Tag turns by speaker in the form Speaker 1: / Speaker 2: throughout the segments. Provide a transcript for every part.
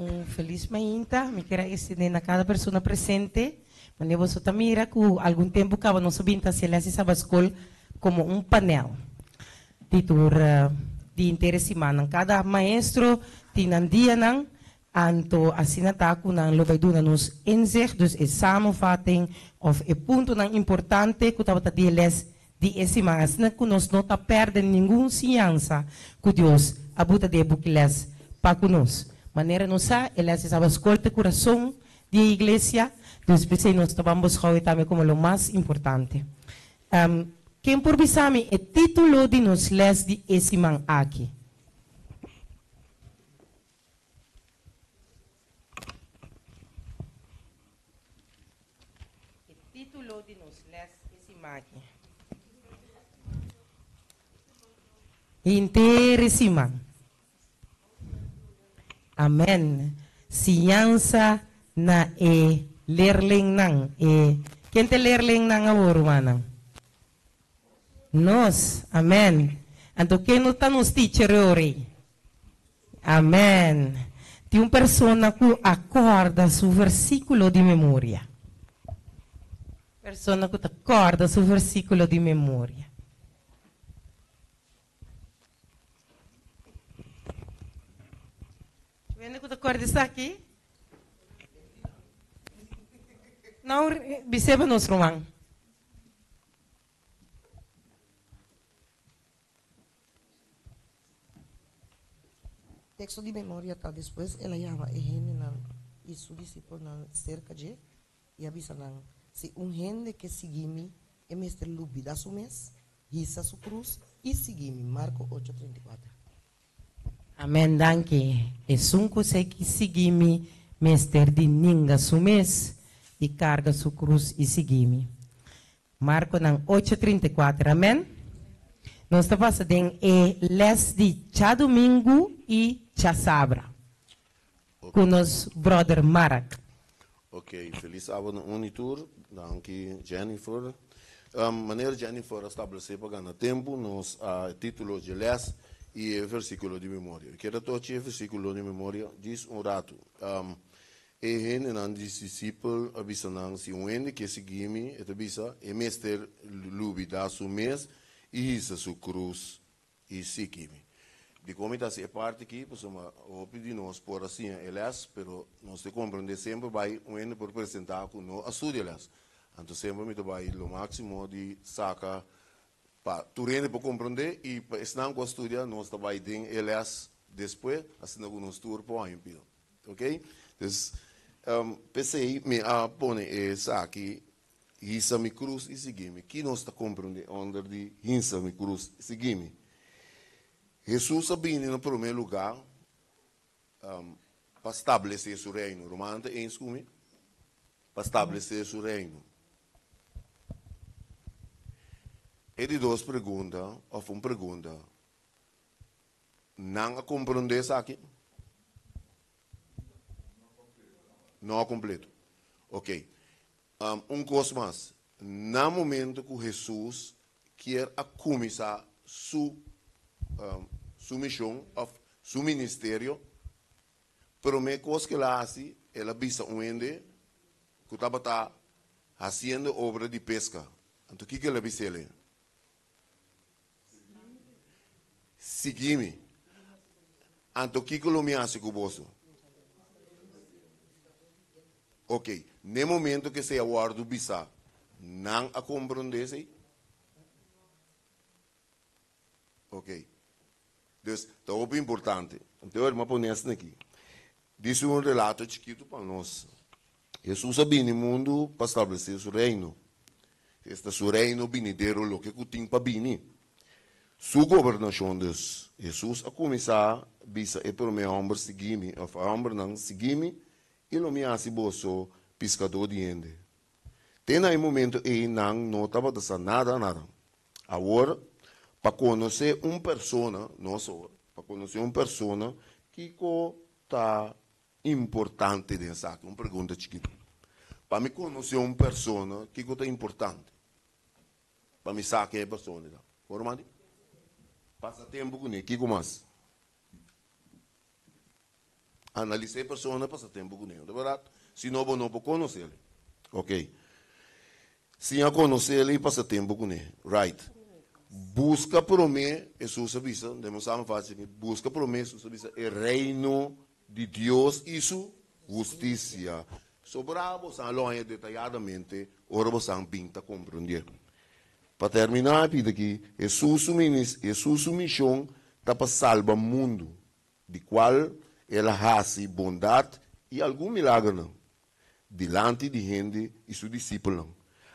Speaker 1: Un felis mainta mi kier a extende na cada persona presente. Manera boso ta mira cu algun tempo caba nos a bin ta haci les di Sabascol como un panel di tur di henter e simannan. Cada maestro tin nan dianan, anto asina ta cu nan lo bay duna nos inzicht, dus e samenvatting of e puntonan importante cu tabata di e les di e siman. Asina cu nos no ta perde ningun siñansa cu Dios a buta den e buki les pa cu nos. Manera nos sa, e les di Sabascol ta e curason di e iglesia, dus p'esei nos ta ban beschouwe tambe como lo mas importante. Ken por bisa mi e título di nos les di e siman aki? E título di nos les e siman aki. Henter e siman. Amen. Siñansa na e leerlingnan. E ken ta e leerlingnan awor, rumannan? Nos. Amen. Anto ken no ta nos teacher e ora ei? Amen. Tin un persona ku a kòrda su versíkulo di memoria. Persona ku ta kòrda su versíkulo di memoria. Wende ku ta kòrda esaki? Nou, bis'é pa nos ruman.
Speaker 2: Teksto di memoria ta, Despues el a yama e hendenan i su disipelnan serka dje i a bisa nan, Si un hende ke sigui mi, e mester lubidá su mes, hisa su krus i sigui mi. Marko ocho, 34.
Speaker 1: Amen danki. Esun ku se ki sigui mi mester di ninga su mes i karga su krus i sigui mi. Markonan ocho 34 amen. Nos ta pasa den e les di djadumingu i djasabra ku nos brother Marak.
Speaker 3: Ok, felis sábado na un i tur. Danki Jennifer. Manera Jennifer a stablesé pa gana tempu, nos a e título dje lès i e versíkulo di memoria. Mi kier a tochi e versíkulo di memoria djis un ratu. E hendenan di disipel a bisa nan, Si un hende ke sigui mi, e ta bisa, e mester lubidá su mes i hisa su krus i sigui mi. Dikon mi ta hasi e parti aki? Pasobra hopi di nos por a siña e lès, pero nos ta komprendé semper bai un hende por presentá ku no a studia e lès. Anto semper mi ta bai lo máksimo di saka pa tur hende por komprendé i pa esnan ku a studia nos ta bai den e lès despues asina ku nos tur por haña un pida. Ok? Dus, p'esei mi a pone esaki Hisa mi krus i sigui mi. Ki nos ta komprendé onder di hisa mi krus i sigui mi? Hesus a bini na promé lugá pa stablesé su reino. Rumannan ta eens ku mi? Pa stablesé su reino. E di dos pregunta, òf un pregunta, nan a komprendé esaki? No kompleto. Ok. Un kos mas, na momento ku Hesus kier a kuminsá su su mishon òf su ministerio, promé kos ku el a hasi, el a bisa un hende ku tabata hasiendo obra di peska. Anto kiko el a bis'el? Sigui mi. Anto kiko lo mi hasi ku boso? Ok, n'e momento ku esei a wòrdu bisá, nan a komprondé esei? Ok, dus ta hopi importante. Anto e mi a pone esaki aki. Disi un relato chikitu pa nos. Hesus a bini mundu pa stablesé su reino. Esta su reino binidero, loke ku tin pa bini. Su gobernashon dus. Hesus a kuminsá bisa e promé hòmber, Sigui mi, òf hòmbernan, Sigui mi, i lo mi hasi boso piskadó di hende. Te na e momento ei nan no tabata sa nada, nada. Awor, pa konosé un persona, nos awor, pa konosé un persona, kiko ta importante den esaki? Un pregunta chikitu. Pa mi konosé un persona, kiko ta importante? Pa mi sa ken e persona ta. Por mandi? Pasa tempu kuné, kiko mas? Analisá e persona, pasa tempu kuné, no ta bèrdat? Si no, bo no por konos'é. Ok. Siña konos'é i pasa tempu kuné. Right. Buska promé, Hesus a bisa, den un samenvatting aki, buska promé, Hesus a bisa, e Reino di Dios i su hustisia. Sobrá bosan lo haña detayadamente ora bosan bin ta komprendé. Pa terminá e pida aki, Hesus su Hesus su mishon ta pa salba mundu, di kual el a hasi bondat i algun milagernan dilanti di hende i su disipelnan.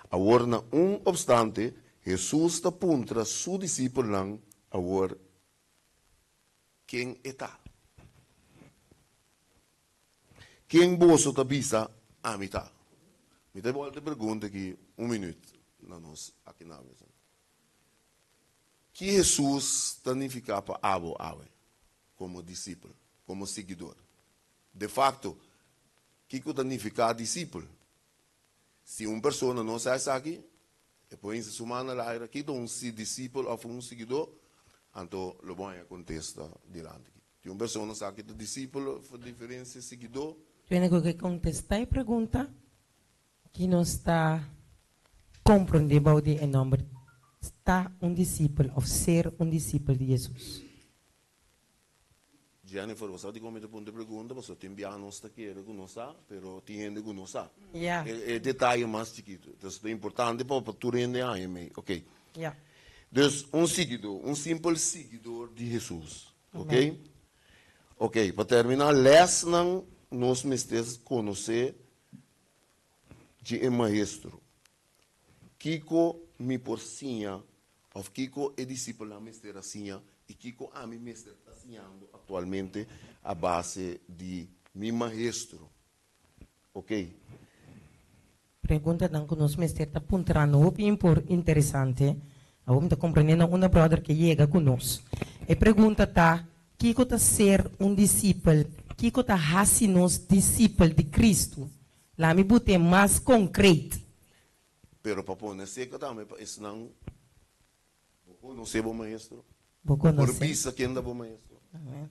Speaker 3: Awor na un opstante, Hesus ta puntra su disipelnan awor ken e ta. Ken boso ta bisa ami ta? Mi ta bolbe pregunta aki un minuut na nos aki na mesa. Ki Hesus ta nifiká pa abo awe komo disipel, komo siguidor? De fakto, kiko ta nifiká disipel? Si un persona no sa esaki, e por hinsa su man na laira, Ki ta un disipel òf un siguidó? Anto lo bo haña kontesta dilanti aki. Tin un persona sa ki ta disipel òf diferensia siguidó?
Speaker 1: Tene ku ke kontestá e pregunta. Ki nos ta komprondé bou di e nòmber ta un disipel òf ser un disipel di Hesus?
Speaker 3: Jennifer, bo sa dikon mi ta puntra e pregunta? Pasobra tin bia nos ta kere ku nos sa, pero tin hende ku no sa e detaye mas chikitu. Entonces ta importante pa tur hende haña mei. Oké. Dus un siguidó, un simpel siguidor di Hesus. Oké? Oké, pa terminá lèsnan nos mester konosé Dje e maestro, Kiko mi por siña òf kiko e disipelnan mester a siña i kiko ami mester ta siñando aktualmente a base di mi maestro? Oké.
Speaker 1: Preguntanan ku nos mester ta puntrando hopi impor interesante. Awor mi ta komprendé na unda bròder ke yega ku nos. E pregunta ta, Kiko ta ser un disipel? Kiko ta hasi nos disipel di Kristu? Laat mi but'é mas konkret.
Speaker 3: Pero pa pone seka tambe pa esnan bo konosé bo maestro.
Speaker 1: Bo
Speaker 3: Por
Speaker 1: konosé.
Speaker 3: bisa ken ta bo maestro.
Speaker 1: Amen.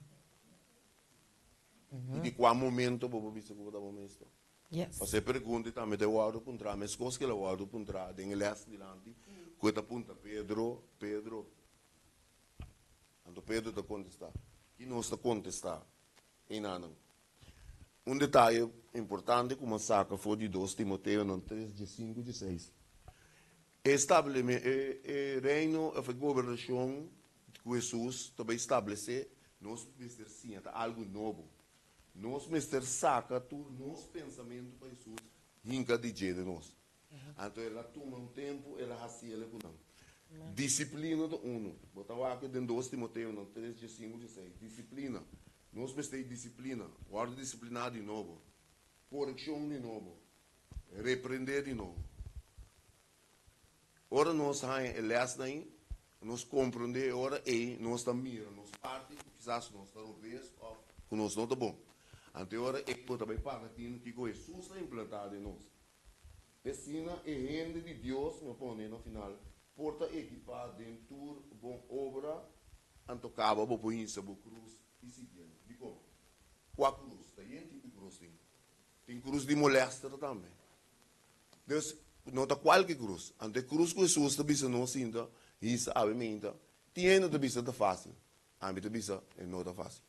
Speaker 3: I di kua momento bo por bisa ku bo ta bo maestro.
Speaker 1: Yes.
Speaker 3: Pasó e pregunta tambe ta e wòrdu puntrá meskos ku el a wòrdu puntrá den e lès dilanti ku e ta puntra Pedro, Pedro. Anto Pedro ta kontestá. Ki nos ta kontestá einanan? Un detaye importante ku mi a saka for di dos Timoteonan tres diesinku dieseis. E e e reino òf e gobernashon ku Hesus ta bai stablesé, nos mester siña, ta algu nobo. Nos mester saka tur nos pensamentu pa Hesus hinka di dje den nos. Anto el a tuma un tempu, el a hasi el ku nan. Disiplina ta unu. Bo ta wak den dos Timoteonan tres diesinku dieseis. Disiplina. Nos mester di disiplina. Wòrdu disipliná di nobo. Korekshon di nobo. Reprendé di nobo. Ora nos haña e lèsnan ei, nos komprondé e ora ei nos ta mira nos parti ku kisas nos ta robes òf ku nos no ta bon. Anto e ora ei bo ta bai paga tinu kiko Hesus a implantá den nos. Asina e hende di Dios, mi a pone na final, por ta ekipá den tur bon obra, anto kaba bo por hinsa bo krus i siguié. Dikon? Kua krus? Ta yen tipo di krus tin. Tin krus di molèster tambe. Dus, no ta kualke krus. Anto e krus ku Hesus ta bisa nos sinta, hisa awe meinta, tin hende ta bisa ta fásil. Ami ta bisa e no ta fásil.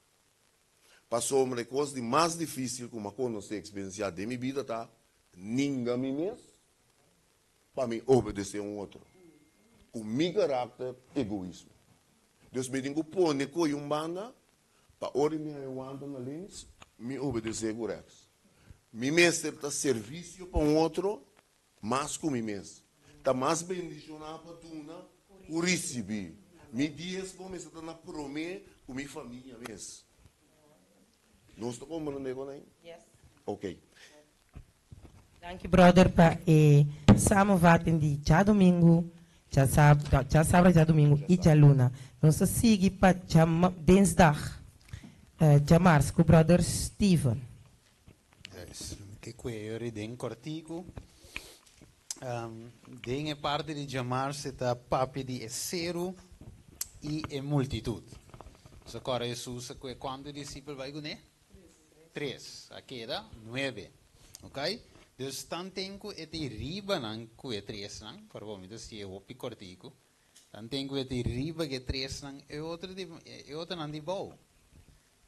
Speaker 3: Pasobra e kos di mas difísil ku mi a konosé, eksperensiá den mi bida ta ninga mi mes pa mi obedesé un otro. Ku mi karakter egoismo. Dus mi tin ku pone ko'i un banda pa ora mi haña wanta na links, mi obedesé ku rèks. Mi mester ta servisio pa un otro mas ku mi mes. Ta mas bendishoná pa duna ku risibí. Mi diesmo mester ta na promé ku mi famia mes. Nos ta komprendé kon ei? Ok.
Speaker 1: Danki brother pa e samenvatting di djadomingu, djasabra, djadomingu i djaluna. Nos ta sigui pa dinsdag, djamars ku brother Steven.
Speaker 4: Yes, ke kueyo ri den kòrtiku. Den e parti di djamars e ta papia di e seru i e multitut. Nos a kòrda Hesus a kue kuantu disipel bai kuné? Tres. A keda nuebe. Ok? Dus tanten ku e ta riba nan ku e tresnan, por favor, mi ta si'e hopi kòrtiku. Tanten ku e ta riba ku e tresnan, e otro di e otronan di bou.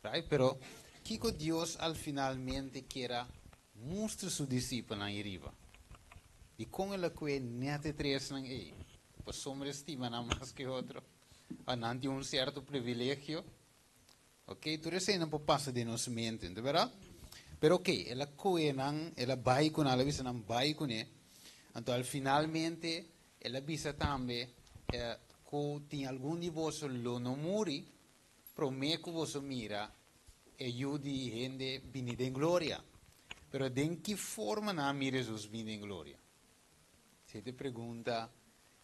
Speaker 4: Right? Pero kiko Dios al finalmente kier a mustra su disipelnan ei riba? Dikon el a kue nèt e tresnan ei? Pasobra e stima nan mas ku e otro? Òf nan tin un sierto privilegio? Ok, tur eseinan por pasa den nos mente, no ta berdad? Pero ok, el a kohe nan, el a bai ku nan, el a bisa nan bai kuné. Anto al finalmente el a bisa tambe ku tin algun di boso lo no muri promé ku boso mira e Yu di hende bini den gloria. Pero den ki forma nan a mira Hesus bini den gloria? Si te pregunta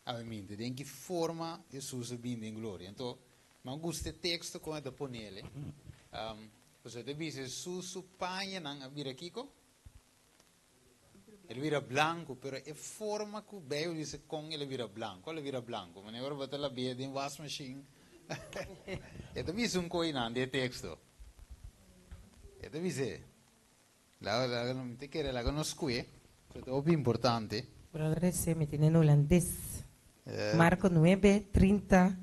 Speaker 4: awe-minte, den ki forma Hesus a bini den gloria? Anto, mi a gusta e teksto kon e ta ponele. Pasobra e ta bisa Hesus su pañanan a bira kiko? El a bira blanku, pero e forma ku Beibel bisa kon el a bira blanku, el a bira blanku. Manera ora bo ta lab'é den wasmashin, e ta bisa un koinan den e teksto. E ta bis'é. Laga laga mi ta kere laga nos kue, so ta hopi
Speaker 1: importante. Brother ese mi tin en hulandes. Marko nuebe, 30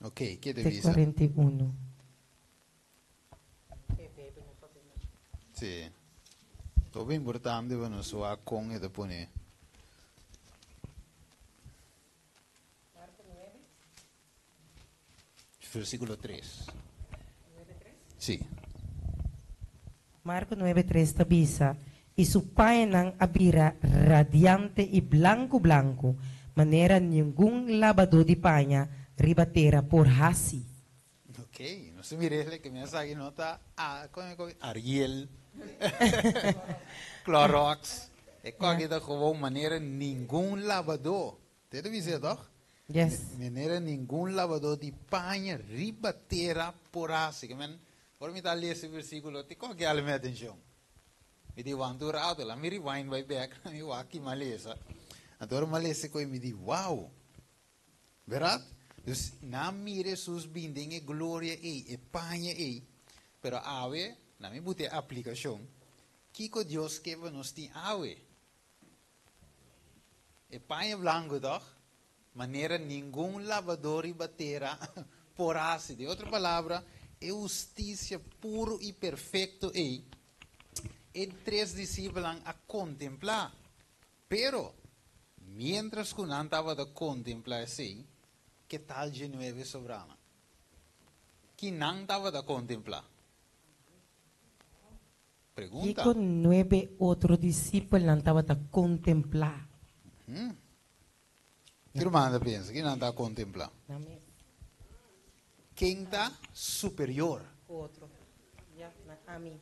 Speaker 4: Ok, ke
Speaker 1: ta te bisa? 41.
Speaker 4: Si. Ta hopi importante pa nos wak kon e ta pone. Versíkulo tres. Sí.
Speaker 1: Marko nuebe tres ta bisa, I su pañanan a bira radiante i blanku blanku, manera ningun labadó di paña riba tera por hasi.
Speaker 4: Ok, nos ta mira esle ke mi a sa ki no ta a, kon e koki? Ariel, Clorox, e koki ta gewoon manera ningun labadó. Te ta bis'é tòg?
Speaker 1: Yes.
Speaker 4: Manera ningun labadó di paña riba tera por hasi. Ke men, ora mi ta lesa e versíkulo, te koke hala mi atenshon. Mi di, wanta un rato, laat mi rewind bai bèk, mi wak ki mi a lesa. Anto ora mi a lesa e koe, mi di, wow! Bèrdat? Dus, nan mira Hesus bin den e gloria ei, e paña ei. Pero awe, na mi buta e aplikashon, kiko Dios ke pa nos tin awe? E paña blanku tòg? Manera ningun labadó riba tera por hasi. Den otro palabra, e hustisia puru i perfekto ei, e tres disipelnan a kontemplá. Pero, miéntras ku nan tabata kontemplá esei, ke tal dje nuebe sobranan? Ki nan tabata kontemplá? Pregunta.
Speaker 1: Kiko nuebe otro disipelnan tabata kontemplá?
Speaker 4: Ki rumannan ta pensa? Ki nan ta kontemplá? Ken ta superior?
Speaker 1: Otro. Ya, na ami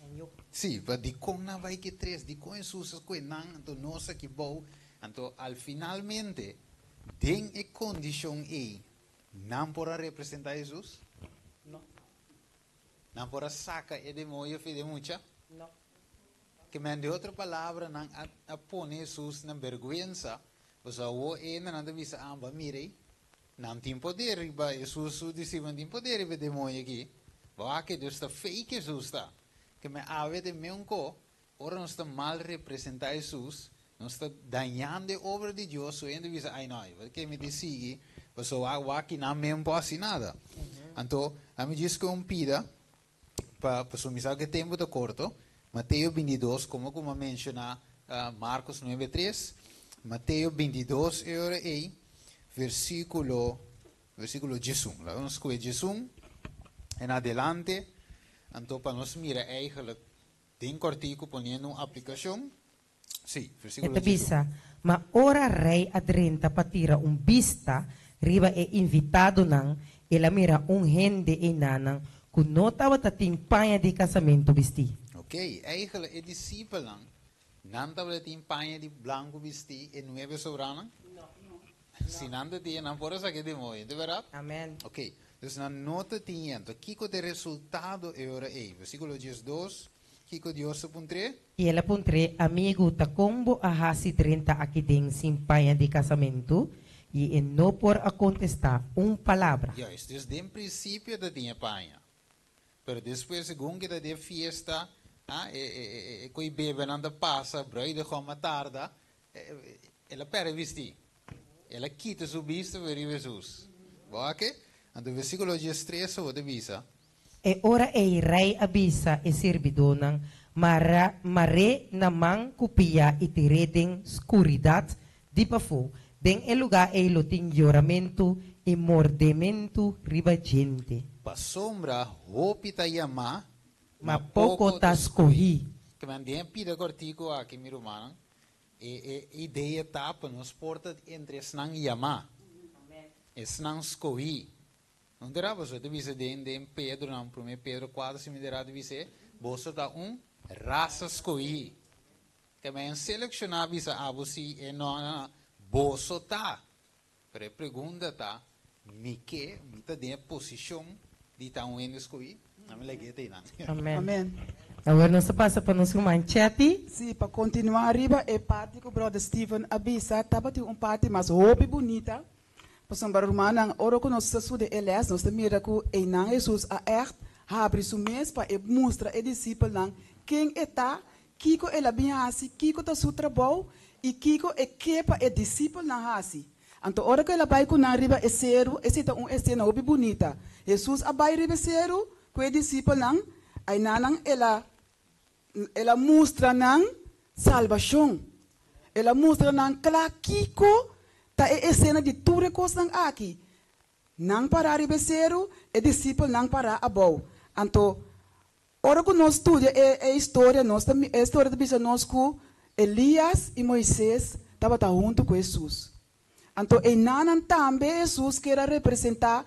Speaker 1: en yo.
Speaker 4: Sí, pa dikon nan bai ke tres? Dikon Hesus a skohe nan, anto nos aki bou? Anto al finalmente, den e kondishon ei, nan por a representá Hesus?
Speaker 1: No.
Speaker 4: Nan por a saca e demoño fi den mucha?
Speaker 1: No.
Speaker 4: Ke men, den otro palabra, nan a pone Hesus na berguensa, pasobra awor e hendenan ta bisa, Ah, bo mira ei, nan tin poder riba Hesus, su disipelnan tin poder riba e demoño aki. Bo wak ke Dios ta fake Hesus ta. Ke men awe den meun ko, ora nos ta mal representa Hesus, nos ta dañando e obra di Dios, su hende bisa, Ai no, bo ke mi tin sigui, pasobra wak ki nan men por hasi nada. Anto, ami djis ku un pida, pa pasobra mi sa ku e tempu ta korto, Mateo bintidos, komo ku mi a menshoná Markos nuebe tres, Mateo bintidos e ora ei, versíkulo, versíkulo diesun. Laga nos skohe diesun en adelante, anto pa nos mira eigenlijk Den kòrtiku poniendo un aplikashon. Sí,
Speaker 1: E versíkulo ta 18. bisa, Ma ora rei a drenta pa tira un bista riba e invitadonan, el a mira un hende einanan ku no tabata tin paña di kasamentu bistí.
Speaker 4: Oké, eigenlijk e disipelnan nan tabata tin paña di blanku bistí, e nuebe sobranan?
Speaker 1: No.
Speaker 4: Si nan ta tin, nan por a saka e demoño, ta bèrdat?
Speaker 1: Amèn.
Speaker 4: Oké, dus nan no ta tin yendo. Kiko ta e resultado e ora ei? Versíkulo 12, Kiko Dios a puntr'é?
Speaker 1: I el a puntr'é, Amigu, ta kon bo a hasi drenta aki den sin paña di kasamentu? I e no por a kontestá un palabra.
Speaker 4: Juist, dus den prinsipio ta tin e paña. Pero despues segun ku ta den fiesta, ah, e e e e koi bebenan ta pasa, bruidegom a tarda, el a pèrdè bistí. El a kita su bista pa riba Hesus. Bo wak? Anto versíkulo diestres bo ta bisa.
Speaker 1: E ora ei rei a bisa e sirbidónan, Mara, mar'é na man ku pia i tir'é den skuridat di pafó. Den e lugá ei lo tin yoramentu i mordementu riba djente.
Speaker 4: Pasobra hopi ta yamá,
Speaker 1: Ma poko ta skohí.
Speaker 4: Ke men den e pida kòrtiku aki, mi rumannan, e e idea ta pa nos por ta entre esnan yamá, esnan skohí. No ta ra? Pasobra ta bisa den den Pedronan, promé Pedro kuater si mi ta ra ta bis'é, Boso ta un rasa skohí. Ke men selekshoná bisa abo si e no, no, no, boso ta. Pero e pregunta ta, Mi ke, mi ta den e posishon di ta un hende skohí? Nan mi lag'é ta einan.
Speaker 1: Amen.
Speaker 5: Amen.
Speaker 1: Awor nos ta pasa pa nos ruman Chetty.
Speaker 5: Sí, pa kontinuá riba e parti ku bròder Steven a bisa, tabatin un parti mas hopi bunita, pasobra rumannan, ora ku nos ta studia e lès, nos ta mira ku einan Hesus a ègt habri su mes pa e mustra e disipelnan ken e ta, kiko el a bin hasi, kiko ta su trabou i kiko e ke pa e disipelnan hasi. Anto ora ku el a bai ku nan riba e seru, esei ta un esena hopi bunita. Hesus a bai riba e seru ku e disipelnan, ainanan el a el a mustra nan salbashon. El a mustra nan kla kiko ta e esena di tur e kosnan aki. Nan pará riba e seru, e disipelnan pará abou. Anto Ora ku nos studia e e historia, nos ta e historia ta bisa nos ku Elias i Moises tabata huntu ku Hesus. Anto einanan tambe Hesus kier a representá,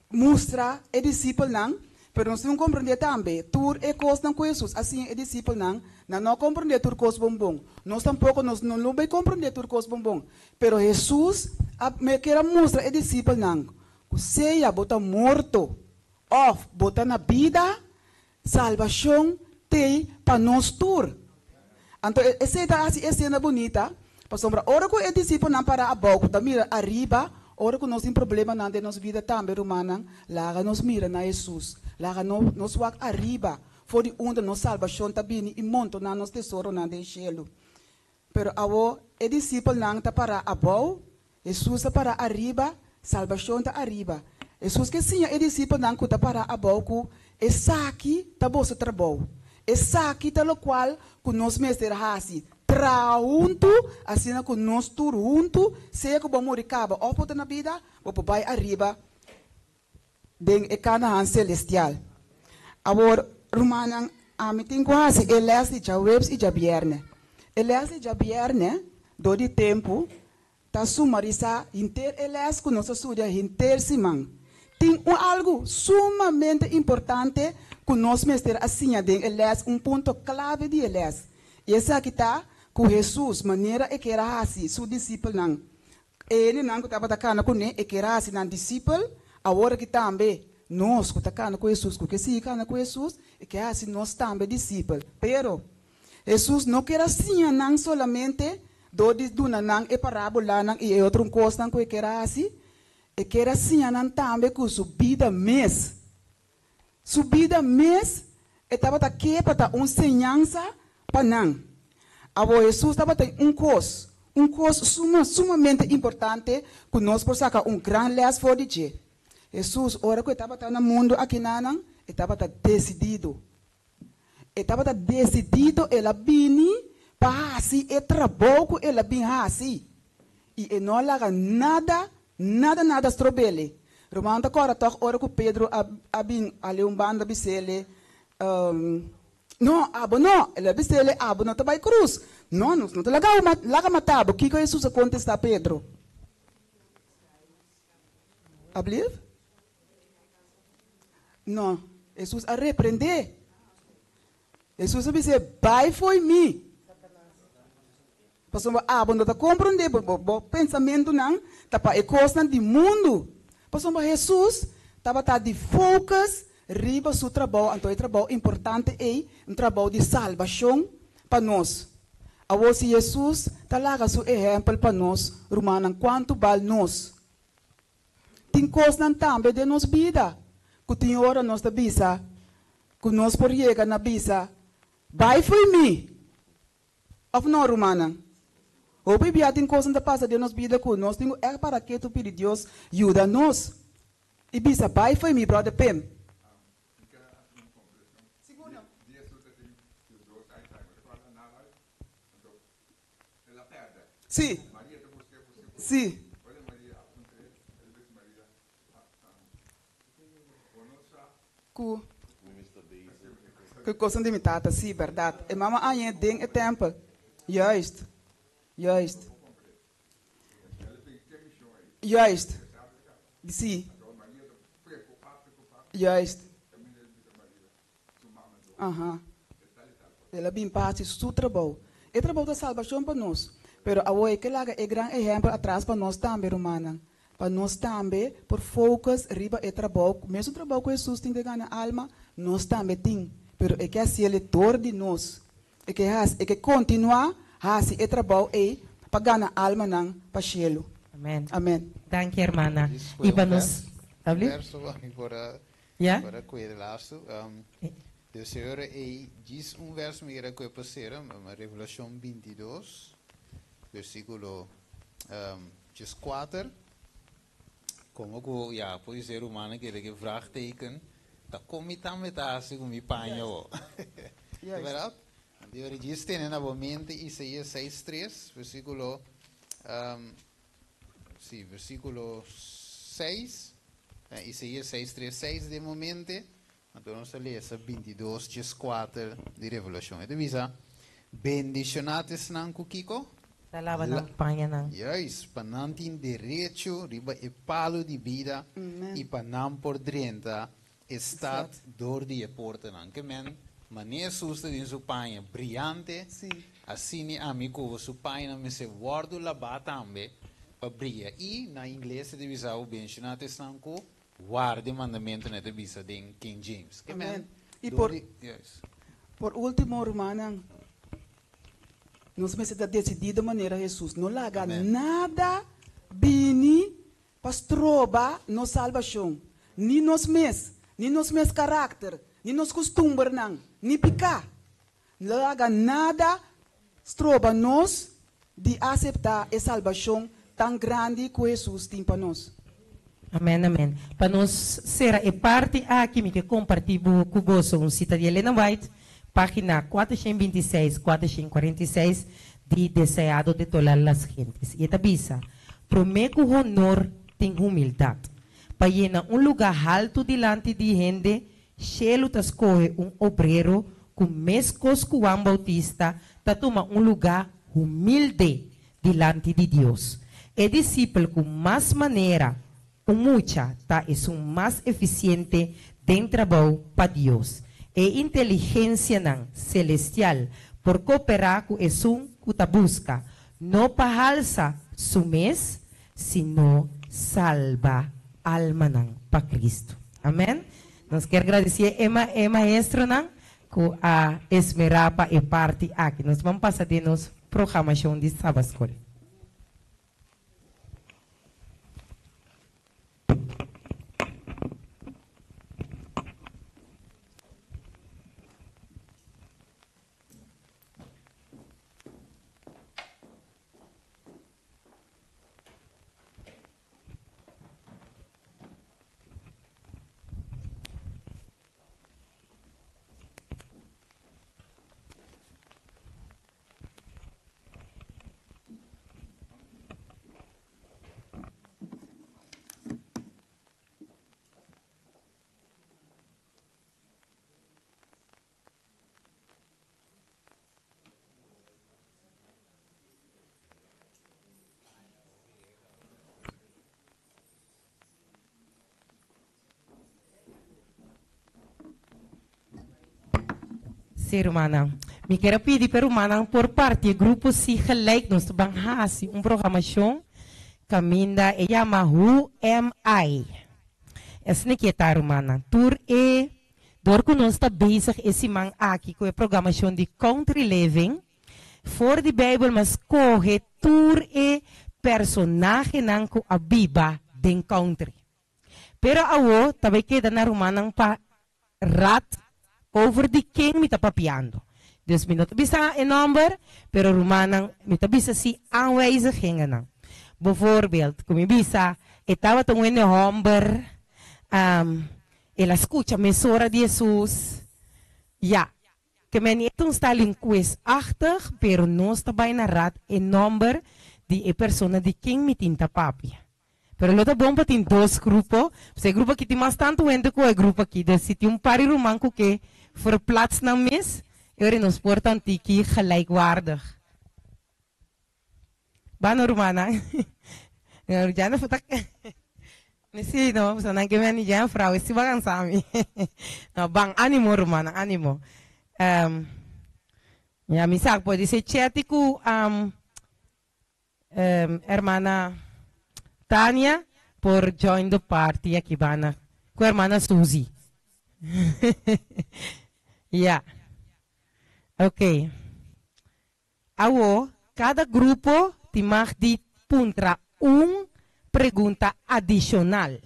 Speaker 5: mustra e disipelnan, pero nos tin ku komprendé tambe, tur e kosnan ku Hesus a siña e disipelnan, nan no a komprendé tur kos bon bon. Nos tampoko nos no lo bai komprendé tur kos bon bon. Pero Hesus a kier a mustra e disipelnan ku sea bo ta morto Òf bo ta na bida, salbashon t'ei pa nos tur. Anto esei ta hasi e sena bunita, pasobra ora ku e disipelnan para abou ku ta mira ariba, ora ku nos tin problemanan den nos bida tambe, rumannan, laga nos mira na Hesus, laga nos wak ariba for di unda nos salbashon ta bini i montoná nos tesoronan den shelu. Pero awo e disipelnan ta pará abou, Hesus ta pará ariba, salbashon ta ariba. Hesus ke siña e disipelnan ku ta pará abou ku esaki ta boso trabou, esaki ta lokual ku nos mester hasi, traha huntu asina ku nos tur huntu, sea ku bo muri kaba òf bo ta na bida, bo por bai ariba den e Kanahan selestial. Awor, rumannan, ami tin ku hasi e lès di djaweps i djabièrnè. E lès di djabièrnè, dor di tempu, ta sumarisá henter e lès ku nos a studia henter siman. Tin un algu sumamente importante ku nos mester a siña den e lès, un punto klave di e lès, i esaki ta ku Hesus, manera e kier a hasi su disipelnan E hendenan ku tabata kana kuné, e kier a hasi nan disipel. Awor aki tambe, nos ku ta kana ku Hesus, ku ke sigui kana ku Hesus, e ke hasi nos tambe disipel. Pero, Hesus no kier a siña nan solamente dor di duna nan e parábolanan i e otro kosnan ku e kier a hasi. E kier a siña nan tambe ku su bida mes. Su bida mes e tabata ke pa ta un señansa pa nan. Awor Hesus tabatin un kos, un kos suma, sumamente importante ku nos por saka un gran lès for di dje. Hesus, ora ku e tabata na mundu akinanan, e tabata desididu. E tabata desidido, el a bini pa hasi e trabou ku el a bin hasi. I e no a laga nada, nada, nada strob'ele. Rumannan ta kòrda tòg ora ku Pedro a a bin ale un banda bis'ele, No, abo no! El a bis'ele, Abo no ta bai krus. No, nos no ta laga bo laga mata bo. Kiko Hesus a kontestá Pedro? Ablief? No, Hesus a reprendé. Hesus a bis'é, Bai fo'i mi! Pasobra abo no ta komprondé, bo bo pensamentunan ta pa e kosnan di mundu. Pasobra Hesus tabata di focus riba su trabou, anto e trabou importante ei, un trabou di salbashon pa nos. Awor si Hesus ta laga su ehèmpel pa nos, rumannan, kuantu bal nos? Tin kosnan tambe den nos bida ku tin ora nos ta bisa. Ku nos por yega na bisa, Bai fo'i mi! Òf no, rumannan? Hopi bia tin kosnan ta pasa den nos bida ku nos tin ku ègt para ketu pidi Dios yuda nos i bisa, Bai fo'i mi, Bròder Pim. Sí. Sí. Ku ku kosnan di mi tata, sí, bèrdat. E mama añ'é den e tèmpel. Juist. Juist. Juist. Sí. Juist. Aha. El a bin pa hasi su trabou. E trabou ta salbashon pa nos. Pero awor e ke laga e gran ehèmpel atras pa nos tambe, rumannan. Pa nos tambe por focus riba e trabou, mesun trabou ku Hesus tin di gana alma, nos tambe tin. Pero e ke hasiel e dor di nos. E ke hasi, e ke kontinuá hasi e trabou ei pa gana almanan pa shelu.
Speaker 1: Amen.
Speaker 5: Amen.
Speaker 1: Danki hermana. I pa nos.
Speaker 4: Verso pa mi por a
Speaker 1: Ya.
Speaker 4: Para ku e lastu, de Señor ei djis un verso mi kere ku e pasera, ma Revelashon 22, versíkulo djes kuater. Komo ku ya por ser rumannan kere ke vraagteken, ta kon mi tambe ta hasi ku mi paña bo.
Speaker 5: Juist.
Speaker 4: Verdad? Anto ora djis tene na bo mente Isaías 6 tres, versíkulo Sí, versíkulo seis, Isaías seis tres seis den momente, anto nos ta lesa bintidos dieskuater di Revelashon. E ta bisa, Bendishoná ta esnan ku kiko?
Speaker 1: Ta laba nan pañanan.
Speaker 4: Juis, pa nan tin derecho riba e palu di bida i pa nan por drenta e stat dor di e portanan. Ke men, manera Hesus ta den su paña briante, asina e ami ku bo su pañanan mester wòrdu labá tambe pa bria. I na ingles e ta bisa bo benshoná ta esnan ku warda e mandamentunan, e ta bisa den King James. Ke men,
Speaker 5: I
Speaker 4: dor di. Yes.
Speaker 5: Por último, rumannan, nos mester ta desidido manera Hesus. No laga nada bini Pa stroba nos salbashon, ni nos mes, ni nos mes karakter, ni nos kustumbernan, ni piká. No laga nada stroba nos di aseptá e salbashon tan grandi ku Hesus tin pa nos.
Speaker 1: Amen amen. Pa nos sera e parti aki mi ke kompartí bo ku boso un sita di Elena White, página 426, 446 di Deseado de Tolar las Gentes. I e ta bisa, Promé ku honor tin humildat. Pa yena un lugá haltu dilanti di hende, shelu ta skohe un obrero ku meskos ku Juan Boutista ta tuma un lugá humilde dilanti di Dios. E disipel ku mas manera un mucha ta esun mas efisiente den trabou pa Dios. E inteligensianan selestial por koperá ku esun ku ta buska, no pa halsa su mes, sino salba almanan pa Kristu. Amèn. Nos kier gradisié e e maestronan ku a esmerá pa e parti aki. Nos ban pasa den nos programashon di Sabaskol. Sí, rumannan. Mi kier a pidi pa e rumannan por parti e grupo si gelijk nos ta ban hasi un programashon kaminda e yama Who Am I? Esne ke ta, rumannan. Tur e dor ku nos ta bezig e siman aki ku e programashon di Country Living, for di Bijbel mas skohe tur e personahenan ku a biba den country. Pero awo ta bai keda na rumannan pa rat. Over di ken mi ta papiando. Dus mi no ta bisa e nòmber, pero rumannan, mi ta bisa si aanwijzigingennan. Bijvoorbeeld, ku mi bisa, e tabata un hende hòmber, el a skucha mesora di Hesus. Ya, ke men e ta un stalin quizachtig, pero nos ta bai na rat e nòmber di e persona di ken mi tin ta papia. Pero lo ta bon pa tin dos grupo, pasobra e grupo aki tin mas tantu hende ku e grupo aki. Dus si tin un par di ruman ku ke verplats nan mes, e ora nos por ta un tiki gelijkwaardig. Ba no rumannan. Jennifer ta Sí, no, pasobra nan ke meni jen frou, e si bo a kansa mi. No, ban, animo rumannan, animo. Ya mi sa ku podisé Chetty ku Hermana Tania por join the party aki banda cu hermana Suzy. Ya. Ok. Awo cada grupo tin mag di puntra un pregunta adicional.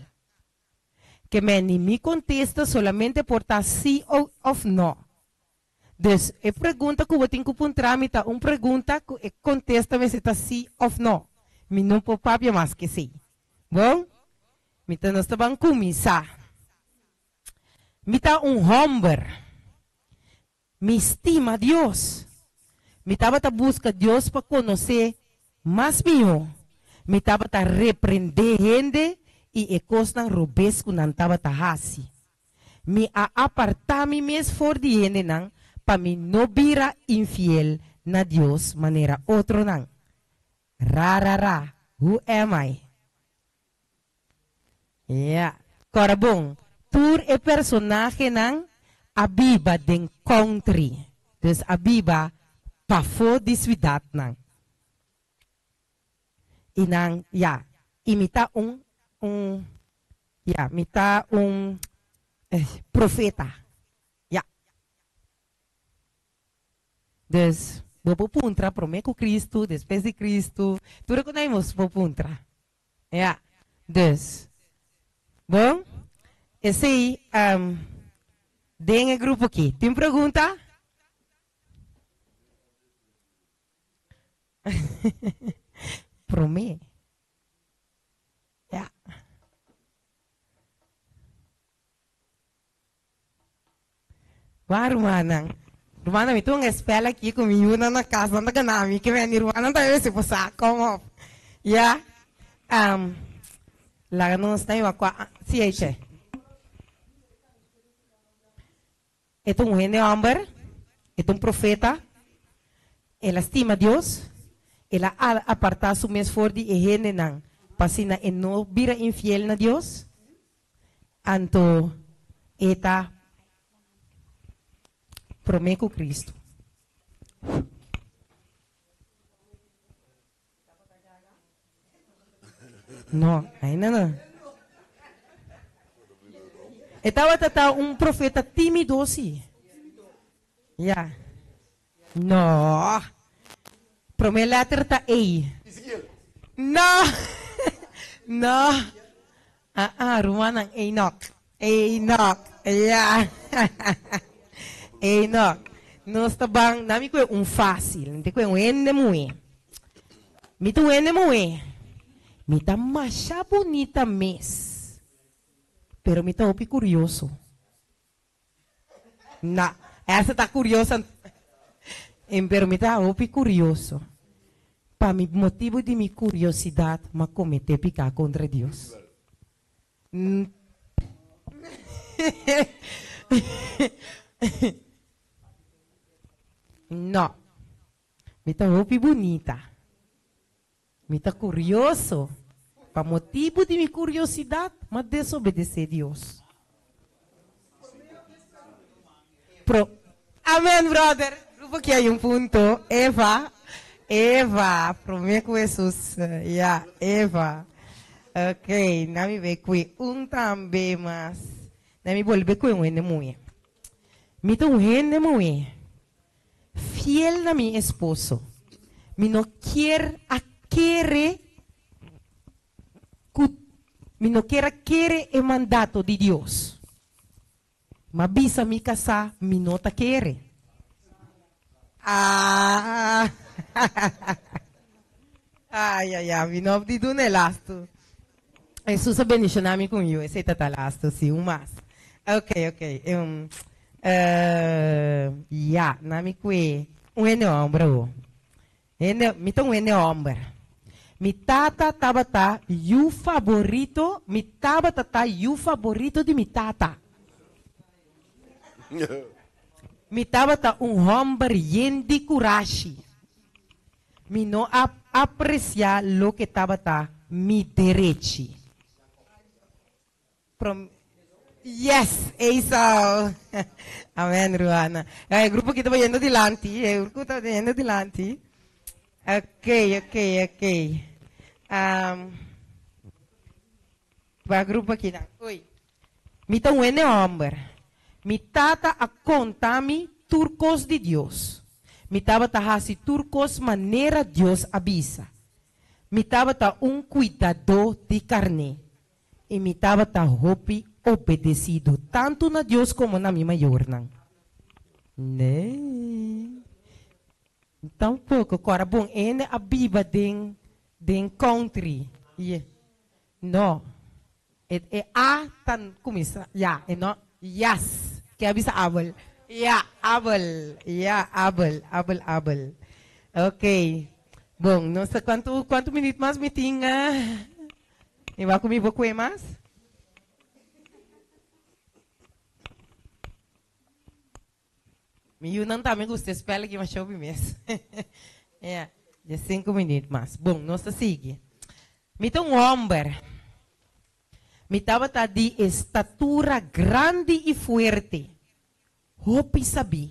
Speaker 1: Ke men ni mi contesta solamente por ta si of no. Dus, e pregunta ku bo tin ku puntra mi ta un pregunta ku e kontesta mester ta sí òf nò. Mi no por papia mas ku esei. Bon, mi ta nos ta ban kuminsá. Mi ta un hòmber. Mi stima Dios. Mi tabata buska Dios pa konosé mas mihó. Mi tabata reprendé hende i e kosnan robes ku nan tabata hasi. Mi a apartá mi mes for di hendenan pa mi no bira infiel na Dios manera otronan. Ra ra ra, who am I? Ya, kòrda bon, tur e personahenan a biba den country, dus a biba pafó di suidatnan. I nan, ya, i mi ta un, un, ya, mi ta un, eh, profeta. Ya. Dus, bo por puntra promé ku Cristo, despues di Cristo, tur e ku nan bo por puntra. Ya. Dus, bon, esei, um, den e grupo aki. Tin pregunta? Promé. Ja. Wa rumannan. Rumannan, mi tin un espel aki ku mi yunan na kas, nan ta gana mi ke mi rumannan tambe mester por sa, kom op. Ja. Um, laga nos na iba kua, si Eiche. E ta un hende hòmber, e ta un profeta, el a stima Dios, el a apartá su mes for di e hendenan pa asina e no bira infiel na Dios. Anto e ta promé ku Kristu. No, ainda no. E tabata ta un profeta tímido, sí. Ya. No. Promé letter ta E. No. No. Ah, ah, rumannan, Enoch. Enoch. Ya. Enoch. Nos ta ban, na mi kue un fácil. Mi ta kue un hende muhé. Mi ta un hende muhé. Mi ta masha bunita mes. Pero mi ta hopi kurioso. Na, esa ta kurioso. Pero mi ta hopi kurioso. Pa mi motibu di mi kuriosidat, m'a kometé piká kontra Dios. No. Mi ta hopi bunita. Mi ta kurioso. Pa motibu di mi kuriosidat, m'a desobedesé Dios. Pro. Amen, brother. Grupo ki hay un punto. Eva. Eva. Promé ku Hesus. Ya, Eva. Ok, na mi bay kue un tambe mas. Na mi bolbe kue un hende muhé. Mi ta un hende muhé. Fiel na mi esposo. Mi no kier a kere ku mi no kier a kere e mandato di Dios. M'a bisa mi kasá mi no ta kere. Ah! Ai, ai, ai, mi no di duna e lastu. Hesus a bendishoná mi ku un yu, esei ta ta lastu, sí, un mas. Ok, ok. Um, uh, ya, na mi kue un hende hòmber awor. Hende, mi ta un hende hòmber. Mi tata tabata yu faborito, mi tabata ta yu faborito di mi tata. Mi tabata un hòmber yen di kurashi. Mi no a apresiá loke tabata mi derechi. Prom Yes, Esau. Amen, Ruana. E grupo aki ta bayendo dilanti. E grupo ta bayendo dilanti. Ok, ok, ok. Um, ba grupo aki dan. Oi. Mi ta un hende homber. Mi tata a konta mi tur kos di Dios. Mi tabata hasi tur kos manera Dios a bisa. Mi tabata un kuidadó di karné. I mi tabata hopi obedesido tantu na Dios komo na mi mayornan. Nee. Tampoko. Kòrda bon, hende a biba den den country. Ye. No. E e A ta kuminsá. Ya, e no. Yes. Ke a bisa Abel? Ya, Abel. Ya, Abel, Abel, Abel. Oké. Bon, nos ta kuantu kuantu minüt mas mi tin? Mi wak ku mi bo kue mas? Mi yunan tambe gusta e spel aki masha hopi mes. Ya, diesinku minuut mas. Bon, nos ta sigui. Mi ta un hòmber. Mi tabata di estatura grandi i fuerte. Hopi sabí.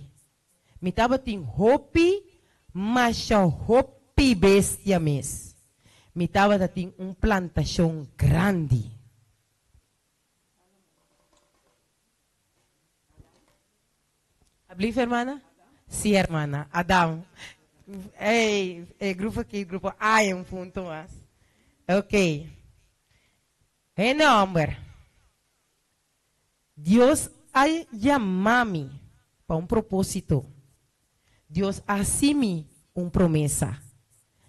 Speaker 1: Mi tabatin hopi, masha hopi bestia mes. Mi tabata tin un plantashon grandi. Ablief, hermana? Sí, hermana. Adam. Ey, e grupo aki, grupo A e un punto mas. Ok. Hende homber. Dios a yama mi pa un propósito. Dios a hasi mi un promesa.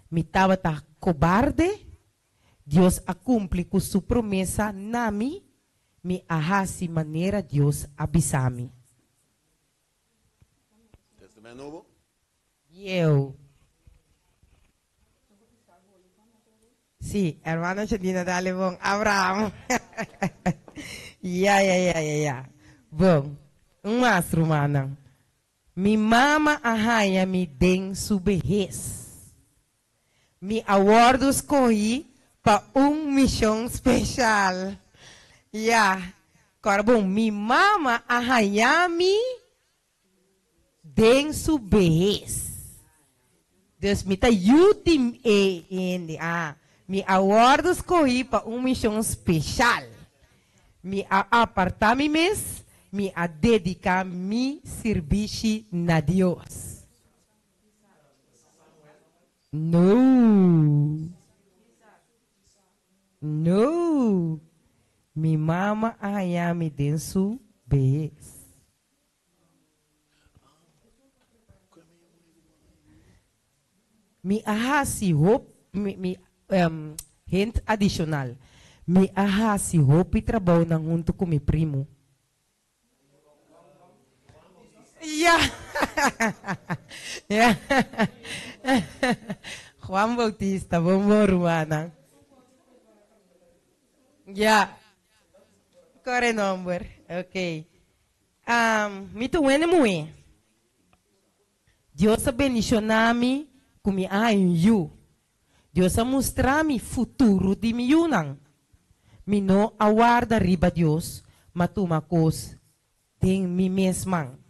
Speaker 1: Mi tabata kobarde, Dios a kumpli ku su promesa na mi, mi a hasi manera Dios a bisa mi.
Speaker 3: Testament Nobo?
Speaker 1: Bieu. Sí, hermano Shadina, dale bon. Abraham. Ya, ya, ya, ya, ya. Bon. Un mas, rumannan. Mi mama a haña mi den su behes. Mi a wòrdu skohí pa un mishon speshal. Ya. Kòrda bon, mi mama a haña mi den su behes. Dus mi ta yu di e hende. Ah, mi a wòrdu skohí pa un mishon speshal. Mi a apartá mi mes, mi a dediká mi sirbishi na Dios. No. No. Mi mama a haña mi den su behes. Mi a hasi hop mi mi um, hint adishonal. Mi a hasi hopi trabounan huntu ku mi primu. Ya. Ya. Juan Bautista, bon bon rumannan. Ya. Kore nomber. Ok. Um, mi ta un hende muhé. Dios a bendishoná mi ku mi a haña un yu. Dios a mustra mi futuro di mi yunan. Mi no a warda riba Dios, ma tuma kos den mi mes man.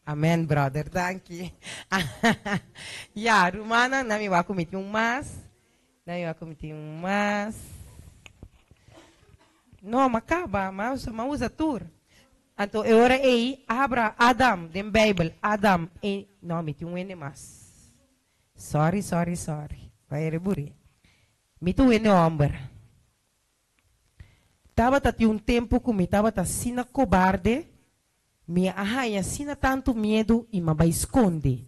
Speaker 1: Amen, brother. Danki. Ya, rumannan, nan mi wak ku mi tin un mas. Nan mi wak ku mi tin un mas. No, m'a kaba, m'a usa, m'a usa tur. Anto e ora ei, Abra, Adam, den Bijbel, Adam e, no, mi tin un hende mas. Sorry, sorry, sorry. Bai reburi. Mi ta un hende homber. Tabata tin un tempu ku mi tabata asina kobarde. Mi a haña asina tantu miedu i m'a bai skonde.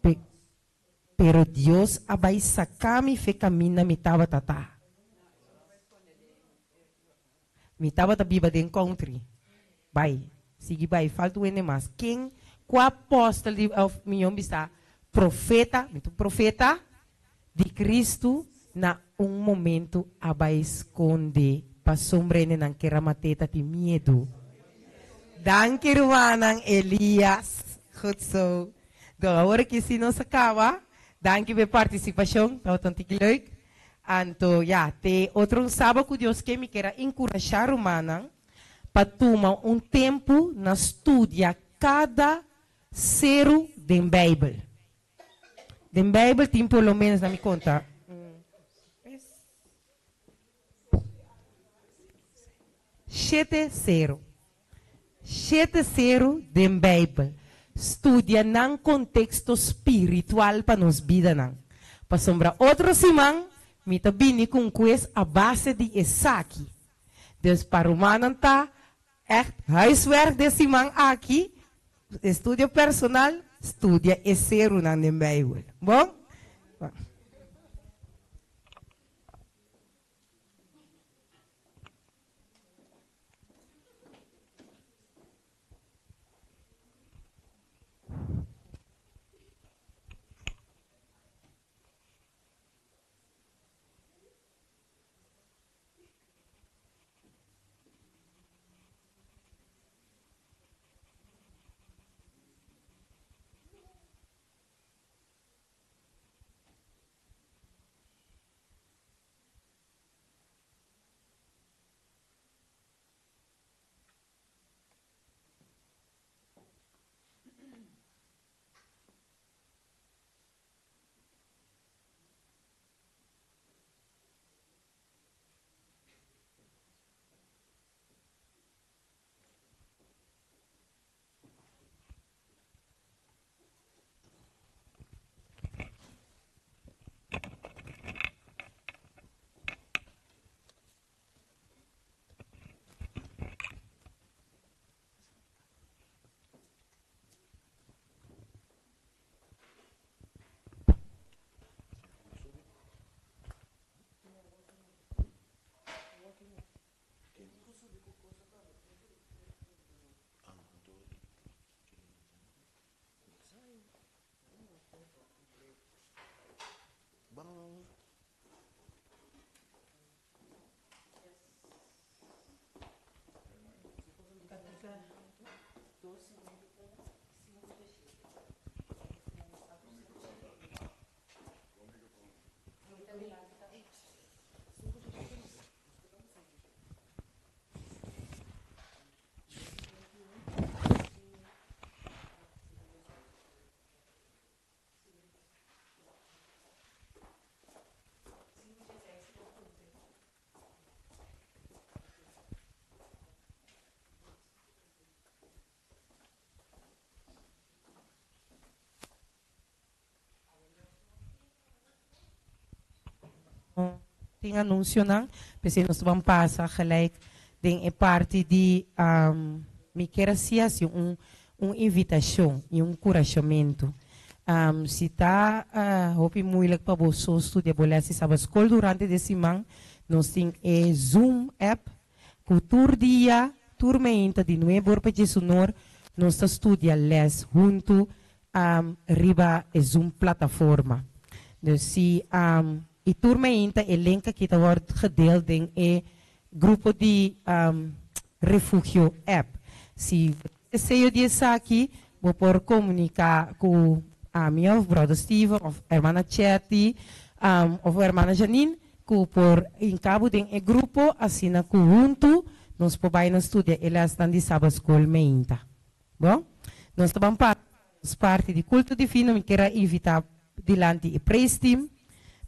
Speaker 1: Pe, pero Dios a bai saka mi f'e kaminda mi tabata ta. Mi tabata biba den country. Bai, sigui bai, falta un hende mas. Ken, kua apostel di, of mihó bisa, profeta, mi ta un profeta, di Cristo na un momento a bai skonde pasobra hendenan ker a mat'é ta tin miedu. Danki rumannan Elias. Goed zo. Don awor aki si nos a kaba. Danki pa e partisipashon, tabata un tiki leuk. Anto ya, te otro un saba ku Dios ke mi ker a enkurashá rumannan pa tuma un tempu na studia kada seru den Beibel. Den Beibel tin por lo menos, na mi konta, shete seru. Shete seru den Beibel. Studia nan konteksto spiritual pa nos bidanan. Pasobra otro siman mi ta bini ku un kues a base di esaki. Dus pa rumannan ta ègt huiswerk den siman aki, estudio personal, studia e serunan den Beibel. Bon? Tin anuncionan, p'esei nos ta ban pasa gelijk den e parti di mi kier haci haci un un invitacion y un curashamentu. Si ta hopi moeilijk pa bo so studia bo les di Sabbat School durante de siman, nos tin e Zoom app cu tur dia, tur meinta di nuebe or pa diesunor nos ta studia les hunto riba e Zoom plataforma. Dus si y tur meinta e link aki ta word gedeeld den e grupo di Refugio app. Si bo tin deseo di esaki bo por comunica cu ami of Brother Steven of Hermana Chetty of Hermana Janine cu por hinca bo den e grupo asina cu hunto nos por bay na studia e lesnan di Sabbat School meinta. Bon, nos ta ban pasa nos parti di culto divino. Mi kier a invita dilanti e praise team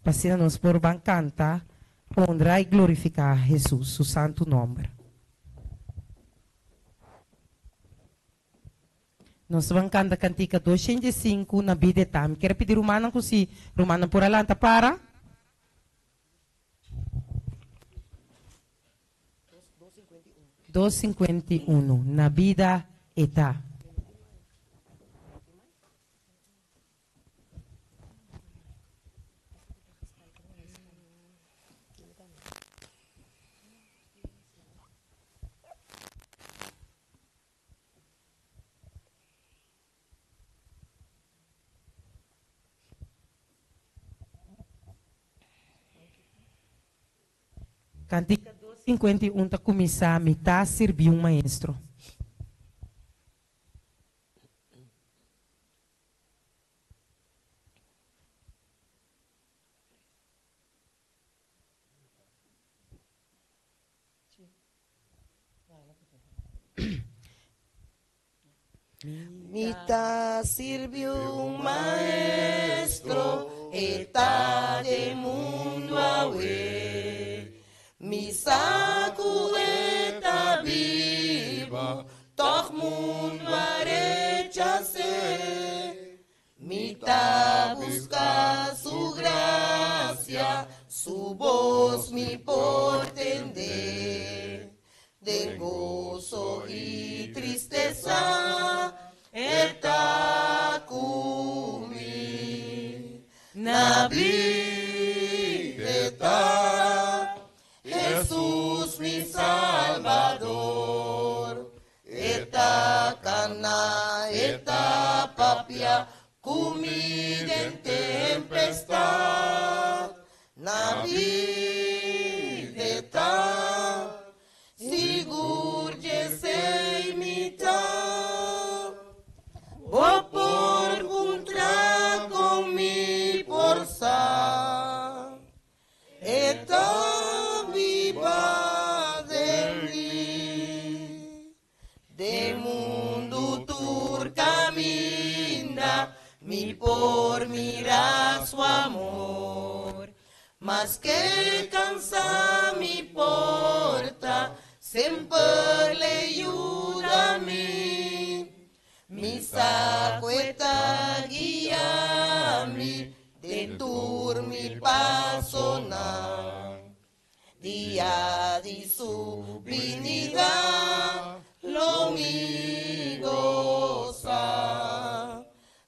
Speaker 1: pa asina nos por ban canta, honra y glorifica Jesus su santo nomber. Nos ta ban canta cantica 205 na bida e ta. Mi kier a pidi rumannan cu si rumannan por a lanta para. 251 na bida. E ta. Kantika 251 ta kuminsá, Mi ta sirbi un maestro.
Speaker 2: Mi ta sirbi un maestro, e ta den mundu awe. Mi sa ku e ta bibu, tòg mundu a rechas'é. Mi ta buska su grasia, su bos mi por tende. Den goso i tristesa, e ta ku mi. Na bida e ta, Hesus mi Salbador. E ta kana, e ta papia ku mi den tempestat. Na bida e ta, sigur djesei mi ta. Bo por puntra kon mi por sa. E ta biba den mi. Den mundu tur kaminda mi por mira su amor. Maske kansa mi por ta, semper l'e yuda mi. Mi sa ku e ta guia mi den tur mi pasonan. Dia di su binida lo mi gosa.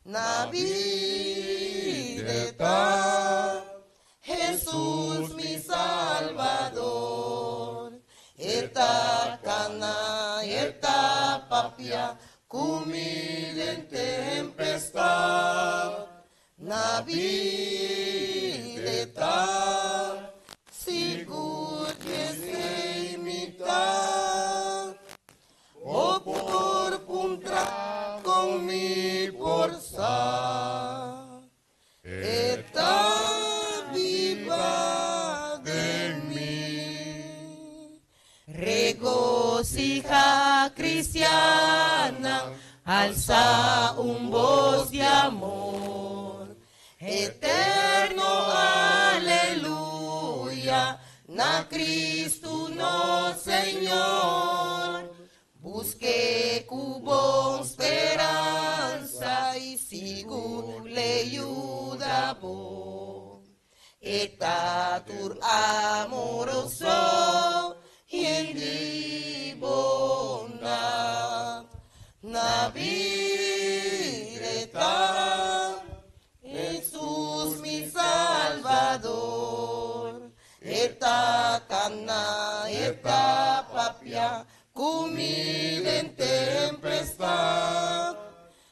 Speaker 2: Na bida e ta, Hesus mi Salbador. E ta kana, e ta papia ku mi den tempestat. Na bida e ta, sigur djesei mi ta. Bo por puntra kon mi por sa. E ta biba den mi. Regosihá kristiannan, alsa un bos di amor. Eterno aleluya na Kristu nos Señor. Busk'é ku bon speransa i sigur l'e yuda bo. E ta tur amoroso yen di bondat. Na bida e ta, Hesus mi Salvador. E ta kana, e ta papia ku mi den tempestat.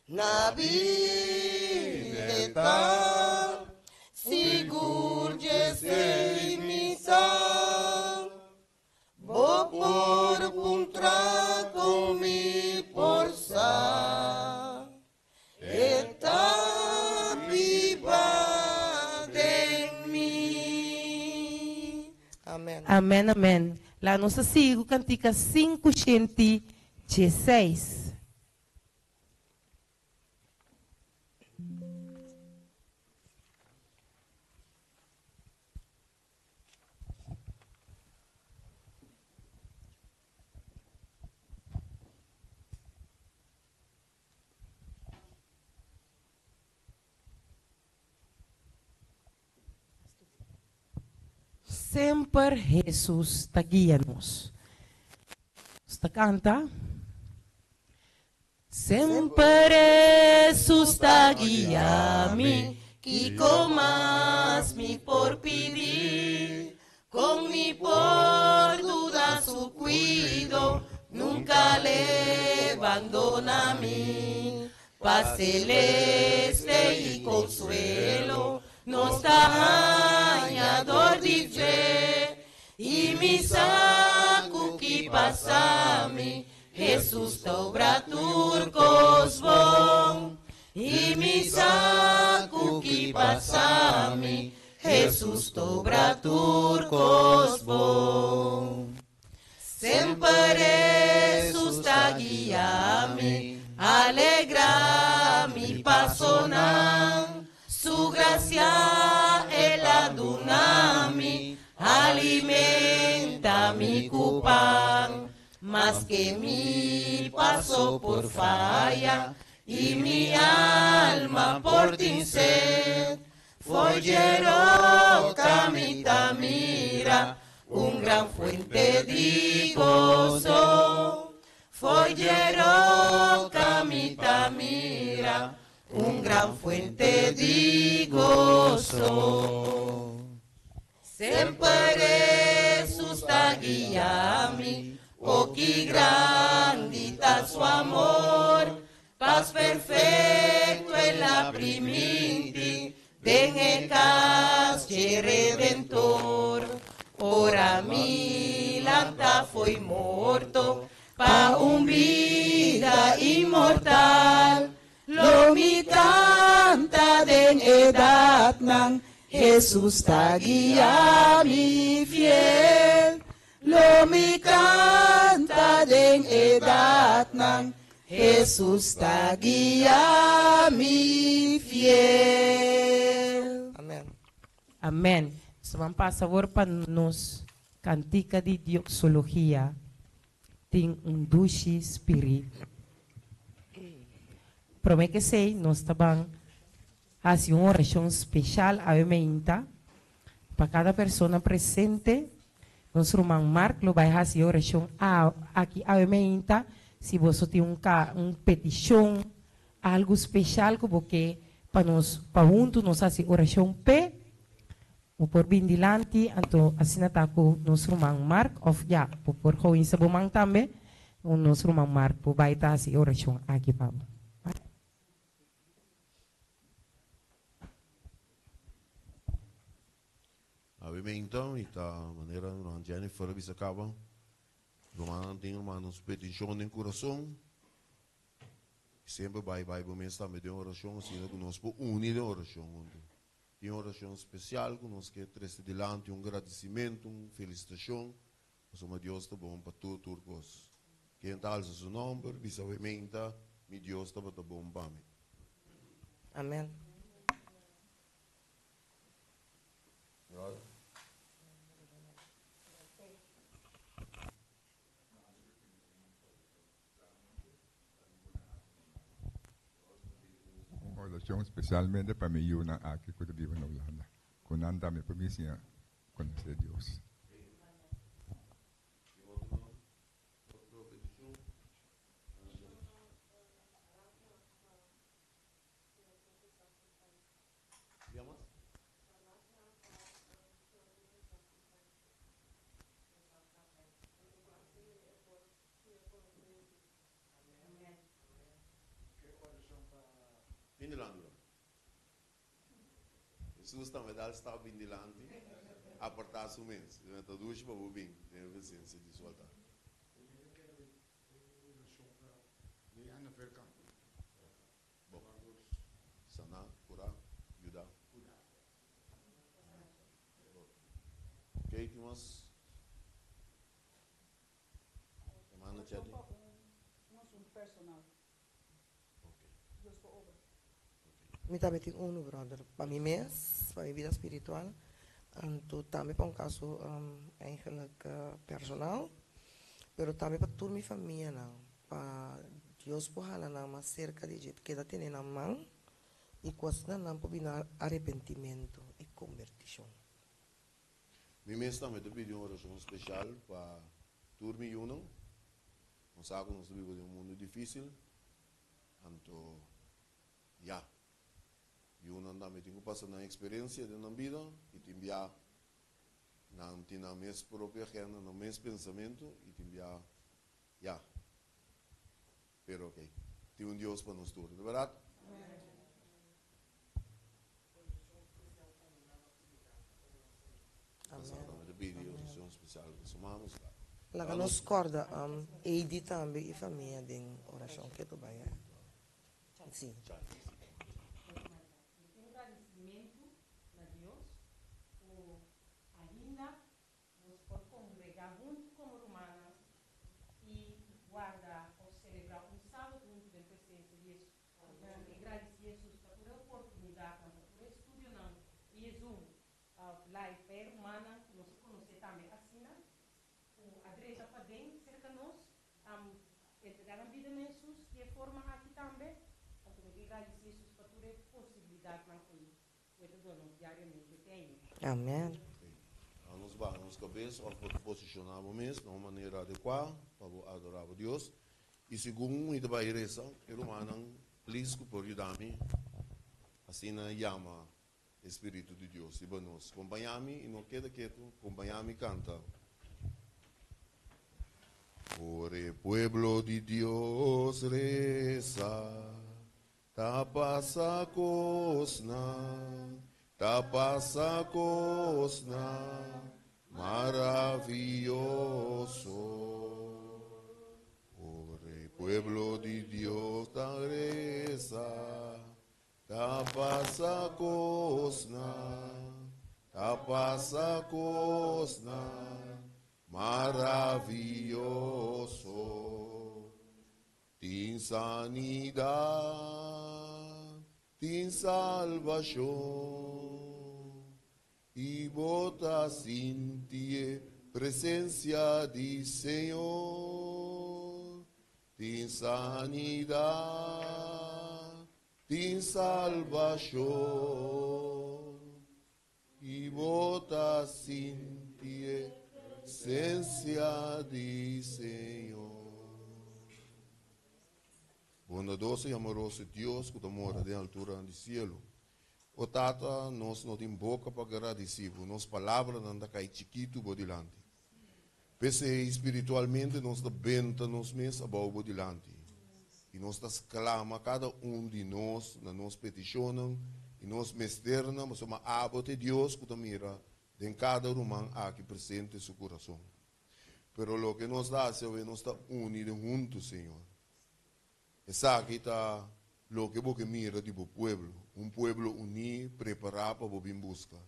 Speaker 2: Na bida e ta, sigur djesei mi sa. Bo por puntra kon mi por sa. E ta biba den mi. Amen.
Speaker 1: Amen amen la nos ta sigui ku kantika 516. Semper Hesus ta guia nos. Nos ta kanta. Semper Hesus ta guia mi, kiko mas mi por pidi? Kon mi por duda su kuido? Nunka l'e bandona mi. Pas celeste i konsuelo nos ta haña dor di dje. I mi sa ku ki pasa mi, Hesus ta obra tur kos bon. I mi sa ku ki pasa mi, Hesus ta obra tur kos bon. Semper Hesus ta guia mi, alegra mi pasonan. Su gracia El a duna mi, alimenta mi ku pan. Maske mi paso por faya i mi alma por tin sed, fo'i dje roka mi ta mira un gran fuente di goso. Fo'i dje roka mi ta mira un gran fuente di goso. Semper Hesus ta guia mi, o ki grandi ta su amor. Pas perfecto el a priminti den e kas dje Redentor. Ora mi lanta fo'i morto pa un bida inmortal,
Speaker 5: Lo mi kanta den edatnan, Hesus ta guia mi fiel. Lo mi kanta den edatnan, Hesus ta guia mi fiel.
Speaker 2: Amen.
Speaker 1: Amen. Nos ta ban pasa awor pa nos kantika di dioxologia. Tin un dushi spiritu. Prome k'esei nos ta ban hasi un orashon speshal awe meinta pa kada persona presente. Nos ruman Mark lo bai hasi e orashon aki awe meinta. Si boso tin un un petishon, algu speshal ku bo ke pa nos pa huntu nos hasi orashon p'e, Bo por bin dilanti, anto asina ta ku nos ruman Mark, òf ya, bo por houinsa bo man tambe, nos ruman Mark por bai ta hasi e orashon aki pa bo.
Speaker 3: Awe meinta mi ta manera ruman Jennifer a bisa kaba, rumannan tin rumannan su petishon den kurason. Semper bai bai bo mes tambe den orashon asina ku nos por uni den orashon huntu. Tin orashon spesial ku nos ke trese dilanti, un gradisimentu, un felisitashon, pasobra Dios ta bon pa tur tur kos. Ken ta alsa su nòmber, bisa wei menta, Mi Dios tabata bon pa mi.
Speaker 2: Amen.
Speaker 3: Brother.
Speaker 6: Un orashon spesialmente pa mi yunan aki ku ta biba na Hulanda, ku nan tambe por bin siña konosé Dios.
Speaker 3: Bin dilanti bro. Jesus tambe dal stap bin dilanti, apartá su mes. E ta dushi pa bo bin den e presencia di su altar. Bon. Saná, kurá, yudá. Kei tin mas? Hermana Chetty?
Speaker 5: Un asuntu personal. Dios por obra.
Speaker 2: Mi tambe tin unu, brother. Pa mi mes, pa mi bida spiritual, anto tambe pa un kaso eigenlijk personal, pero tambe pa tur mi famianan, pa Dios por hala nan mas serka di dje, keda tene nan man i ku asina nan por bini arepentimentu i kombertishon.
Speaker 3: Mi mes tambe ta pidi un orashon speshal pa tur mi yunan. Nos sa ku nos ta biba den un mundu difísil. Anto, ya. Yunan tambe tin ku pasa nan eksperensia den nan bida i tin bia nan tin nan mes propio agenda, nan mes pensamentu i tin bia, ya. Pero ok, tin un Dios pa nos tur, no ta bèrdat?
Speaker 2: Amen.
Speaker 3: Pidi orashon spesial pa su mama.
Speaker 2: Laga nos kòrda Eidi tambe i famia den orashon ke tu bai a. Si.
Speaker 1: Mi tin un gradisimentu na Dios ku ainda nos por kongregá huntu komo rumannan i warda òf selebrá un sábado huntu den presensia di Hesus. Mi gradisí Hesus pa tur e oportunidatnan, pa tur e estudionan via Zoom òf live pa e rumannan ku nos a konosé tambe asina ku a drenta paden serka nos. Entregá nan bida na Hesus di e forma aki tambe. Anto mi ke gradisí Hesus pa tur e posibilidatnan ei ku e ta duna nos diariamente te ainda.
Speaker 2: Amen.
Speaker 3: Laga nos baha nos kabes òf bo ta posishoná bo mes na un manera adekuá pa bo adorá bo Dios. I segun mi ta bai resa, e rumannan plis ku por yuda mi asina yama e Spiritu di Dios riba nos. Kompañá mi i no keda ketu, kompañá mi kanta. Ora e pueblo di Dios resa, ta pasa kosnan, ta pasa kosnan maravioso. Ora e pueblo di Dios ta resa, Ta pasa kosnan, ta pasa kosnan maravioso. Tin sanidat, tin salbashon, i bo ta sinti e presensia di Señor. Tin sanidat, Tin salbashon i bo ta sinti e presensia di Señor. Bondadoso i amoroso Dios ku ta mora den alturanan di sielu. O Tata, nos no tin boka pa gradisí bo, nos palabranan ta kai chikitu bo dilanti. P'esei, spiritualmente nos ta benta nos mes abou bo dilanti, i nos ta sklama kada un di nos na nos petishonnan i nos mesternan, pasobra abo ta e Dios ku ta mira den kada ruman aki presente su kurason. Pero loke nos ta hasi awe, nos ta uni den huntu, Señor. Esaki ta loke bo ke mira di bo pueblo, un pueblo uní, prepará pa bo bin buska.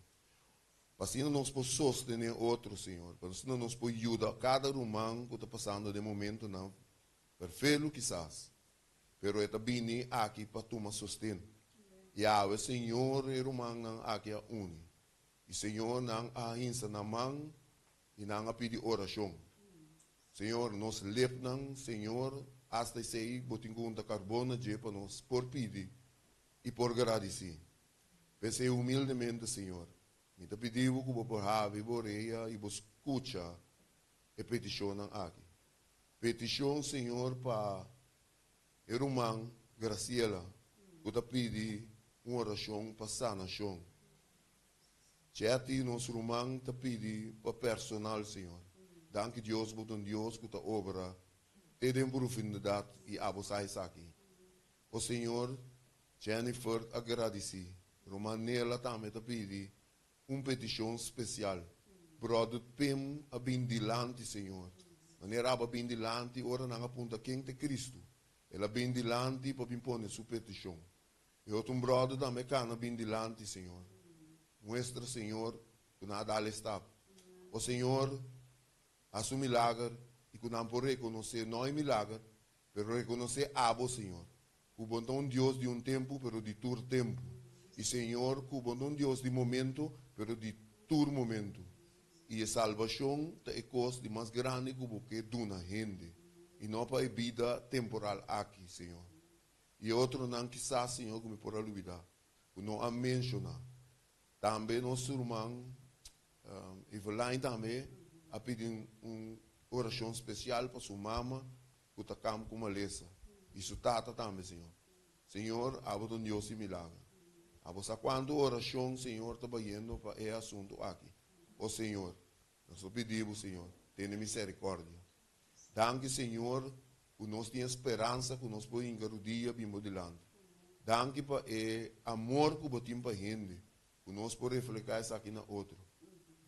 Speaker 3: Pa asina nos por sostené otro, Señor. Pa asina nos por yuda kada ruman ku ta pasando den momentonan perfelu kisas, pero e ta bini aki pa tuma sosten. I awe, Señor, e rumannan aki a uni. I, Señor, nan a hinsa nan man i nan a pidi orashon. Señor, nos lepnan, Señor, asta esei Bo tin ku hunta karbon na dje pa nos por pidi i por gradisí. P'esei humildemente, Señor, mi ta pidi Bo ku Bo por habri Bo orea i Bo skucha e petishonnan aki. Petishon, Señor, pa e ruman Graciela ku ta pidi un orashon pa sanashon. Chetty, nos ruman, ta pidi pa personal, Señor. Danki Dios, Bo ta un Dios ku ta obra te den profundidat i abo sa esaki. O Señor, Jennifer a gradisí. Ruman Nela tambe ta pidi un petishon spesial. Bròder Pim a bin dilanti, Señor. Manera abo a bin dilanti ora nan a punta ken ta Cristo, el a bin dilanti pa bin pone su petishon. E otro un bròder tambe kana bin dilanti, Señor. Muestra, Señor, ku nan a dal e stap. O Señor, hasi un milager i ku nan por rekonosé no e milager, Pero rekonosé abo, Señor, ku bo no ta un Dios di un tempu, pero di tur tempu. I, Señor, ku bo no ta un Dios di momento, pero di tur momento. I e salbashon ta e kos di mas grandi ku bo ke duna hende, i no pa e bida temporal aki, Señor. I e otronan kisas, Señor, ku mi por a lubidá, ku no a menshoná. Tambe nos ruman Eveline tambe a pidi un orashon spesial pa su mama ku ta kam ku malesa i su tata tambe, Señor. Señor, abo ta un Dios di milager. Abo sa kuantu orashon Señor ta bayendo pa e asuntu aki. O Señor, nos ta pidi bo, Señor, tene miserikòrdia. Danki, Señor, ku nos tin e speransa ku nos por hinka rudia bin bo dilanti. Danki pa e amor ku bo tin pa hende, ku nos por reflehá esaki na otro.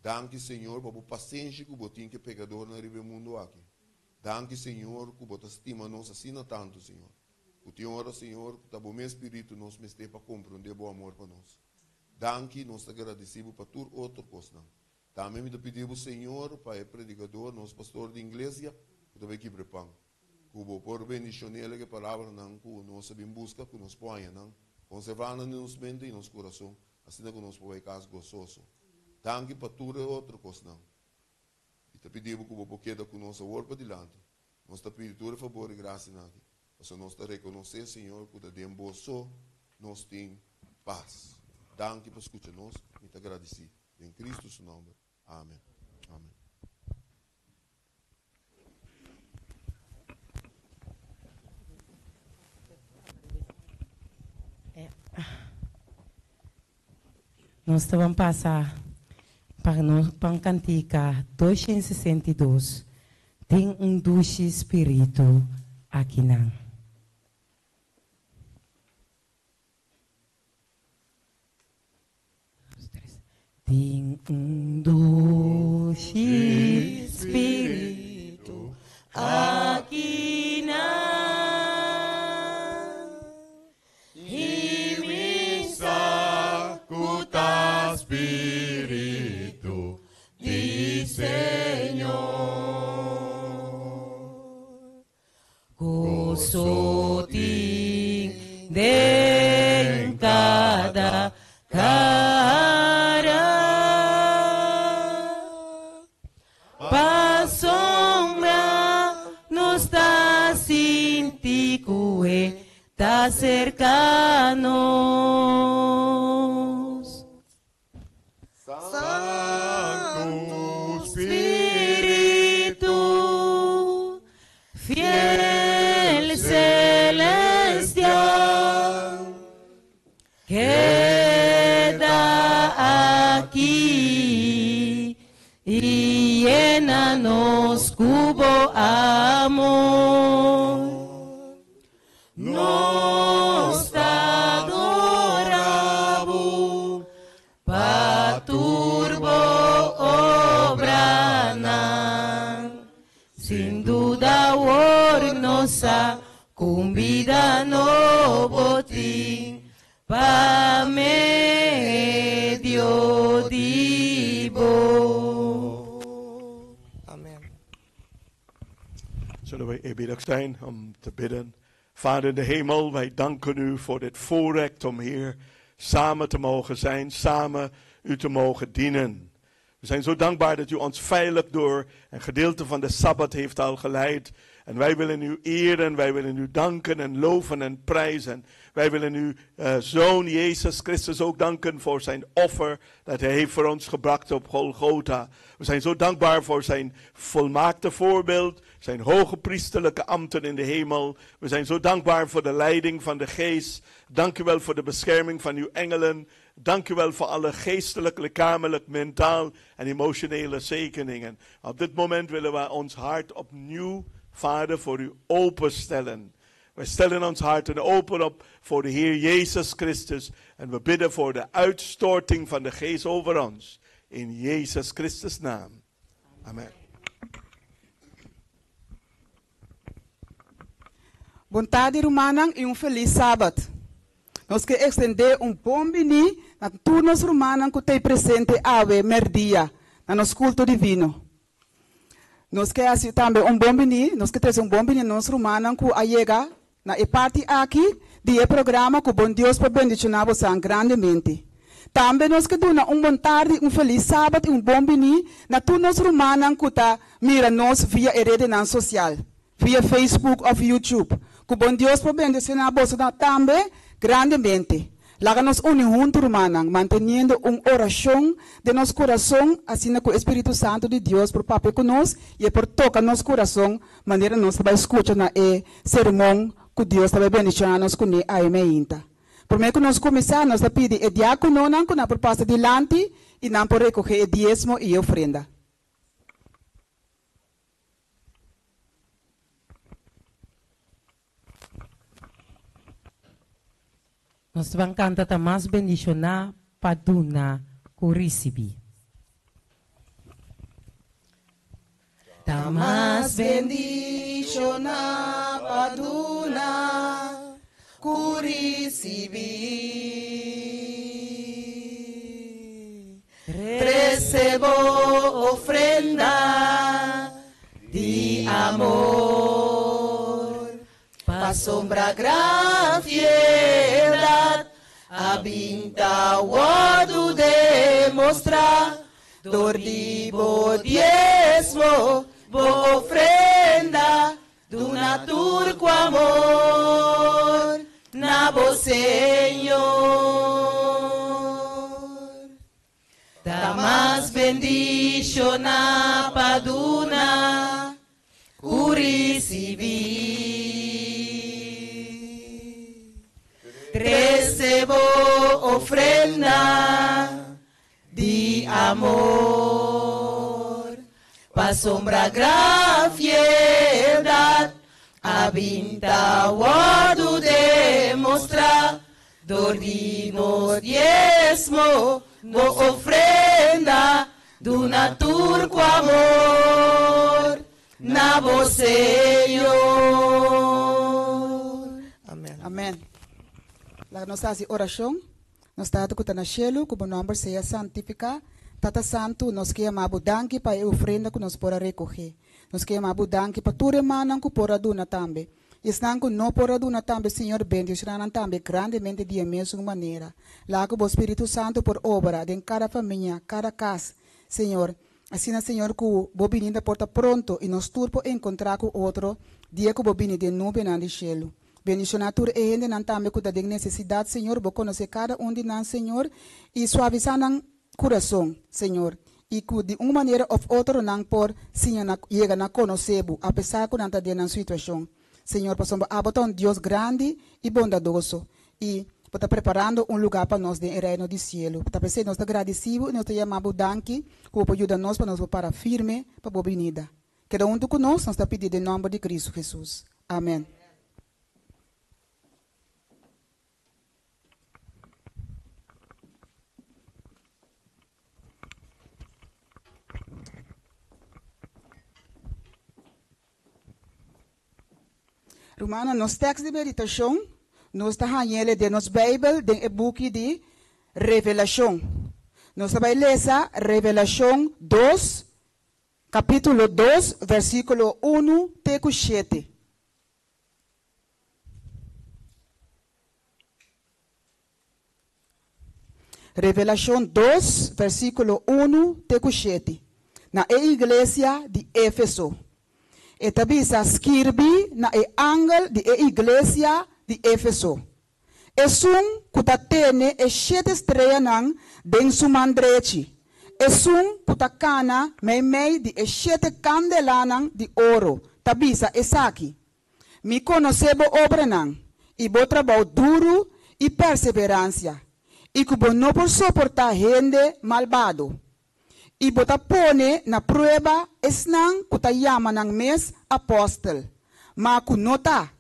Speaker 3: Danki, Señor, pa bo pasenshi ku bo tin ku e pekadornan riba e mundu aki. Danki, Señor, ku bo ta stima nos asina tantu, Señor. Ku tin ora, Señor, ku ta bo mes spiritu nos mester pa komprondé bo amor pa nos. Danki, nos ta gradisí bo pa tur otro kosnan. Tambe mi ta pidi bo, Señor, pa e predikador, nos pastor di inglesia, ku ta bai kibra e pan. Ku bo por bendishon'é ku e palabranan ku nos a bin buska, ku nos por haña nan, konservá nan den nos mente i nos kurason, asina ku nos por bai kas gososo. Danki pa tur e otro kosnan. Mi ta pidi bo ku bo por keda ku nos awor padilanti. Nos ta pidi tur e fabor i grasianan aki, pasobra nos ta rekonosé, Señor, ku ta den bo so nos tin pas. Danki pa skucha nos. Mi ta gradisí. Den Kristu su nòmber. Amen. Amen.
Speaker 1: Nos ta ban pasa pa nos pan kantika 262, Tin un dushi spiritu akinan. Tin un dushi spiritu akinan.
Speaker 7: I mi sa ku ta spiritu di Señor.
Speaker 1: Goso tin den kada kara. Pasobra nos ta sinti ku e ta serka nos.
Speaker 7: Santu
Speaker 1: Spiritu, fiel celestial, keda aki i yena nos ku bo amor. Nos ta adorá bo pa tur bo obranan. Sin duda awor nos sa ku un bida nobo tin pa medio di bo.
Speaker 2: Amen.
Speaker 8: Zullen wij eerbiedig zijn om te bidden? Vader in de hemel, wij danken u voor dit voorrecht om hier samen te mogen zijn, samen u te mogen dienen. We zijn zo dankbaar dat u ons veilig door een gedeelte van de Sabbat heeft al geleid. En wij willen u eren, wij willen u danken en loven en prijzen. Wij willen uw Zoon Jezus Christus ook danken voor zijn offer dat hij heeft voor ons gebracht op Golgotha. We zijn zo dankbaar voor zijn volmaakte voorbeeld, zijn hoge priesterlijke ambten in de hemel. We zijn zo dankbaar voor de leiding van de Geest. Dank u wel voor de bescherming van uw engelen. Dank u wel voor alle geestelijk, lichamelijk, mentaal en emotionele zegeningen. Op dit moment willen we ons hart opnieuw, Vader, voor u openstellen. Wij stellen ons harten open op voor de Heer Jezus Christus. En we bidden voor de uitstorting van de Geest over ons. In Jezus Christus naam. Amen.
Speaker 5: Bon tardi rumannan i un felis Sabat. Nos ke ekstendé un bon biní na tur nos rumannan ku ta ei presente awe mèrdia na nos kulto divino. Nos ke hasi tambe un bon biní, nos ke trese un bon biní na nos rumannan ku a yega na e parti aki di e programa ku bon Dios por bendishoná bosan grandemente. Tambe nos ke duna un bon tardi, un felis Sabat i un bon biní na tur nos rumannan ku ta mira nos via e redenan sosial. Via Facebook of YouTube. Ku bon Dios por bendiciona bosonan tambe grandemente. Laga nos uni huntu rumannan, manteniendo un oracion den nos curason asina cu e Spiritu Santo di Dios por papia cu nos y e por toca nos curason manera nos ta bay scucha na e sermon. ku Dios ta bai bendishoná nos kuné awe meinta. Promé ku nos kuminsá, nos ta pidi e diákononan ku nan por pasa dilanti i nan por rekogé e diesmo i e ofrenda.
Speaker 1: Nos ta ban kanta Ta Mas Bendishoná pa Duna ku Risibí.
Speaker 2: Ta mas bendishoná pa duna ku risibí. Trese bo ofrenda di amor, pasobra gran fieldat a bin ta wòrdu demostrá dor di bo diesmo, bo ofrenda, duna tur ku amor na bo Señor. Ta mas bendishoná pa duna ku risibí. Trese bo ofrenda di amor, pasobra gran fieldat a bin ta wòrdu demostrá dor di nos diesmo, bo ofrenda, duna tur ku amor na bo Señor.
Speaker 5: Amen. Amen. Laga nos hasi orashon. Nos Tata ku ta na shelu, ku bo nòmber sea santifiká. Tata Santu, nos ke yama bo danki pa e ofrenda ku nos por a rekogé. Nos ke yama bo danki pa tur e mannan ku por a duna tambe. I esnan ku no por a duna tambe, Señor, bendishoná nan tambe grandemente di e mesun manera. Laga ku bo Spiritu Santu por obra den kada famia, kada kas, Señor. Asina, Señor, ku bo bininda por ta pronto i nos tur por enkontrá ku otro dia ku bo bini den nubenan di shelu. Bendishoná tur e hendenan tambe ku ta den nesesidat, Señor. Bo konosé kada un di nan, Señor, i suavisá nan kurason, Señor, i ku di un manera òf otro nan por siña na yega na konosé Bo, apesar ku nan ta den nan situashon, Señor, pasobra Abo ta un Dios grandi i bondadoso, i Bo ta preparando un lugá pa nos den e Reino di sielu. Ta p'esei nos ta gradisí Bo i nos ta yama Bo danki ku Bo por yuda nos pa nos por para firme pa Bo binida. Keda huntu ku nos, nos ta pidi den nòmber di Kristu Hesus. Amèn. Rumannan, nos tèks di meditashon nos ta hañ'el den nos Beibel den e buki di Revelashon. Nos ta bai lesa Revelashon dos, kapítulo dos, versíkulo unu te ku shete. Revelashon dos, versíkulo unu te ku shete, Na e iglesia di Éfeso. E ta bisa, Skirbi na e angel di e iglesia di Éfeso, Esun ku ta tene e shete streanan den su man drechi, esun ku ta kana meimei di e shete kandelanan di oro, ta bisa esaki, Mi konosé bo obranan i bo trabou duru i perseveransia, i ku bo no por soportá hende malbado. I bo ta pone na prueba esnan ku ta yama nan mes apòstel, ma ku no ta,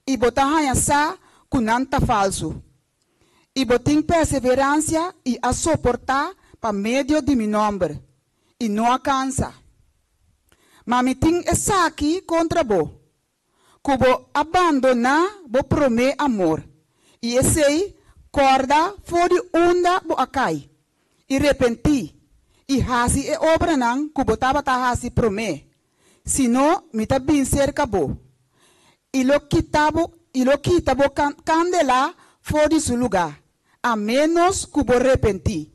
Speaker 5: i bo ta haña sa ku nan ta falsu. I bo tin perseveransia i a soportá pa medio di mi nòmber, i no a kansa. Ma mi tin esaki kontra bo, ku bo a bandoná bo promé amor, i esei kòrda for di unda bo a kai, i repentí, i hasi e obranan ku bo tabata hasi promé, sino mi ta bin serka bo, i lo kita bo, i lo kita bo kandelá for di su lugá, a ménos ku bo repentí.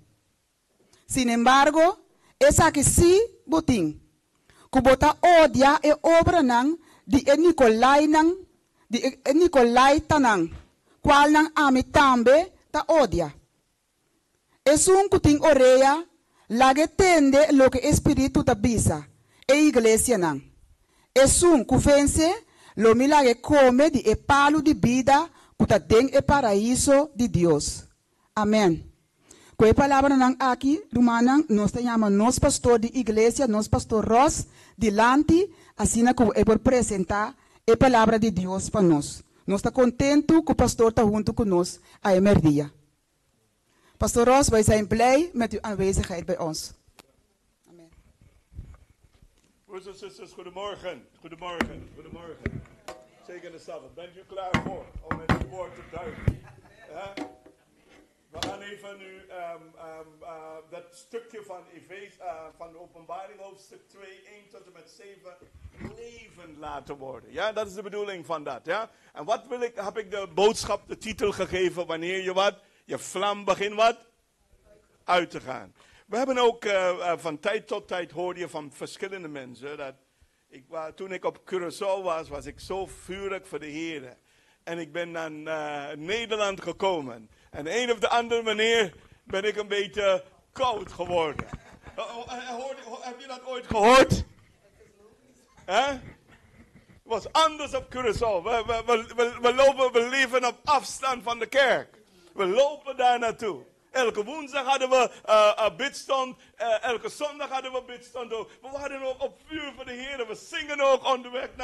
Speaker 5: Sinembargo, esaki sí bo tin, ku bo ta odia e obranan di e Nikolainan, di e Nikolaitanan, kualnan ami tambe ta odia. Esun ku tin orea, lag'e tende loke e Spiritu ta bisa e iglesianan. Esun ku vense, Lo mi lag'é kome di e palu di bida ku ta den e paraiso di Dios. Amèn. Ku e palabranan aki, rumannan, nos ta yama nos pastor di iglesia, nos pastor Ross, dilanti, asina ku e por presentá e palabra di Dios pa nos. Nos ta kontentu ku pastor ta huntu ku nos awe mèrdia. Pastor Ross, wij zijn blij met uw aanwezigheid bij ons. Amen.
Speaker 8: Broers en zusters, goedemorgen. Goedemorgen, goedemorgen. Zeker de Sabbat. Bent u klaar voor om in het woord te duiken? We gaan even nu dat stukje van, Efeze, van de openbaring, hoofdstuk 2, 1 tot en met 7, levend laten worden. Ja, dat is de bedoeling van dat. Ja? En wat wil ik, heb ik de boodschap, de titel gegeven, wanneer je wat, je vlam begint wat? Uit te gaan. We hebben ook van tijd tot tijd hoorde je van verschillende mensen dat ik, toen ik op Curaçao was, was ik zo vurig voor de Heer. En ik ben naar Nederland gekomen. En een of de andere manier ben ik een beetje koud geworden. Heb je dat ooit gehoord? Hè? Het was anders op Curaçao. We lopen, we leven op afstand van de kerk. We lopen daar naartoe. Elke woensdag hadden we bidstond. Elke zondag hadden we bidstond ook. We waren ook op vuur voor de Heer. We zingen ook onderweg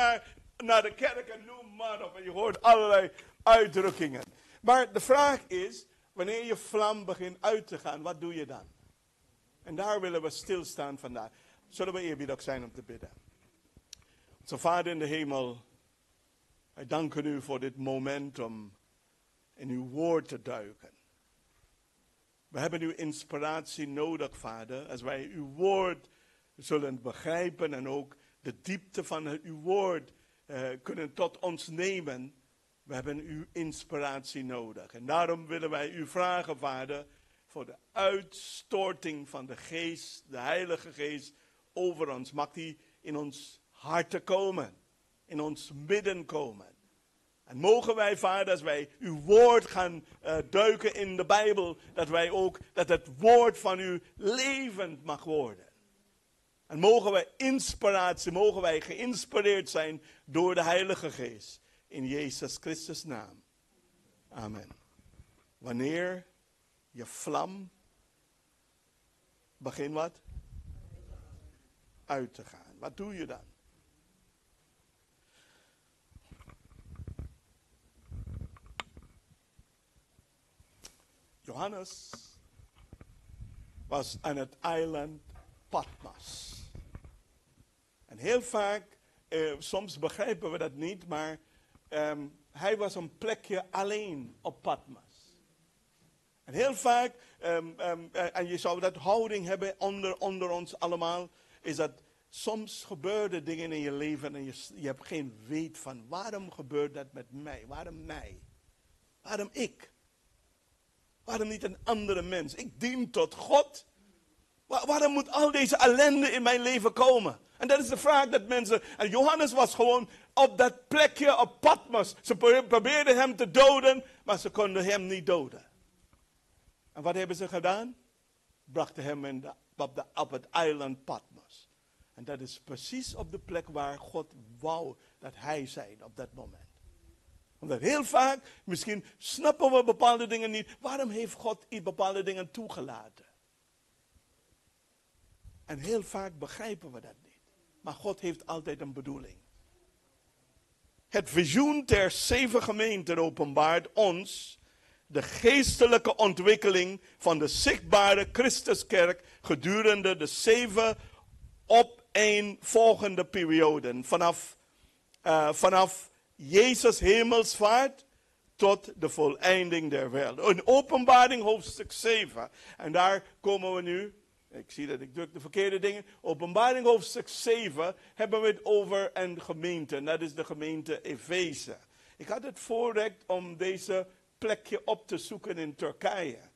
Speaker 8: naar de kerk en noem maar op. En je hoort allerlei uitdrukkingen. Maar de vraag is, wanneer je vlam begint uit te gaan, wat doe je dan? En daar willen we stilstaan vandaag. Zullen we eerbiedig zijn om te bidden? Onze Vader in de hemel, wij danken u voor dit moment om in uw woord te duiken. We hebben uw inspiratie nodig, Vader, als wij uw woord zullen begrijpen en ook de diepte van uw woord kunnen tot ons nemen. We hebben uw inspiratie nodig. En daarom willen wij u vragen, Vader, voor de uitstorting van de Geest, de Heilige Geest, over ons. Mag die in ons harten komen, in ons midden komen. En mogen wij, Vader, als wij uw woord gaan duiken in de Bijbel, dat wij ook, dat het woord van u levend mag worden. En mogen wij inspiratie, mogen wij geïnspireerd zijn door de Heilige Geest. In Jezus Christus naam. Amen. Wanneer je vlam begint wat? Uit te gaan. Wat doe je dan? Johannes was aan het eiland Patmos. En heel vaak, soms begrijpen we dat niet, maar hij was een plekje alleen op Patmos. En heel vaak, en je zou dat houding hebben onder ons allemaal, is dat soms gebeuren dingen in je leven en je hebt geen weet van waarom gebeurt dat met mij? Waarom mij? Waarom ik? Waarom niet een andere mens? Ik dien tot God. Waarom moet al deze ellende in mijn leven komen? En dat is de vraag dat mensen... En Johannes was gewoon op dat plekje op Patmos. Ze probeerden hem te doden, maar ze konden hem niet doden. En wat hebben ze gedaan? Brachten hem op het eiland Patmos. En dat is precies op de plek waar God wou dat hij zijn op dat moment. Omdat heel vaak, misschien snappen we bepaalde dingen niet. Waarom heeft God bepaalde dingen toegelaten? En heel vaak begrijpen we dat niet. Maar God heeft altijd een bedoeling. Het visioen ter zeven gemeenten openbaart ons de geestelijke ontwikkeling van de zichtbare Christuskerk gedurende de 7 opeenvolgende perioden. Vanaf Jezus hemelsvaart tot de voleinding der wereld. In Openbaring hoofdstuk 7. En daar komen we nu. Ik zie dat ik druk de verkeerde dingen. Openbaring hoofdstuk 7 hebben we het over een gemeente. En dat is de gemeente Efeze. Ik had het voorrecht om deze plekje op te zoeken in Turkije.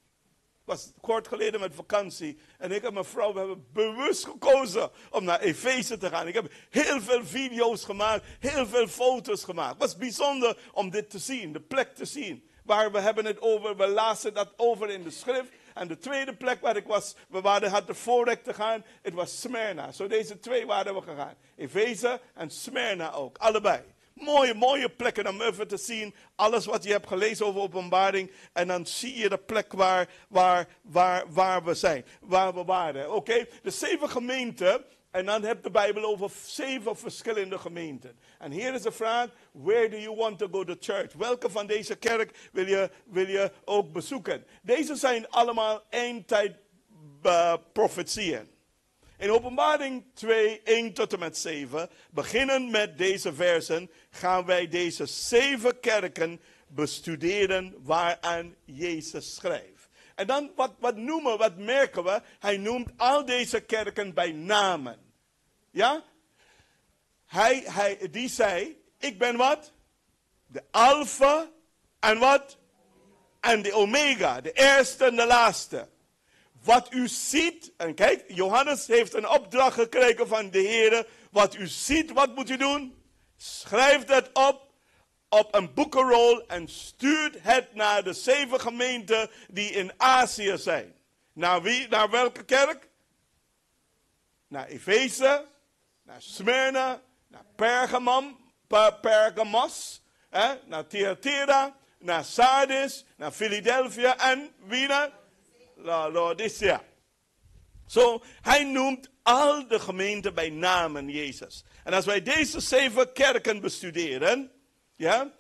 Speaker 8: Ik was kort geleden met vakantie. En ik en mijn vrouw we hebben bewust gekozen om naar Efeze te gaan. Ik heb heel veel video's gemaakt, heel veel foto's gemaakt. Het was bijzonder om dit te zien, de plek te zien. Waar we hebben het over, we lazen dat over in de schrift. En de tweede plek waar ik was, we hadden het voorrecht te gaan, het was Smyrna. Zo deze twee waren we gegaan. Efeze en Smyrna ook, allebei. Mooie, mooie plekken om even te zien. Alles wat je hebt gelezen over openbaring. En dan zie je de plek waar, waar, waar, waar we zijn. Waar we waren. Oké, de zeven gemeenten. En dan hebt de Bijbel over zeven verschillende gemeenten. En hier is de vraag, where do you want to go to church? Welke van deze kerk wil je, wil je ook bezoeken? Deze zijn allemaal eindtijd profetieën. In Openbaring 2, 1 tot en met 7, beginnen met deze versen, gaan wij deze zeven kerken bestuderen waaraan Jezus schrijft. En dan, wat, wat noemen, wat merken we? Hij noemt al deze kerken bij namen. Ja? Hij, hij, die zei, ik ben wat? De Alpha en wat? En de Omega, de eerste en de laatste. Wat u ziet, en kijk, Johannes heeft een opdracht gekregen van de Heer. Wat u ziet, wat moet u doen? Schrijf dat op op een boekenrol en stuurt het naar de zeven gemeenten die in Azië zijn. Naar wie? Naar welke kerk? Naar Efeze, naar Smyrna, naar Pergamum, Pergamos, hè, naar Thyatira, naar Sardis, naar Philadelphia en wie naar? Laodicea. Zo, hij noemt al de gemeenten bij namen Jezus. En als wij deze zeven kerken bestuderen, ja,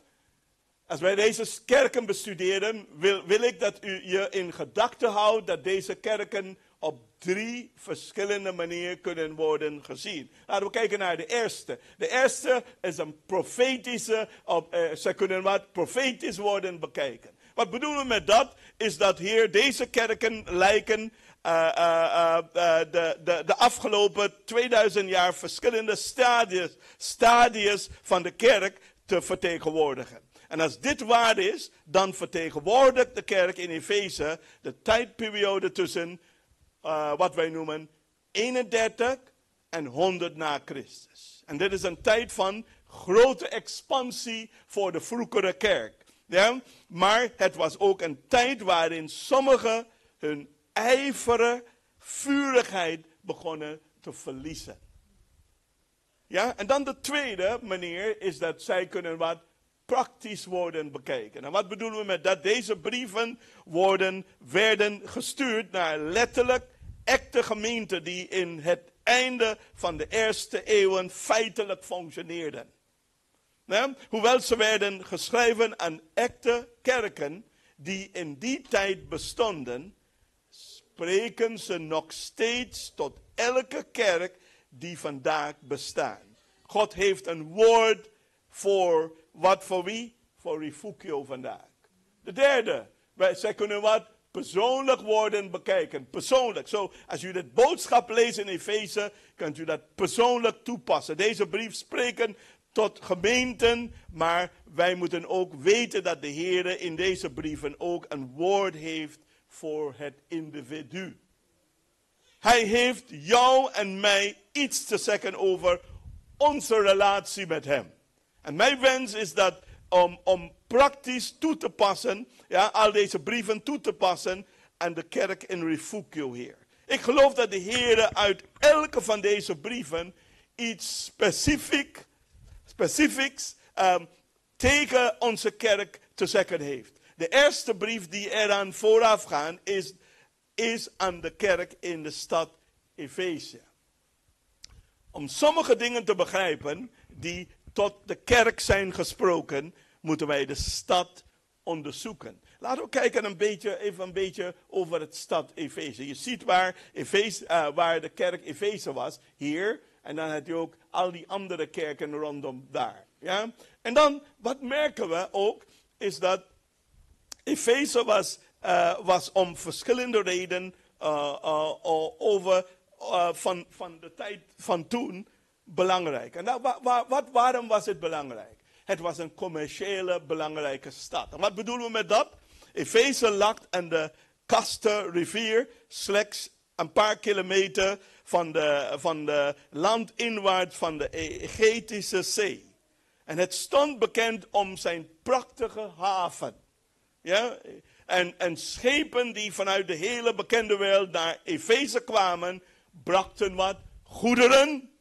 Speaker 8: als wij deze kerken bestuderen, wil, wil ik dat u je in gedachten houdt dat deze kerken op drie verschillende manieren kunnen worden gezien. Laten we kijken naar de eerste. De eerste is een profetische, op, ze kunnen wat profetisch worden bekijken. Wat bedoelen we met dat? Is dat hier deze kerken lijken de, de, de afgelopen 2000 jaar verschillende stadiums, stadiums van de kerk te vertegenwoordigen. En als dit waar is, dan vertegenwoordigt de kerk in Efeze de tijdperiode tussen wat wij noemen 31 en 100 na Christus. En dit is een tijd van grote expansie voor de vroegere kerk. Ja? Maar het was ook een tijd waarin sommigen hun ijveren vurigheid begonnen te verliezen. Ja, en dan de tweede manier is dat zij kunnen wat praktisch worden bekeken. En wat bedoelen we met dat? Deze brieven worden, werden gestuurd naar letterlijk echte gemeenten die in het einde van de eerste eeuwen feitelijk functioneerden. Ja, hoewel ze werden geschreven aan echte kerken die in die tijd bestonden, spreken ze nog steeds tot elke kerk die vandaag bestaat. God heeft een woord voor wat voor wie? Voor Refugio vandaag. De derde, wij, zij kunnen wat persoonlijk worden bekijken. Persoonlijk. Zo, als u dit boodschap leest in Efeze, kunt u dat persoonlijk toepassen. Deze brief spreken tot gemeenten, maar wij moeten ook weten dat de Heer in deze brieven ook een woord heeft voor het individu. Hij heeft jou en mij iets te zeggen over onze relatie met hem. En mijn wens is dat om, om praktisch toe te passen, ja, al deze brieven toe te passen aan de kerk in Refugio hier. Ik geloof dat de Heer uit elke van deze brieven iets specifiek, specifieks tegen onze kerk te zeggen heeft. De eerste brief die eraan vooraf gaat is, is aan de kerk in de stad Efeze. Om sommige dingen te begrijpen die tot de kerk zijn gesproken, moeten wij de stad onderzoeken. Laten we kijken een beetje, even een beetje over het stad Efeze. Je ziet waar, Efeze, waar de kerk Efeze was, hier. En dan heb je ook al die andere kerken rondom daar. Ja? En dan, wat merken we ook, is dat Efeze was, was om verschillende redenen over, van, van de tijd van toen belangrijk. En dat, wa, wat, waarom was het belangrijk? Het was een commerciële belangrijke stad. En wat bedoelen we met dat? Efeze lag aan de Kaster-rivier, slechts een paar kilometer van de, van de landinwaarts van de Egeïsche Zee. En het stond bekend om zijn prachtige haven. Ja? En, en schepen die vanuit de hele bekende wereld naar Efeze kwamen, brachten wat goederen,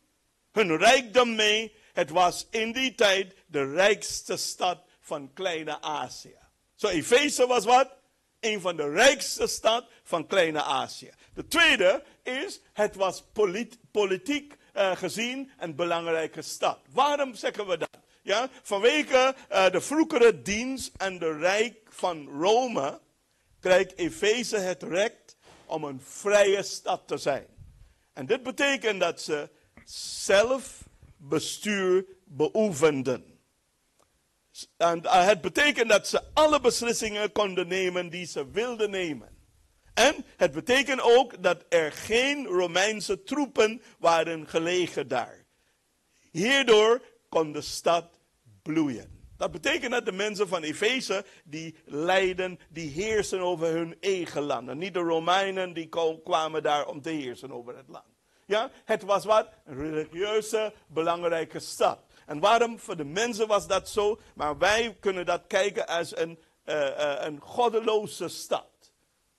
Speaker 8: hun rijkdom mee. Het was in die tijd de rijkste stad van Kleine Azië. Zo, Efeze was wat? Een van de rijkste stad van Kleine Azië. De tweede is, het was politiek gezien een belangrijke stad. Waarom zeggen we dat? Ja, vanwege de vroegere dienst en de rijk van Rome, krijgt Efeze het recht om een vrije stad te zijn. En dit betekent dat ze zelf bestuur beoefenden. En het betekent dat ze alle beslissingen konden nemen die ze wilden nemen. En het betekent ook dat er geen Romeinse troepen waren gelegen daar. Hierdoor kon de stad bloeien. Dat betekent dat de mensen van Efeze, die leiden, die heersen over hun eigen land. En niet de Romeinen die kwamen daar om te heersen over het land. Ja, het was wat? Een religieuze, belangrijke stad. En waarom? Voor de mensen was dat zo, maar wij kunnen dat kijken als een goddeloze stad.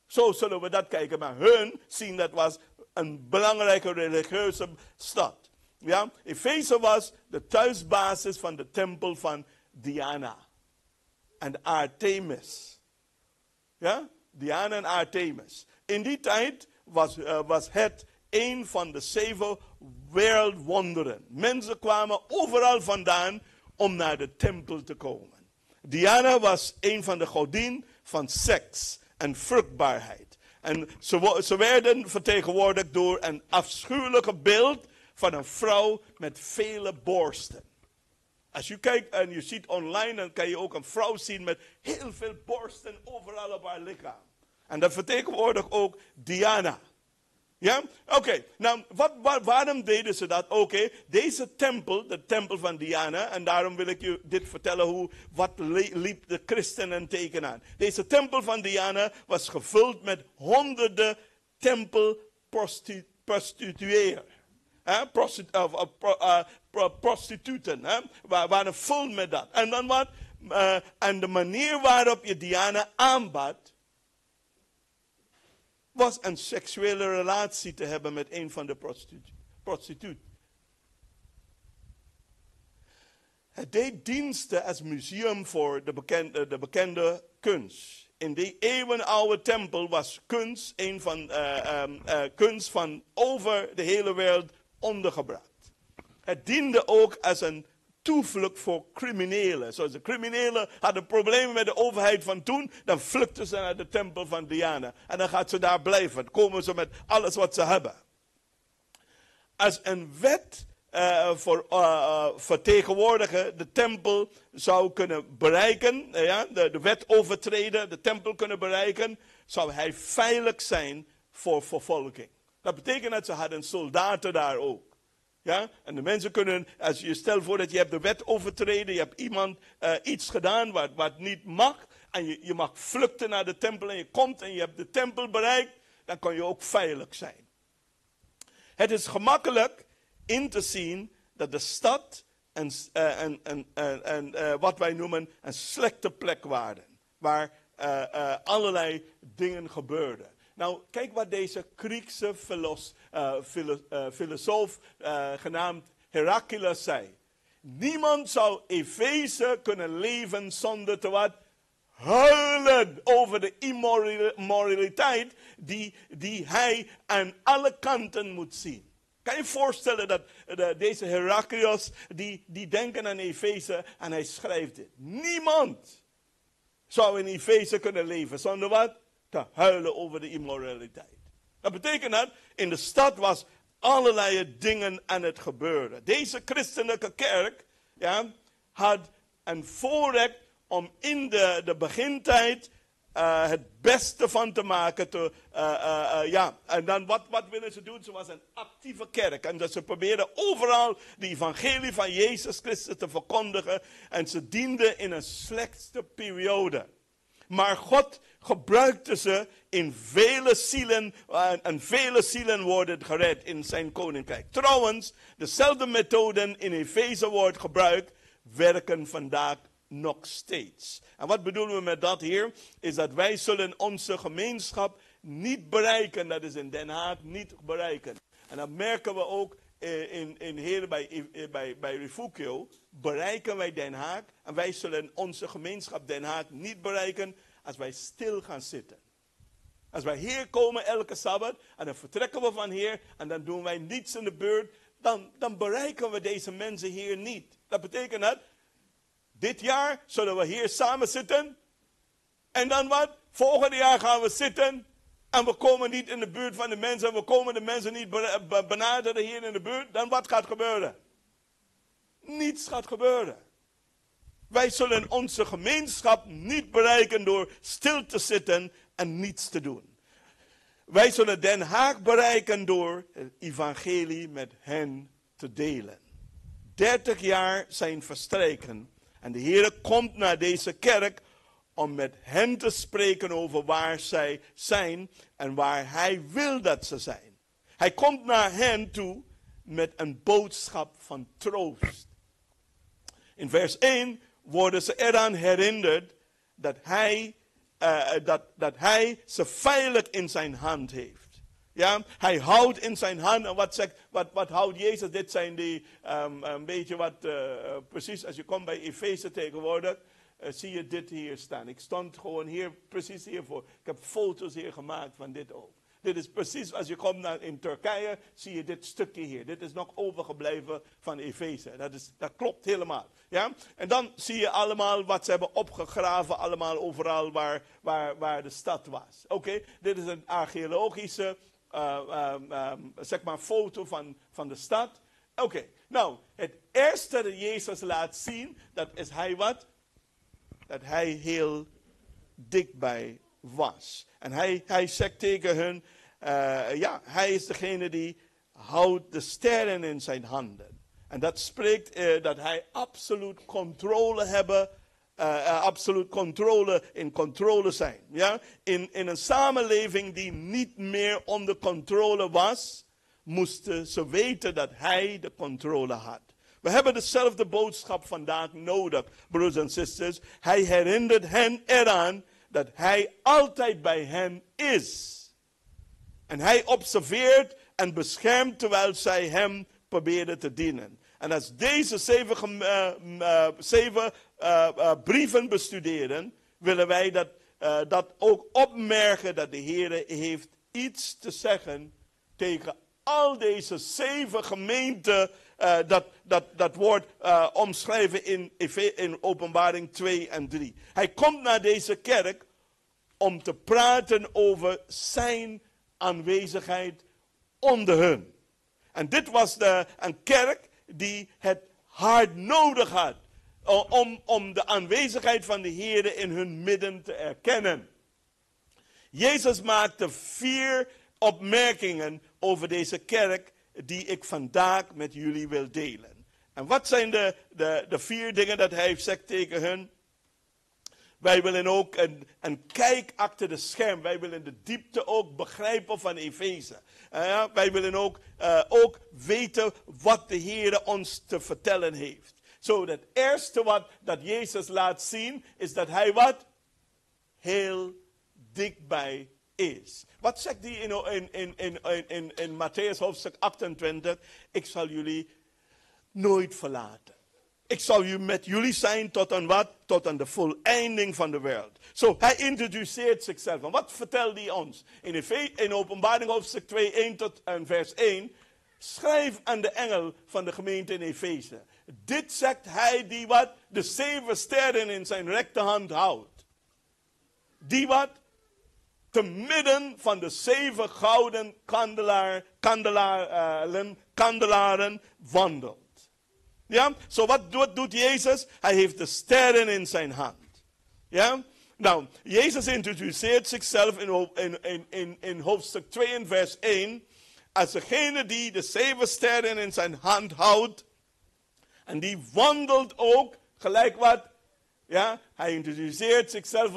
Speaker 8: Zo zullen we dat kijken, maar hun zien dat was een belangrijke religieuze stad. Ja? Efeze was de thuisbasis van de tempel van Diana en Artemis. Ja? Diana en Artemis. In die tijd was het een van de 7 wereldwonderen. Mensen kwamen overal vandaan om naar de tempel te komen. Diana was een van de godin van seks en vruchtbaarheid. En ze werden vertegenwoordigd door een afschuwelijke beeld van een vrouw met vele borsten. Als je kijkt en je ziet online, dan kan je ook een vrouw zien met heel veel borsten overal op haar lichaam. En dat vertegenwoordigt ook Diana. Ja? Oké, nou, waarom deden ze dat? Oké, deze tempel, de tempel van Diana, en daarom wil ik je dit vertellen, wat liep de christenen tegenaan. Deze tempel van Diana was gevuld met honderden tempelprostitueeën. Prostituten, hè? Waren vol met dat. En dan wat? En de manier waarop je Diana aanbad, was een seksuele relatie te hebben met een van de prostituten. Het deed diensten als museum voor de bekende kunst. In die eeuwenoude tempel was kunst, een van, kunst van over de hele wereld ondergebracht. Het diende ook als een toevlucht voor criminelen. Zoals de criminelen hadden problemen met de overheid van toen, dan vluchten ze naar de tempel van Diana. En dan gaat ze daar blijven. Dan komen ze met alles wat ze hebben. Als een wet voor vertegenwoordigen de tempel zou kunnen bereiken, ja, de wet overtreden, de tempel kunnen bereiken, zou hij veilig zijn voor vervolging. Dat betekent dat ze hadden soldaten daar ook. Ja? En de mensen kunnen, als je stelt voor dat je hebt de wet overtreden, je hebt iemand iets gedaan wat niet mag, en je mag vluchten naar de tempel en je komt en je hebt de tempel bereikt, dan kan je ook veilig zijn. Het is gemakkelijk in te zien dat de stad en wat wij noemen een slechte plek waren, waar allerlei dingen gebeurden. Nou, kijk wat deze Griekse filosoof genaamd Heraclius zei. Niemand zou Efeze kunnen leven zonder te wat? Huilen over de immoraliteit die hij aan alle kanten moet zien. Kan je voorstellen dat deze Heraclius, die denken aan Efeze en hij schrijft dit. Niemand zou in Efeze kunnen leven zonder wat? Te huilen over de immoraliteit. Dat betekent dat in de stad was allerlei dingen aan het gebeuren. Deze christelijke kerk, ja, had een voorrecht om in de begintijd het beste van te maken. En dan wat willen ze doen? Ze was een actieve kerk. En dat ze probeerden overal de evangelie van Jezus Christus te verkondigen. En ze dienden in een slechtste periode. Maar God gebruikte ze in vele zielen. En vele zielen worden gered in zijn koninkrijk. Trouwens, dezelfde methoden in Efeze wordt gebruikt, werken vandaag nog steeds. En wat bedoelen we met dat hier? Is dat wij zullen onze gemeenschap niet bereiken. Dat is in Den Haag niet bereiken. En dat merken we ook in hier bij Refugio, bereiken wij Den Haag. En wij zullen onze gemeenschap Den Haag niet bereiken als wij stil gaan zitten. Als wij hier komen elke Sabbat en dan vertrekken we van hier en dan doen wij niets in de buurt, dan bereiken we deze mensen hier niet. Dat betekent dat dit jaar zullen we hier samen zitten. En dan wat? Volgend jaar gaan we zitten en we komen niet in de buurt van de mensen. We komen de mensen niet benaderen hier in de buurt. Dan wat gaat gebeuren? Niets gaat gebeuren. Wij zullen onze gemeenschap niet bereiken door stil te zitten en niets te doen. Wij zullen Den Haag bereiken door het evangelie met hen te delen. 30 jaar zijn verstreken en de Heer komt naar deze kerk om met hen te spreken over waar zij zijn en waar hij wil dat ze zijn. Hij komt naar hen toe met een boodschap van troost. In vers 1 worden ze eraan herinnerd dat hij ze veilig in zijn hand heeft. Ja, hij houdt in zijn hand. En wat houdt Jezus? Dit zijn die, een beetje wat, precies als je komt bij Efeze tegenwoordig, zie je dit hier staan. Ik stond gewoon hier, precies hiervoor. Ik heb foto's hier gemaakt van dit ook. Dit is precies als je komt naar, in Turkije, zie je dit stukje hier. Dit is nog overgebleven van Efeze. Dat klopt helemaal. Ja? En dan zie je allemaal wat ze hebben opgegraven, allemaal overal waar de stad was. Oké, dit is een archeologische foto van de stad. Oké, nou, het eerste dat Jezus laat zien, dat is hij wat? Dat hij heel dichtbij was. En hij zegt tegen hun, ja, hij is degene die houdt de sterren in zijn handen. En dat spreekt dat hij absoluut controle hebben, absoluut controle in controle zijn. Ja? In een samenleving die niet meer onder controle was, moesten ze weten dat hij de controle had. We hebben dezelfde boodschap vandaag nodig, broers en zusters. Hij herinnert hen eraan dat hij altijd bij hen is. En hij observeert en beschermt terwijl zij hem proberen te dienen. En als deze zeven brieven bestuderen, willen wij dat ook opmerken dat de Heer heeft iets te zeggen tegen al deze 7 gemeenten. Dat wordt omschreven in Openbaring 2 en 3. Hij komt naar deze kerk om te praten over zijn aanwezigheid onder hun. En dit was een kerk die het hard nodig had om de aanwezigheid van de Heer in hun midden te erkennen. Jezus maakte 4 opmerkingen over deze kerk die ik vandaag met jullie wil delen. En wat zijn de 4 dingen dat hij heeft gezegd tegen hun? Wij willen ook een kijk achter de scherm. Wij willen de diepte ook begrijpen van Efeze. Wij willen ook weten wat de Heer ons te vertellen heeft. Zo, het eerste wat dat Jezus laat zien, is dat hij wat? Heel dichtbij is. Wat zegt hij in Mattheüs hoofdstuk 28? Ik zal jullie nooit verlaten. Ik zal met jullie zijn tot aan wat? Tot aan de voleinding van de wereld. Zo, hij introduceert zichzelf. En wat vertelt hij ons? In Openbaring hoofdstuk 2, 1 tot en vers 1. Schrijf aan de engel van de gemeente in Efeze. Dit zegt hij die wat? De 7 sterren in zijn rechterhand houdt. Die wat? Te midden van de 7 gouden kandelaren wandelt. Ja? Zo, wat doet Jezus? Hij heeft de sterren in zijn hand. Ja? Jezus introduceert zichzelf in hoofdstuk 2 en vers 1 als degene die de 7 sterren in zijn hand houdt. En die wandelt ook gelijk wat. Ja? Hij introduceert zichzelf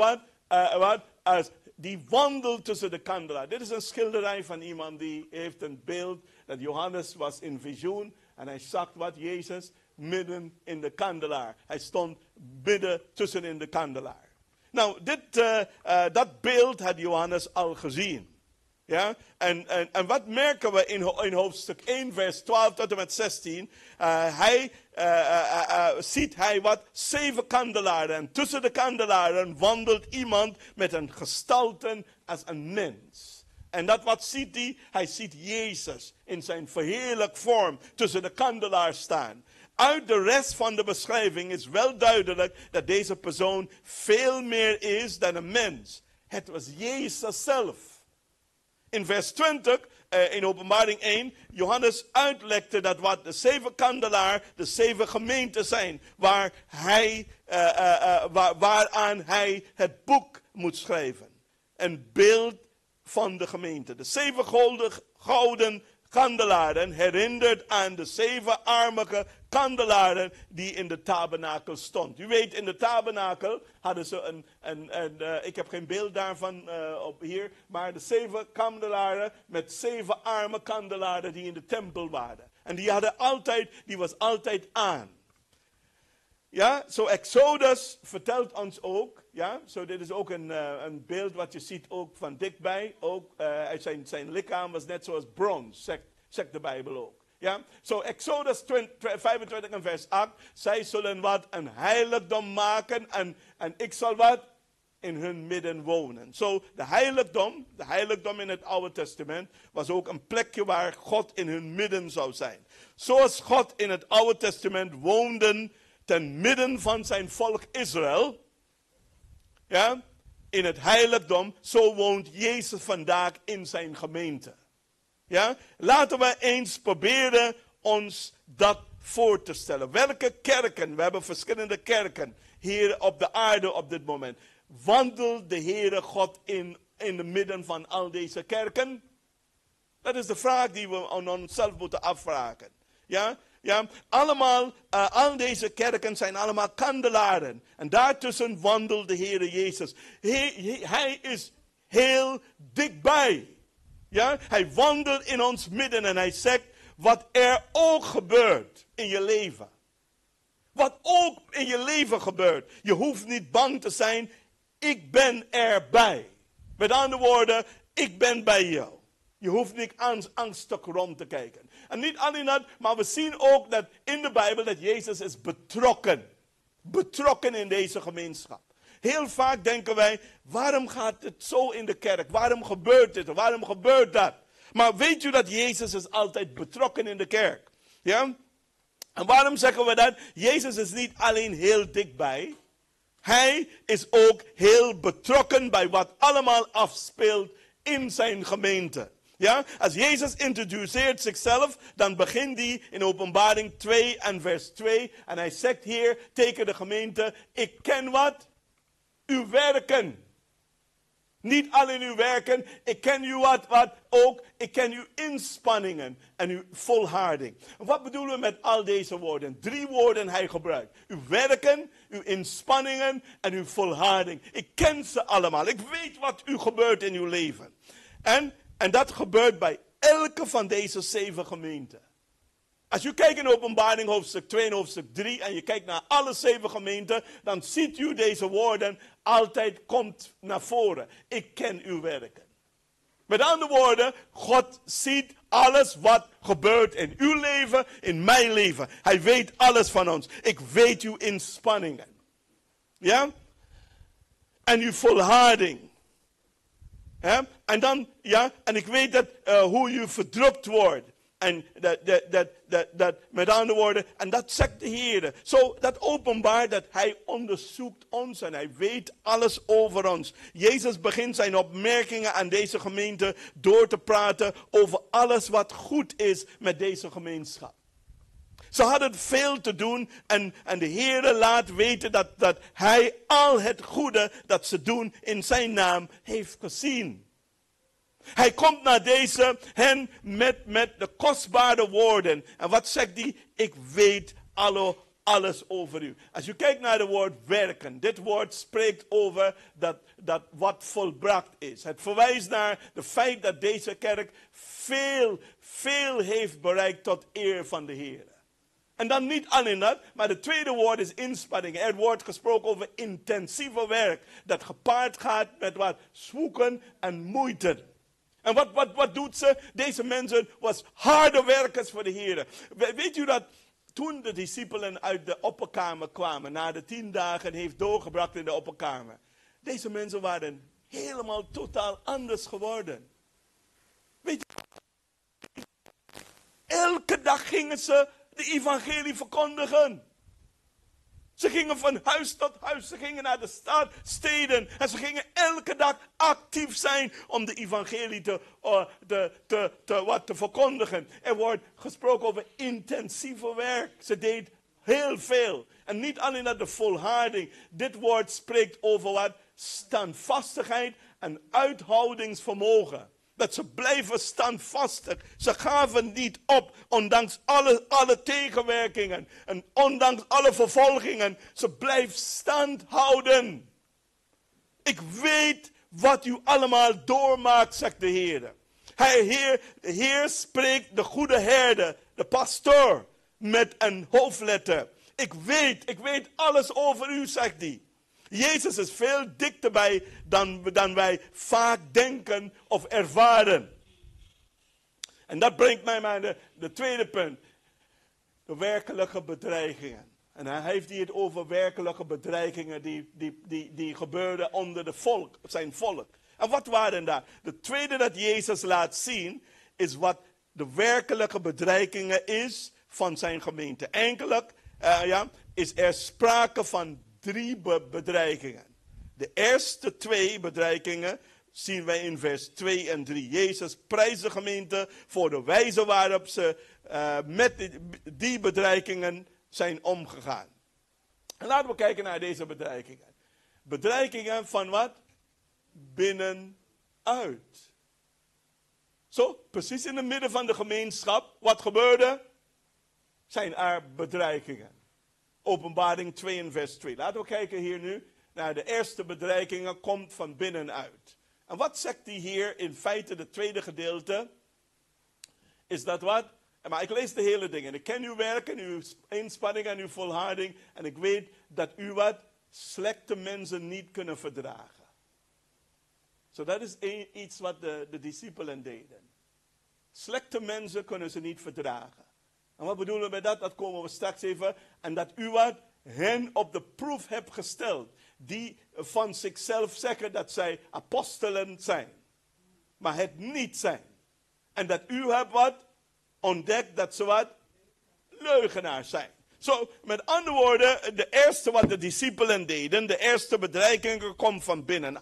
Speaker 8: wat als die wandelt tussen de kandelaar. Dit is een schilderij van iemand die heeft een beeld dat Johannes was in visioen. En hij zag wat Jezus midden in de kandelaar. Hij stond midden tussen in de kandelaar. Dat beeld had Johannes al gezien. Ja? En wat merken we in hoofdstuk 1, vers 12 tot en met 16? Hij ziet hij wat? Zeven kandelaren. En tussen de kandelaren wandelt iemand met een gestalte als een mens. En dat wat ziet hij? Hij ziet Jezus in zijn verheerlijk vorm tussen de kandelaars staan. Uit de rest van de beschrijving is wel duidelijk dat deze persoon veel meer is dan een mens. Het was Jezus zelf. In vers 20, in Openbaring 1, Johannes uitlegde dat wat de zeven kandelaar, de zeven gemeenten zijn, waaraan hij het boek moet schrijven. Een beeld van de gemeente. De zeven gouden kandelaren herinnert aan de zeven armige kandelaren die in de tabernakel stond. U weet, in de tabernakel hadden ze een, ik heb geen beeld daarvan op hier, maar de zeven kandelaren met zeven arme kandelaren die in de tempel waren. En die was altijd aan. Ja, zo Exodus vertelt ons ook, ja, zo dit is ook een beeld wat je ziet ook van dichtbij. Ook, zijn lichaam was net zoals brons, zegt de Bijbel ook. Ja, zo Exodus 20, 25 en vers 8, zij zullen wat een heiligdom maken en ik zal wat in hun midden wonen. Zo, de heiligdom in het Oude Testament was ook een plekje waar God in hun midden zou zijn. Zoals God in het Oude Testament woonde ten midden van zijn volk Israël, ja, in het heiligdom, zo woont Jezus vandaag in zijn gemeente. Ja? Laten we eens proberen ons dat voor te stellen. Welke kerken, we hebben verschillende kerken hier op de aarde op dit moment. Wandelt de Heere God in de midden van al deze kerken? Dat is de vraag die we aan onszelf moeten afvragen. Ja? Ja, allemaal, al deze kerken zijn allemaal kandelaren. En daartussen wandelt de Heere Jezus. Hij is heel dichtbij. Ja, hij wandelt in ons midden en hij zegt wat er ook gebeurt in je leven. Wat ook in je leven gebeurt. Je hoeft niet bang te zijn. Ik ben erbij. Met andere woorden, ik ben bij jou. Je hoeft niet angstig rond te kijken. En niet alleen dat, maar we zien ook dat in de Bijbel dat Jezus is betrokken. Betrokken in deze gemeenschap. Heel vaak denken wij, waarom gaat het zo in de kerk? Waarom gebeurt dit? Waarom gebeurt dat? Maar weet u dat Jezus is altijd betrokken in de kerk? Ja? En waarom zeggen we dat? Jezus is niet alleen heel dichtbij. Hij is ook heel betrokken bij wat allemaal afspeelt in zijn gemeente. Ja? Als Jezus introduceert zichzelf, dan begint hij in Openbaring 2 en vers 2. En hij zegt hier tegen de gemeente, ik ken wat? Uw werken. Niet alleen uw werken, ik ken u wat ook, ik ken uw inspanningen en uw volharding. Wat bedoelen we met al deze woorden? Drie woorden hij gebruikt. Uw werken, uw inspanningen en uw volharding. Ik ken ze allemaal. Ik weet wat u gebeurt in uw leven. En dat gebeurt bij elke van deze zeven gemeenten. Als u kijkt in Openbaring hoofdstuk 2 en hoofdstuk 3 en je kijkt naar alle zeven gemeenten, dan ziet u deze woorden altijd komt naar voren. Ik ken uw werken. Met andere woorden, God ziet alles wat gebeurt in uw leven, in mijn leven. Hij weet alles van ons. Ik weet uw inspanningen. Ja? En uw volharding. En dan, ja, en ik weet dat, hoe u verdrukt wordt. En dat, met andere woorden, en dat zegt de Heer. Zo, dat openbaar dat hij onderzoekt ons en hij weet alles over ons. Jezus begint zijn opmerkingen aan deze gemeente door te praten over alles wat goed is met deze gemeenschap. Ze hadden veel te doen en de Heer laat weten dat hij al het goede dat ze doen in zijn naam heeft gezien. Hij komt naar deze hen met de kostbare woorden. En wat zegt hij? Ik weet alles over u. Als u kijkt naar het woord werken. Dit woord spreekt over dat wat volbracht is. Het verwijst naar het feit dat deze kerk veel, veel heeft bereikt tot eer van de Heer. En dan niet alleen dat, maar het tweede woord is inspanning. Er wordt gesproken over intensieve werk. Dat gepaard gaat met wat zoeken en moeite. En wat, wat, wat doet ze? Deze mensen was harde werkers voor de Heer. Weet u dat toen de discipelen uit de opperkamer kwamen, na de 10 dagen heeft doorgebracht in de opperkamer. Deze mensen waren helemaal totaal anders geworden. Weet je, elke dag gingen ze de evangelie verkondigen. Ze gingen van huis tot huis, ze gingen naar de stad, steden. En ze gingen elke dag actief zijn om de evangelie te, wat, te verkondigen. Er wordt gesproken over intensieve werk. Ze deed heel veel. En niet alleen dat de volharding. Dit woord spreekt over wat? Standvastigheid en uithoudingsvermogen. Dat ze blijven standvastig. Ze gaven niet op, ondanks alle tegenwerkingen. En ondanks alle vervolgingen. Ze blijven stand houden. Ik weet wat u allemaal doormaakt, zegt de Heer. De Heer spreekt de goede herder, de pastoor, met een hoofdletter. Ik weet alles over u, zegt hij. Jezus is veel dichterbij dan wij vaak denken of ervaren. En dat brengt mij naar de tweede punt. De werkelijke bedreigingen. En hij heeft hier het over werkelijke bedreigingen die gebeurden onder de volk, zijn volk. En wat waren daar? De tweede dat Jezus laat zien, is wat de werkelijke bedreigingen is van zijn gemeente. Eigenlijk ja, is er sprake van drie bedreigingen. De eerste twee bedreigingen zien wij in vers 2 en 3. Jezus prijst de gemeente voor de wijze waarop ze met die bedreigingen zijn omgegaan. En laten we kijken naar deze bedreigingen. Bedreigingen van wat? Binnenuit. Zo, precies in het midden van de gemeenschap, wat gebeurde? Zijn er bedreigingen. Openbaring 2 en vers 2. Laten we kijken hier nu naar de eerste bedreigingen komt van binnenuit. En wat zegt hij hier in feite, de tweede gedeelte? Is dat wat? Maar ik lees de hele ding en ik ken uw werk en uw inspanning en uw volharding. En ik weet dat u wat slechte mensen niet kunnen verdragen. Zo dat is iets wat de discipelen deden. Slechte mensen kunnen ze niet verdragen. En wat bedoelen we met dat? Dat komen we straks even. En dat u wat hen op de proef hebt gesteld. Die van zichzelf zeggen dat zij apostelen zijn. Maar het niet zijn. En dat u hebt wat ontdekt dat ze wat leugenaars zijn. Zo, met andere woorden, de eerste wat de discipelen deden, de eerste bedreiging komt van binnen.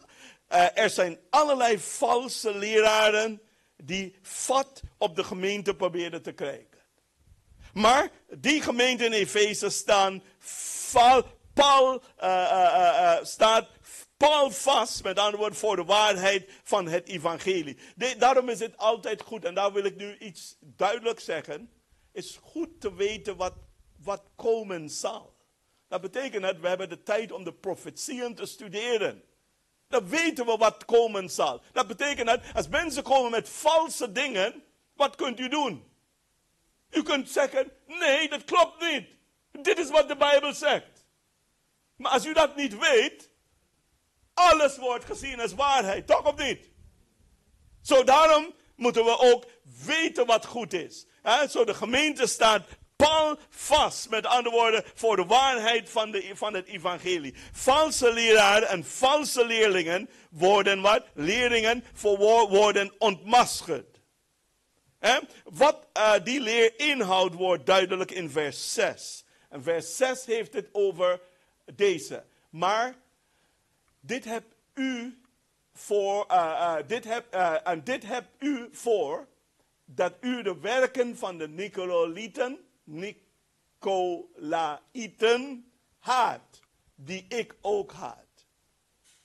Speaker 8: Er zijn allerlei valse leraren die vat op de gemeente probeerden te krijgen. Maar die gemeente in Efeze staan pal, staat pal vast, met andere woorden, voor de waarheid van het evangelie. Daarom is het altijd goed, en daar wil ik nu iets duidelijk zeggen. is goed te weten wat komen zal. Dat betekent dat we hebben de tijd om de profetieën te studeren. Dan weten we wat komen zal. Dat betekent dat als mensen komen met valse dingen, wat kunt u doen? U kunt zeggen, nee, dat klopt niet. Dit is wat de Bijbel zegt. Maar als u dat niet weet, alles wordt gezien als waarheid, toch of niet? Zo daarom moeten we ook weten wat goed is. Zo de gemeente staat pal vast, met andere woorden, voor de waarheid van het evangelie. Valse leraren en valse leerlingen worden wat? Leerlingen voor worden ontmaskerd. Wat die leer inhoudt wordt duidelijk in vers 6. En vers 6 heeft het over deze. Maar dit heb u voor, en dit heb u voor, dat u de werken van de Nicolaïten haat, die ik ook haat.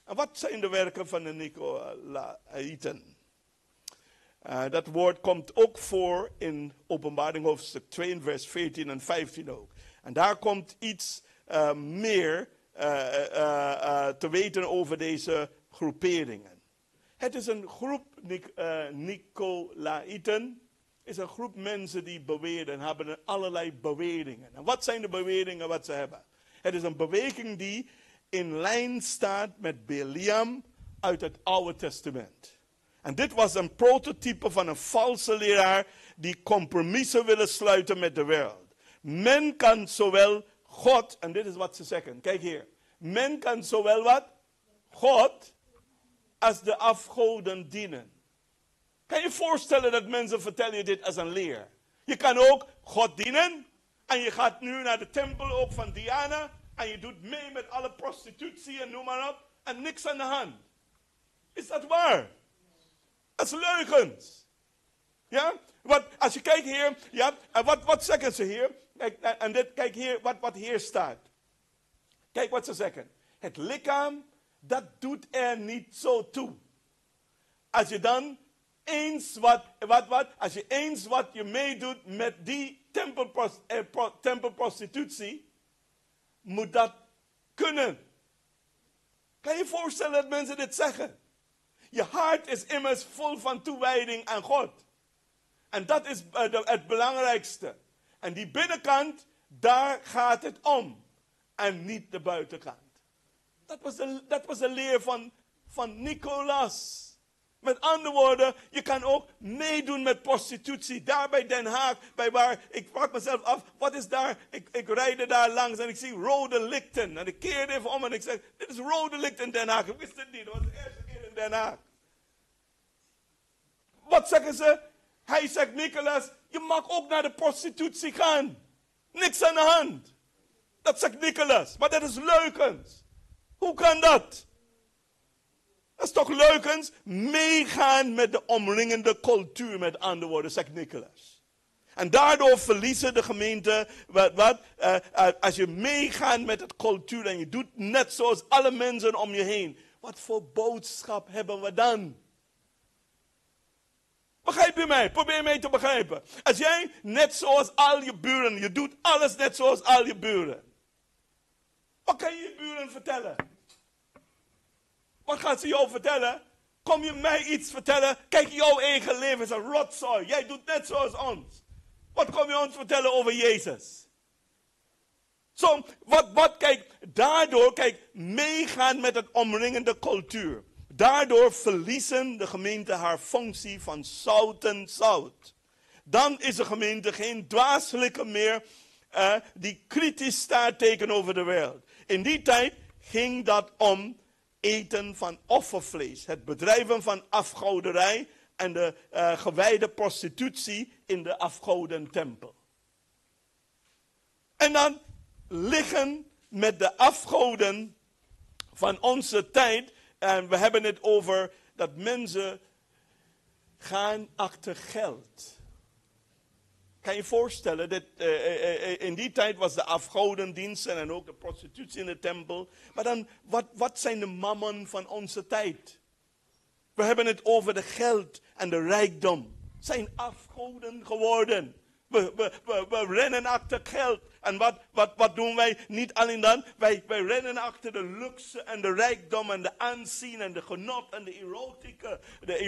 Speaker 8: En wat zijn de werken van de Nicolaïten? Dat woord komt ook voor in Openbaring hoofdstuk 2, vers 14 en 15 ook. En daar komt iets meer te weten over deze groeperingen. Het is een groep Nicolaïten, is een groep mensen die beweren, hebben allerlei beweringen. En wat zijn de beweringen wat ze hebben? Het is een beweging die in lijn staat met Beliam uit het Oude Testament. En dit was een prototype van een valse leraar die compromissen willen sluiten met de wereld. Men kan zowel God, en dit is wat ze zeggen, kijk hier. Men kan zowel wat? God als de afgoden dienen. Kan je voorstellen dat mensen vertellen je dit als een leer? Je kan ook God dienen en je gaat nu naar de tempel ook van Diana en je doet mee met alle prostitutie en noem maar op en niks aan de hand. Is dat waar? Dat is leugens. Ja? Want als je kijkt hier, ja, en wat zeggen ze hier? Kijk, en dit, kijk hier wat hier staat. Kijk wat ze zeggen. Het lichaam, dat doet er niet zo toe. Als je dan eens wat, wat, wat, als je eens wat je meedoet met die tempelprostitutie, moet dat kunnen. Kan je je voorstellen dat mensen dit zeggen? Je hart is immers vol van toewijding aan God. En dat is het belangrijkste. En die binnenkant, daar gaat het om. En niet de buitenkant. Dat was de leer van Nicolaas. Met andere woorden, je kan ook meedoen met prostitutie. Daar bij Den Haag, bij waar, ik vraag mezelf af, wat is daar? Ik rijd daar langs en ik zie rode lichten. En ik keer even om en ik zeg, dit is rode licht in Den Haag. Ik wist het niet, dat was de eerste keer in Den Haag. Wat zeggen ze? Hij zegt, Nicolaas, je mag ook naar de prostitutie gaan. Niks aan de hand. Dat zegt Nicolaas, maar dat is leugens. Hoe kan dat? Dat is toch leugens? Meegaan met de omringende cultuur, met andere woorden, zegt Nicolaas. En daardoor verliezen de gemeente, als je meegaat met het cultuur en je doet net zoals alle mensen om je heen. Wat voor boodschap hebben we dan? Begrijp je mij? Probeer mij te begrijpen. Als jij net zoals al je buren, je doet alles net zoals al je buren. Wat kan je je buren vertellen? Wat gaat ze jou vertellen? Kom je mij iets vertellen? Kijk, jouw eigen leven is een rotzooi. Jij doet net zoals ons. Wat kom je ons vertellen over Jezus? Zo, wat, wat, kijk, daardoor, kijk, meegaan met het omringende cultuur. Daardoor verliezen de gemeente haar functie van zout en zout. Dan is de gemeente geen dwaaslijke meer die kritisch staat tegenover de wereld. In die tijd ging dat om eten van offervlees, het bedrijven van afgoderij en de gewijde prostitutie in de afgodentempel. En dan liggen met de afgoden van onze tijd, en we hebben het over dat mensen gaan achter geld. Kan je je voorstellen, dat in die tijd was de afgodendienst en ook de prostitutie in de tempel. Maar dan, wat zijn de mammon van onze tijd? We hebben het over de geld en de rijkdom. Zijn afgoden geworden. We rennen achter geld. En wat doen wij? Niet alleen dan. Wij rennen achter de luxe en de rijkdom en de aanzien en de genot en de erotieke, de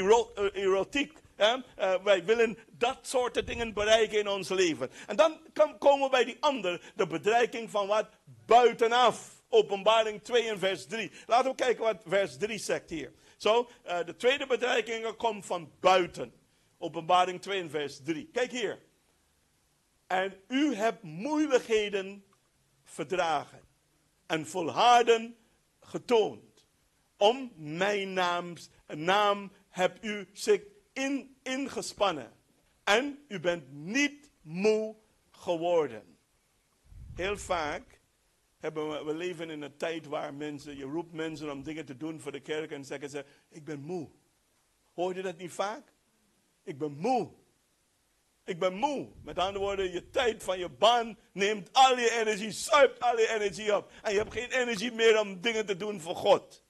Speaker 8: erotiek. Hè? Wij willen dat soort dingen bereiken in ons leven. En dan komen we bij die andere, de bedreiging van wat? Buitenaf. Openbaring 2 en vers 3. Laten we kijken wat vers 3 zegt hier. De tweede bedreiging komt van buiten. Openbaring 2 en vers 3. Kijk hier. En u hebt moeilijkheden verdragen en volharden getoond. Om mijn naam hebt u zich ingespannen. En u bent niet moe geworden. Heel vaak hebben we, we leven in een tijd waar mensen, je roept mensen om dingen te doen voor de kerk en zeggen ze, ik ben moe. Hoor je dat niet vaak? Ik ben moe. Ik ben moe. Met andere woorden, je tijd van je baan neemt al je energie, zuipt al je energie op. En je hebt geen energie meer om dingen te doen voor God.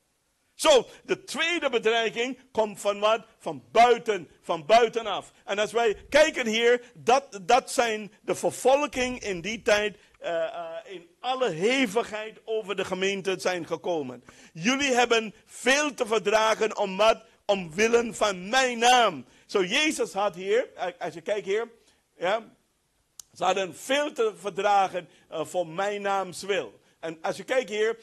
Speaker 8: Zo, de tweede bedreiging komt van wat? Van buiten, van buitenaf. En als wij kijken hier, dat zijn de vervolging in die tijd in alle hevigheid over de gemeente zijn gekomen. Jullie hebben veel te verdragen om wat? Omwille van mijn naam. Zo, Jezus had hier, als je kijkt hier, ja, ze hadden veel te verdragen voor mijn naams wil. En als je kijkt hier,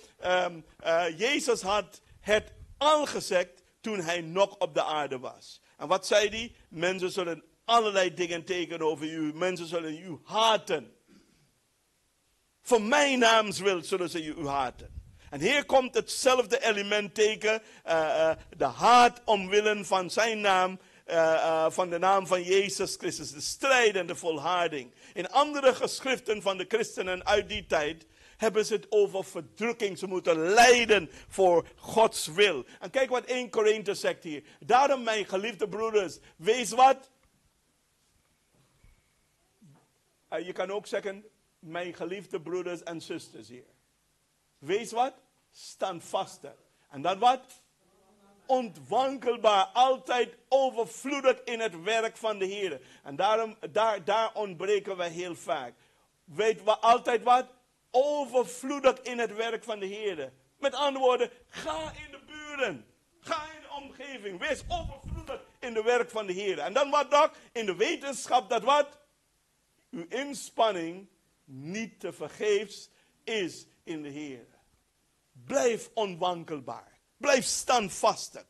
Speaker 8: Jezus had het al gezegd toen hij nog op de aarde was. En wat zei hij? Mensen zullen allerlei dingen tegenover u. Mensen zullen u haten. Voor mijn naams wil zullen ze u haten. En hier komt hetzelfde element tegen, de haat omwille van zijn naam, van de naam van Jezus Christus, de strijd en de volharding. In andere geschriften van de christenen uit die tijd hebben ze het over verdrukking. Ze moeten lijden voor Gods wil. En kijk wat 1 Korinthe zegt hier. Daarom, mijn geliefde broeders, wees wat? Je kan ook zeggen, mijn geliefde broeders en zusters hier. Wees wat? Standvastig. En dat wat? Ontwankelbaar, altijd overvloedig in het werk van de Heer. En daarom, daar ontbreken we heel vaak. Weet we altijd wat? Overvloedig in het werk van de Heer. Met andere woorden, ga in de buren. Ga in de omgeving. Wees overvloedig in het werk van de Heer. En dan wat nog? In de wetenschap dat wat? Uw inspanning niet te vergeefs is in de Heer. Blijf onwankelbaar. Blijf standvastig.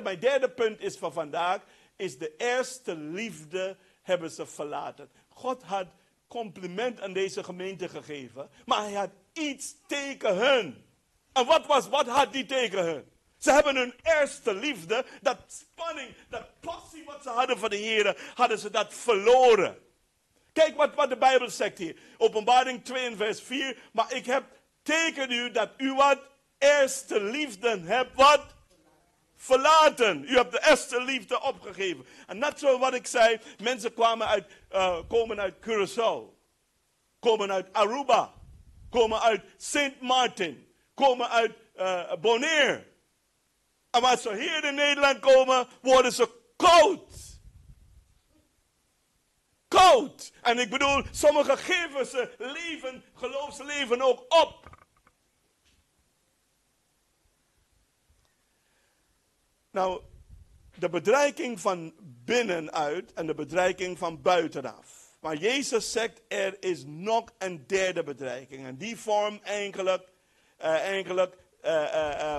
Speaker 8: Mijn derde punt is van vandaag, is de eerste liefde hebben ze verlaten. God had compliment aan deze gemeente gegeven, maar hij had iets tegen hun. En wat had hij tegen hun? Ze hebben hun eerste liefde, dat spanning, dat passie wat ze hadden voor de Heer, hadden ze dat verloren. Kijk wat de Bijbel zegt hier. Openbaring 2 en vers 4. Maar ik heb tegen u dat u wat eerste liefde hebt wat? Verlaten. U hebt de eerste liefde opgegeven. En net zo wat ik zei, mensen komen uit Curaçao. Komen uit Aruba. Komen uit Sint Maarten. Komen uit Bonaire. En als ze hier in Nederland komen, worden ze koud. Koud. En ik bedoel, sommigen geven ze leven, geloofsleven ook op. Nou, de bedreiging van binnenuit en de bedreiging van buitenaf. Maar Jezus zegt, er is nog een derde bedreiging. En die vormt eigenlijk,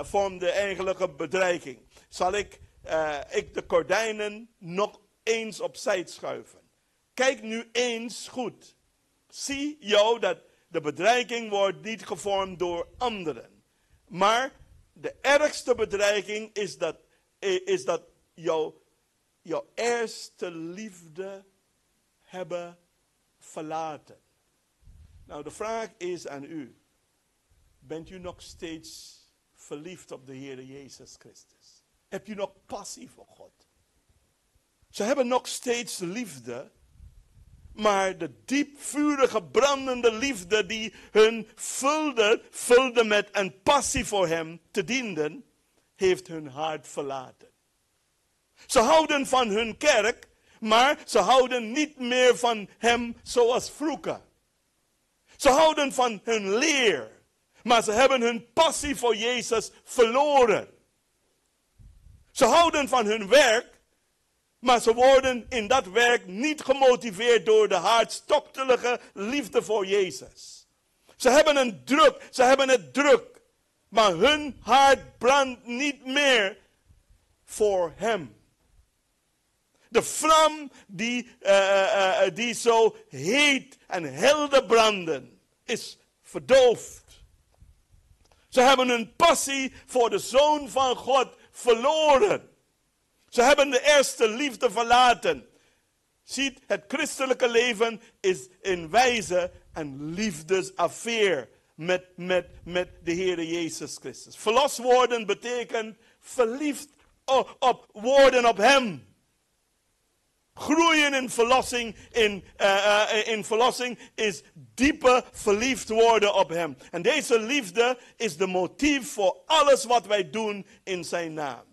Speaker 8: vormt de eigenlijke bedreiging. Zal ik de gordijnen nog eens opzij schuiven? Kijk nu eens goed. Zie jou dat de bedreiging wordt niet gevormd door anderen. Maar de ergste bedreiging is dat jouw eerste liefde hebben verlaten. Nou, de vraag is aan u. Bent u nog steeds verliefd op de Heer Jezus Christus? Hebt u nog passie voor God? Ze hebben nog steeds liefde. Maar de diepvurige, brandende liefde die hun vulde met een passie voor hem te dienen, heeft hun hart verlaten. Ze houden van hun kerk, maar ze houden niet meer van hem zoals vroeger. Ze houden van hun leer, maar ze hebben hun passie voor Jezus verloren. Ze houden van hun werk, maar ze worden in dat werk niet gemotiveerd door de hartstochtelijke liefde voor Jezus. Ze hebben een druk, ze hebben het druk, maar hun hart brandt niet meer voor hem. De vlam die zo heet en helder branden, is verdoofd. Ze hebben hun passie voor de Zoon van God verloren. Ze hebben de eerste liefde verlaten. Ziet, het christelijke leven is in wijze een liefdesaffaire met de Heer Jezus Christus. Verlost worden betekent verliefd op worden op Hem. Groeien in verlossing, in verlossing is diepe verliefd worden op Hem. En deze liefde is de motief voor alles wat wij doen in Zijn naam.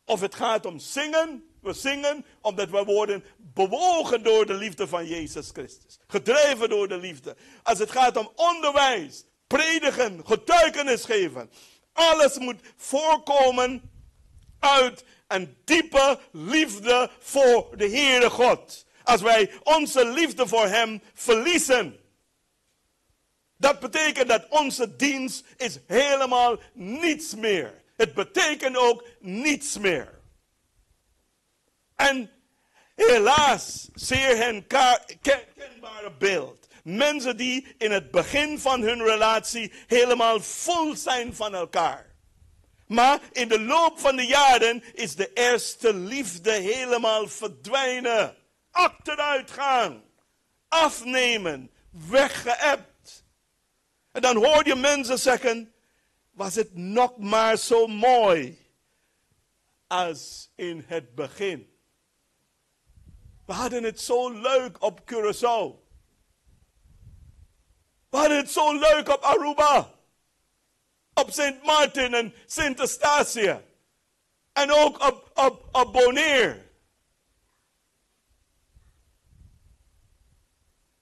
Speaker 8: Of het gaat om zingen, we zingen omdat we worden bewogen door de liefde van Jezus Christus. Gedreven door de liefde. Als het gaat om onderwijs, predigen, getuigenis geven. Alles moet voorkomen uit een diepe liefde voor de Heere God. Als wij onze liefde voor Hem verliezen. Dat betekent dat onze dienst is helemaal niets meer. Het betekent ook niets meer. En helaas, zeer herkenbare beeld. Mensen die in het begin van hun relatie helemaal vol zijn van elkaar. Maar in de loop van de jaren is de eerste liefde helemaal verdwijnen. Achteruit gaan. Afnemen. Weggeëpt. En dan hoor je mensen zeggen, was het nog maar zo mooi als in het begin. We hadden het zo leuk op Curaçao. We hadden het zo leuk op Aruba. Op Sint Maarten en Sint Eustatius. En ook op Bonaire.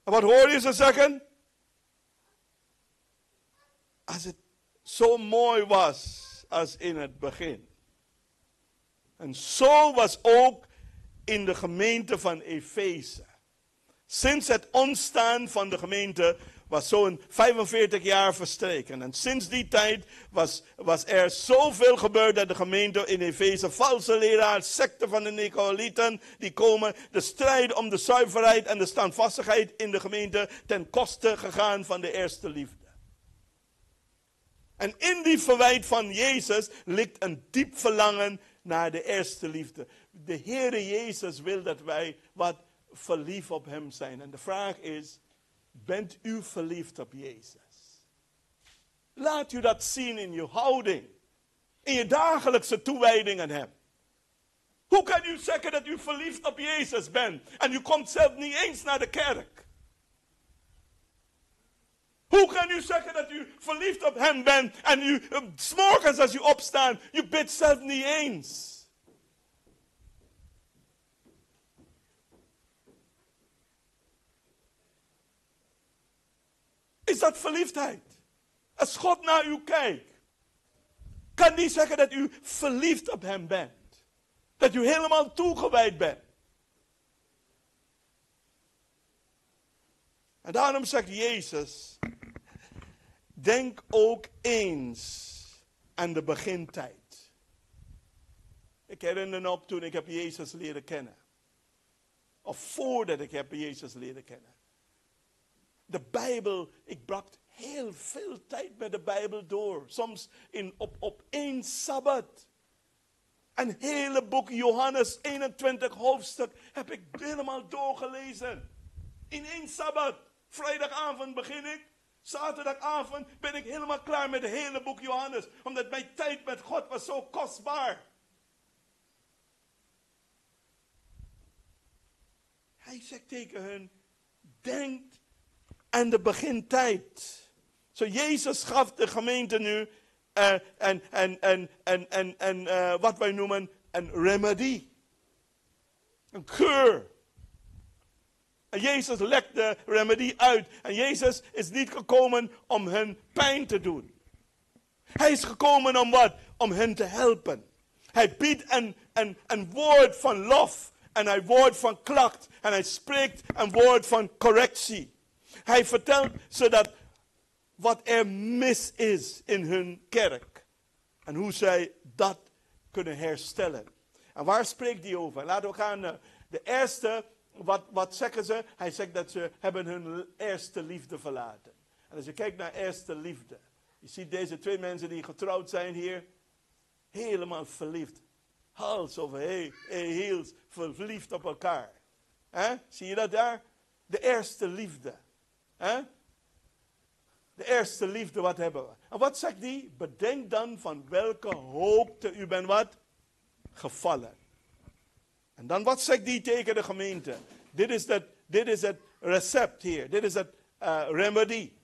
Speaker 8: En wat hoor je ze zeggen? Als het zo mooi was als in het begin. En zo was ook in de gemeente van Efeze. Sinds het ontstaan van de gemeente was zo'n 45 jaar verstreken. En sinds die tijd was er zoveel gebeurd dat de gemeente in Efeze, valse leraars, secten van de Nicolaïten, die komen de strijd om de zuiverheid en de standvastigheid in de gemeente ten koste gegaan van de eerste liefde. En in die verwijt van Jezus ligt een diep verlangen naar de eerste liefde. De Heere Jezus wil dat wij wat verliefd op hem zijn. En de vraag is, bent u verliefd op Jezus? Laat u dat zien in je houding. In je dagelijkse toewijding aan hem. Hoe kan u zeggen dat u verliefd op Jezus bent en u komt zelf niet eens naar de kerk? Hoe kan u zeggen dat u verliefd op hem bent en u, 's morgens als u opstaat, u bidt zelf niet eens? Is dat verliefdheid? Als God naar u kijkt, kan die zeggen dat u verliefd op hem bent. Dat u helemaal toegewijd bent. En daarom zegt Jezus, denk ook eens aan de begintijd. Ik herinner me nog toen ik heb Jezus leren kennen. Of voordat ik heb Jezus leren kennen. De Bijbel, ik bracht heel veel tijd met de Bijbel door. Soms op één Sabbat. Een hele boek Johannes, 21 hoofdstuk, heb ik helemaal doorgelezen. In één Sabbat. Vrijdagavond begin ik. Zaterdagavond ben ik helemaal klaar met het hele boek Johannes. Omdat mijn tijd met God was zo kostbaar. Hij zegt tegen hun, denk aan de begintijd. Zo Jezus gaf de gemeente nu wat wij noemen een remedie. Een keur. En Jezus legt de remedie uit. En Jezus is niet gekomen om hen pijn te doen. Hij is gekomen om wat? Om hen te helpen. Hij biedt een woord van lof. En hij woord van klacht. En hij spreekt een woord van correctie. Hij vertelt zodat wat er mis is in hun kerk. En hoe zij dat kunnen herstellen. En waar spreekt hij over? Laten we gaan naar de eerste. Wat zeggen ze? Hij zegt dat ze hebben hun eerste liefde verlaten. En als je kijkt naar eerste liefde. Je ziet deze twee mensen die getrouwd zijn hier. Helemaal verliefd. Hals over heels. Verliefd op elkaar. He? Zie je dat daar? De eerste liefde. He? De eerste liefde, wat hebben we? En wat zegt die? Bedenk dan van welke hoogte u bent wat? Gevallen. En dan wat zegt die tegen de gemeente? Dit is het recept hier. Dit is het remedie.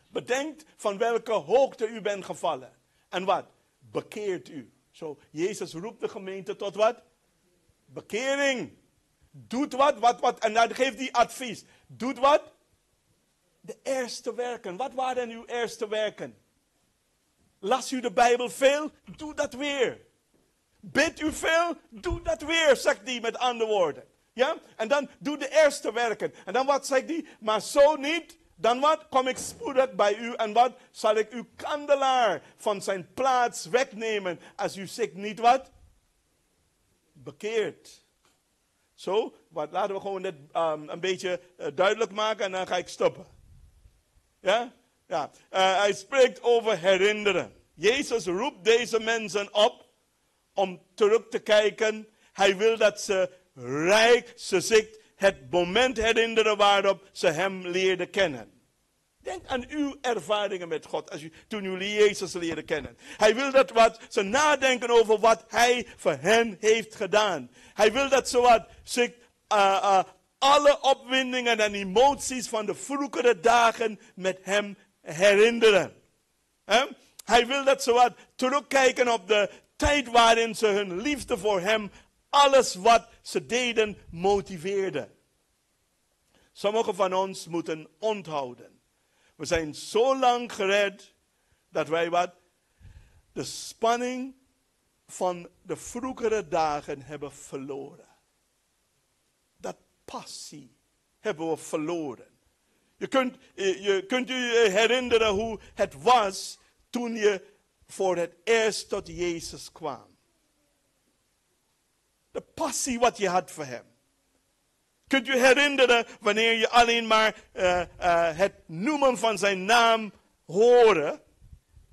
Speaker 8: Bedenk van welke hoogte u bent gevallen. En wat? Bekeert u. Zo, Jezus roept de gemeente tot wat? Bekering. Doet wat? En dan geeft hij advies. Doet wat? De eerste werken. Wat waren uw eerste werken? Las u de Bijbel veel? Doe dat weer. Bid u veel? Doe dat weer, zegt hij met andere woorden. Ja? En dan doe de eerste werken. En dan wat zegt hij? Maar zo niet, Dan wat? Kom ik spoedig bij u en wat? Zal ik uw kandelaar van zijn plaats wegnemen als u zich niet wat? Bekeert. Zo, wat, laten we gewoon dit een beetje duidelijk maken en dan ga ik stoppen. Ja? Ja. Hij spreekt over herinneren. Jezus roept deze mensen op om terug te kijken. Hij wil dat ze rijk, ze zich het moment herinneren waarop ze hem leerden kennen. Denk aan uw ervaringen met God als u, toen jullie Jezus leerden kennen. Hij wil dat wat ze nadenken over wat hij voor hen heeft gedaan. Hij wil dat ze wat zich alle opwindingen en emoties van de vroegere dagen met hem herinneren. He? Hij wil dat ze wat terugkijken op de tijd waarin ze hun liefde voor hem, alles wat ze deden, motiveerde. Sommigen van ons moeten onthouden. We zijn zo lang gered dat wij wat? De spanning van de vroegere dagen hebben verloren. Dat passie hebben we verloren. Je kunt je herinneren hoe het was toen je voor het eerst tot Jezus kwam. De passie wat je had voor hem. Kunt u herinneren wanneer je alleen maar het noemen van zijn naam hoorde?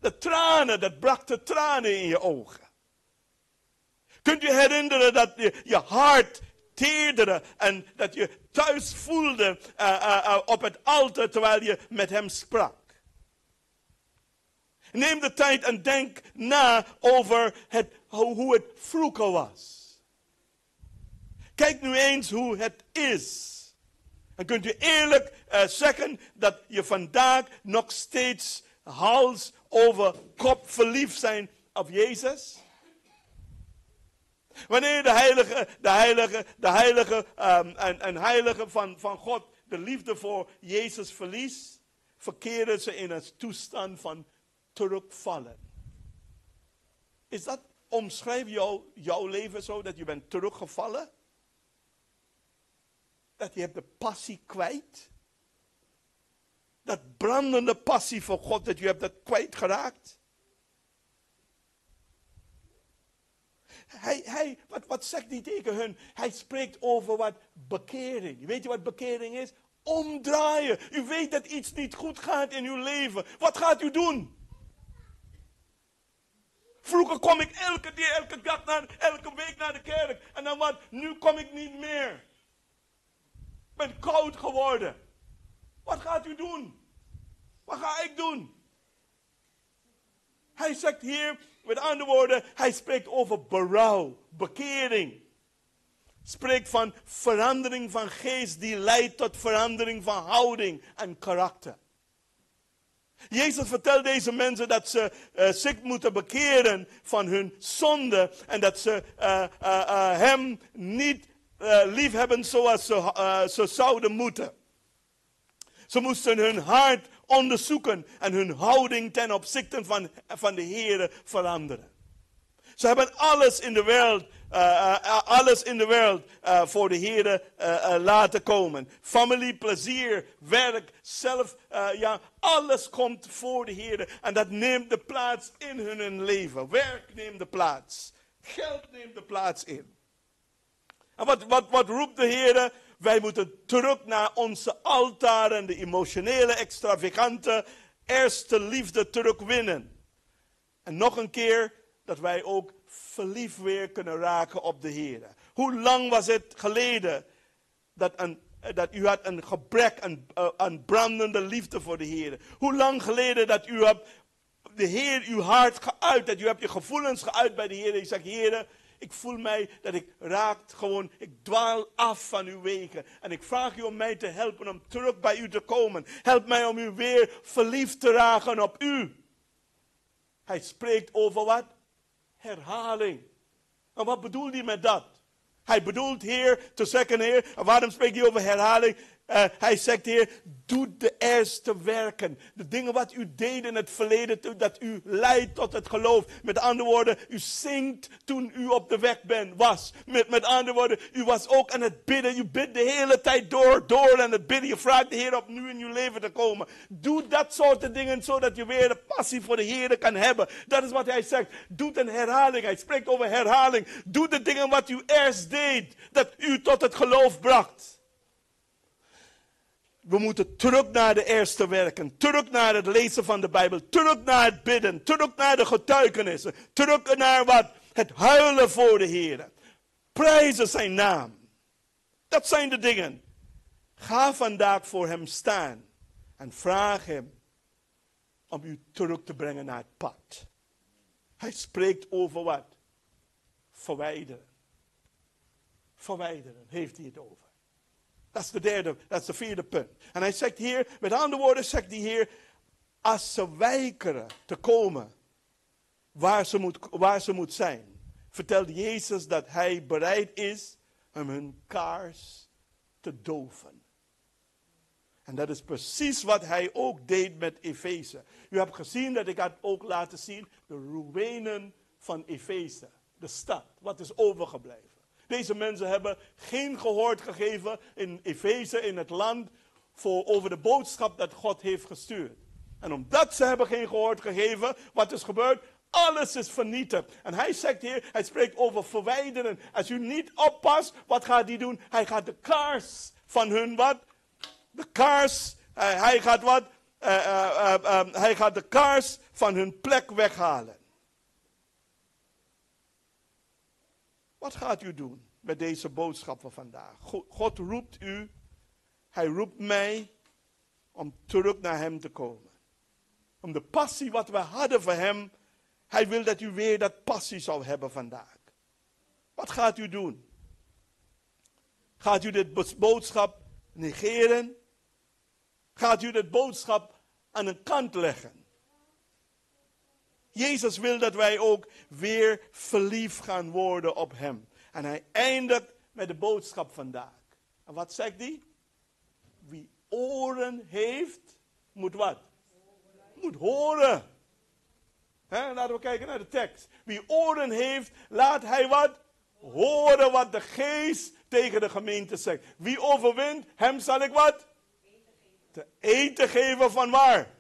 Speaker 8: De tranen, dat bracht de tranen in je ogen. Kunt u herinneren dat je hart teerde en dat je thuis voelde op het altaar terwijl je met hem sprak? Neem de tijd en denk na over hoe het vroeger was. Kijk nu eens hoe het is. En kunt u eerlijk zeggen dat je vandaag nog steeds hals over kop verliefd zijn op Jezus? Wanneer de heilige en heilige van God de liefde voor Jezus verliest, verkeren ze in een toestand van terugvallen. Is dat, omschrijf jouw leven zo dat je bent teruggevallen? Dat je hebt de passie kwijt? Dat brandende passie voor God, dat je hebt dat kwijtgeraakt? Wat zegt hij tegen hun? Hij spreekt over wat bekering. Weet je wat bekering is? Omdraaien. U weet dat iets niet goed gaat in uw leven. Wat gaat u doen? Vroeger kom ik elke dag, elke dag, elke week naar de kerk. En dan wat? Nu kom ik niet meer. Ik ben koud geworden. Wat gaat u doen? Wat ga ik doen? Hij zegt hier, met andere woorden, hij spreekt over berouw, bekering. Spreekt van verandering van geest die leidt tot verandering van houding en karakter. Jezus vertelt deze mensen dat ze zich moeten bekeren van hun zonde en dat ze hem niet lief hebben zoals ze zouden moeten. Ze moesten hun hart onderzoeken en hun houding ten opzichte van de Heer veranderen. Ze hebben alles in de wereld voor de Heer laten komen. Familie, plezier, werk, zelf, ja, alles komt voor de Heer. En dat neemt de plaats in hun leven. Werk neemt de plaats. Geld neemt de plaats in. En wat roept de Heer? Wij moeten terug naar onze altaren, de emotionele, extravagante eerste liefde terugwinnen. En nog een keer dat wij ook verliefd weer kunnen raken op de Heer. Hoe lang was het geleden dat u had een gebrek aan brandende liefde voor de Heer? Hoe lang geleden dat u hebt de Heer uw hart geuit, dat u hebt je gevoelens geuit bij de Heer. En je zegt: "Heer, ik voel mij dat ik raakt gewoon, ik dwaal af van uw wegen. En ik vraag u om mij te helpen om terug bij u te komen. Help mij om u weer verliefd te raken op u." Hij spreekt over wat? Herhaling. En wat bedoelt hij met dat? Hij bedoelt hier te zeggen, Heer, en waarom spreekt hij over herhaling? hij zegt hier, doe de eerste werken. De dingen wat u deed in het verleden, dat u leidt tot het geloof. Met andere woorden, u zingt toen u op de weg bent, was. Met andere woorden, u was ook aan het bidden. U bidt de hele tijd door aan het bidden. Je vraagt de Heer opnieuw in uw leven te komen. Doe dat soort dingen, zodat je weer de passie voor de Heer kan hebben. Dat is wat hij zegt. Doe een herhaling. Hij spreekt over herhaling. Doe de dingen wat u eerst deed, dat u tot het geloof bracht. We moeten terug naar de eerste werken, terug naar het lezen van de Bijbel, terug naar het bidden, terug naar de getuigenissen, terug naar wat? Het huilen voor de Heer. Prijzen zijn naam. Dat zijn de dingen. Ga vandaag voor hem staan en vraag hem om u terug te brengen naar het pad. Hij spreekt over wat? Verwijderen. Verwijderen heeft hij het over. Dat is de derde, dat is de vierde punt. En hij zegt hier, met andere woorden zegt hij hier, als ze weigeren te komen waar ze moet zijn, vertelt Jezus dat hij bereid is om hun kaars te doven. En dat is precies wat hij ook deed met Efeze. U hebt gezien dat ik had ook laten zien, de ruïnen van Efeze, de stad, wat is overgebleven. Deze mensen hebben geen gehoor gegeven in Efeze, in het land, over de boodschap dat God heeft gestuurd. En omdat ze hebben geen gehoor gegeven, wat is gebeurd? Alles is vernietigd. En hij zegt hier, hij spreekt over verwijderen. Als u niet oppast, wat gaat hij doen? Hij gaat de kaars van hun wat? De kaars, hij gaat wat? Hij gaat de kaars van hun plek weghalen. Wat gaat u doen met deze boodschap van vandaag? God roept u, hij roept mij om terug naar hem te komen. Om de passie wat we hadden voor hem, hij wil dat u weer dat passie zou hebben vandaag. Wat gaat u doen? Gaat u dit boodschap negeren? Gaat u dit boodschap aan een kant leggen? Jezus wil dat wij ook weer verliefd gaan worden op hem. En hij eindigt met de boodschap vandaag. En wat zegt hij? Wie oren heeft, moet wat? Moet horen. He, laten we kijken naar de tekst. Wie oren heeft, laat hij wat? Horen wat de geest tegen de gemeente zegt. Wie overwint, hem zal ik wat? Te eten geven van waar?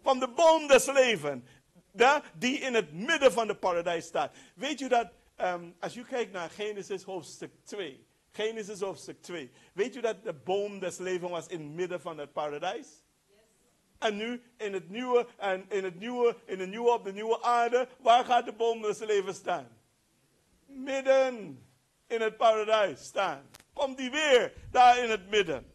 Speaker 8: Van de boom des levens. Die in het midden van de paradijs staat. Weet u dat, als u kijkt naar Genesis hoofdstuk 2. Genesis hoofdstuk 2. Weet u dat de boom des levens was in het midden van het paradijs? Yes. En nu in het nieuwe, en in het nieuwe, in de nieuwe, op de nieuwe aarde, waar gaat de boom des levens staan? Midden in het paradijs staan. Komt die weer daar in het midden.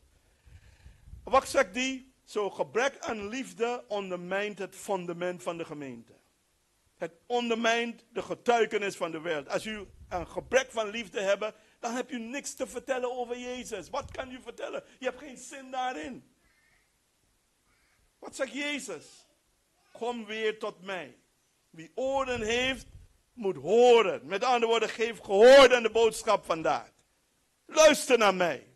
Speaker 8: Wat zegt die? Zo gebrek aan liefde ondermijnt het fundament van de gemeente. Het ondermijnt de getuigenis van de wereld. Als u een gebrek van liefde hebt, dan heb u niks te vertellen over Jezus. Wat kan u vertellen? Je hebt geen zin daarin. Wat zegt Jezus? Kom weer tot mij. Wie oren heeft, moet horen. Met andere woorden, geef gehoor aan de boodschap vandaag. Luister naar mij.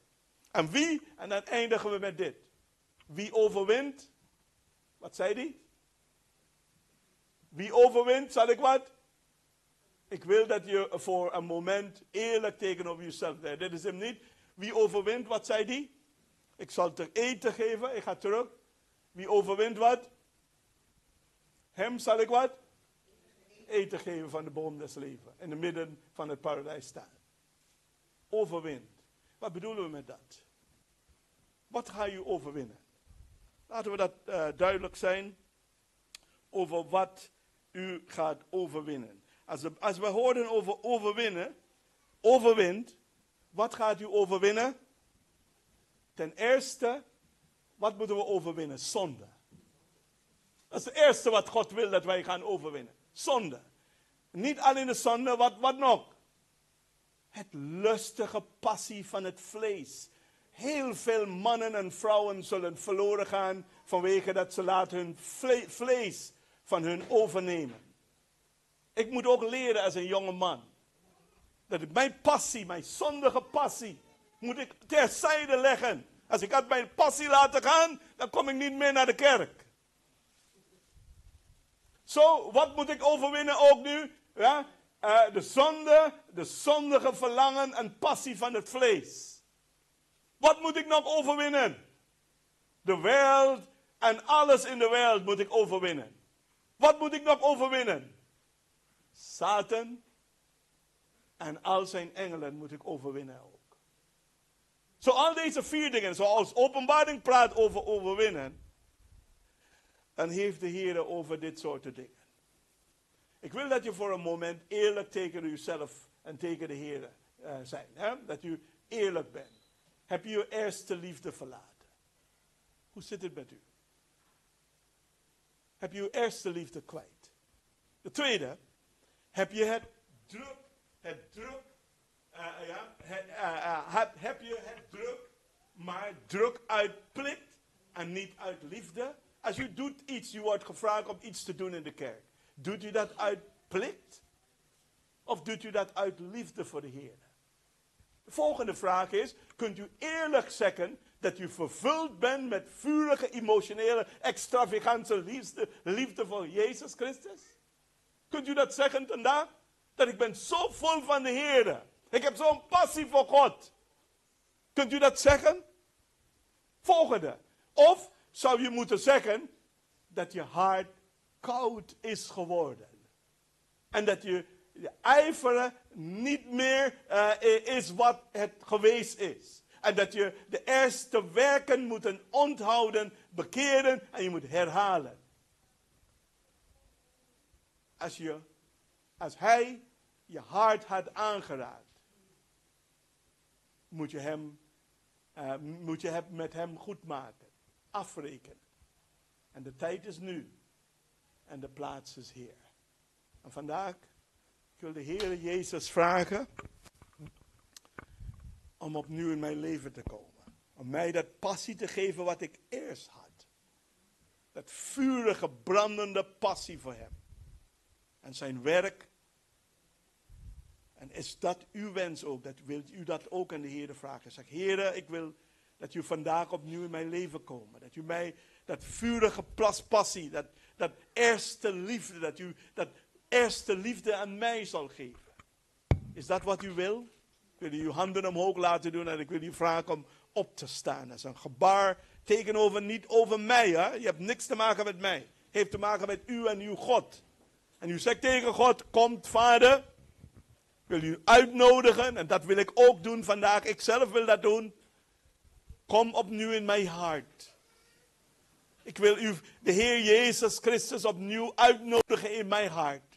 Speaker 8: En wie? En dan eindigen we met dit. Wie overwint? Wat zei hij? Wie overwint, zal ik wat? Ik wil dat je voor een moment eerlijk tegenover jezelf bent. Dit is hem niet. Wie overwint, wat zei hij? Ik zal te eten geven, ik ga terug. Wie overwint wat? Hem zal ik wat? Eten geven van de boom des levens. In het midden van het paradijs staan. Overwint. Wat bedoelen we met dat? Wat ga je overwinnen? Laten we dat duidelijk zijn over wat u gaat overwinnen. Als we horen over overwinnen, overwint, wat gaat u overwinnen? Ten eerste, wat moeten we overwinnen? Zonde. Dat is het eerste wat God wil dat wij gaan overwinnen. Zonde. Niet alleen de zonde, wat nog? Het lustige passie van het vlees. Heel veel mannen en vrouwen zullen verloren gaan vanwege dat ze laten hun vlees van hun overnemen. Ik moet ook leren als een jonge man. Dat ik mijn passie, mijn zondige passie, moet ik terzijde leggen. Als ik had mijn passie laten gaan, dan kom ik niet meer naar de kerk. Zo, wat moet ik overwinnen ook nu? Ja? De zonde, de zondige verlangen en passie van het vlees. Wat moet ik nog overwinnen? De wereld en alles in de wereld moet ik overwinnen. Wat moet ik nog overwinnen? Satan en al zijn engelen moet ik overwinnen ook. Zo al deze vier dingen, zoals openbaring praat over overwinnen, dan heeft de Heer over dit soort dingen. Ik wil dat je voor een moment eerlijk tegen uzelf en tegen de Heer zijn. Hè? Dat u eerlijk bent. Heb je uw eerste liefde verlaten? Hoe zit het met u? Heb je uw eerste liefde kwijt? De tweede, heb je het druk, het druk, ja, het, heb, heb je het druk, maar druk uit plicht en niet uit liefde? Als u doet iets, u wordt gevraagd om iets te doen in de kerk. Doet u dat uit plicht? Of doet u dat uit liefde voor de Heer? De volgende vraag is, kunt u eerlijk zeggen dat u vervuld bent met vurige, emotionele, extravagante liefde, liefde voor Jezus Christus? Kunt u dat zeggen vandaag? Dat ik ben zo vol van de Heer. Ik heb zo'n passie voor God. Kunt u dat zeggen? Volgende. Of zou je moeten zeggen dat je hart koud is geworden. En dat je ijveren niet meer is wat het geweest is. En dat je de eerste werken moet onthouden, bekeren en je moet herhalen. Als, je, als hij je hart had aangeraakt, moet je, hem, moet je het met hem goed maken, afrekenen. En de tijd is nu en de plaats is hier. En vandaag ik wil de Heer Jezus vragen om opnieuw in mijn leven te komen. Om mij dat passie te geven wat ik eerst had. Dat vurige, brandende passie voor hem. En zijn werk. En is dat uw wens ook? Dat wilt u dat ook aan de Heer vragen? Zeg, Heer, ik wil dat u vandaag opnieuw in mijn leven komen. Dat u mij dat vurige passie, dat, dat eerste liefde, dat u dat eerste liefde aan mij zal geven. Is dat wat u wil? Ik wil u uw handen omhoog laten doen en ik wil u vragen om op te staan. Dat is een gebaar tegenover, niet over mij. Hè? Je hebt niks te maken met mij. Het heeft te maken met u en uw God. En u zegt tegen God, komt vader. Ik wil u uitnodigen en dat wil ik ook doen vandaag. Ik zelf wil dat doen. Kom opnieuw in mijn hart. Ik wil u, de Heer Jezus Christus, opnieuw uitnodigen in mijn hart.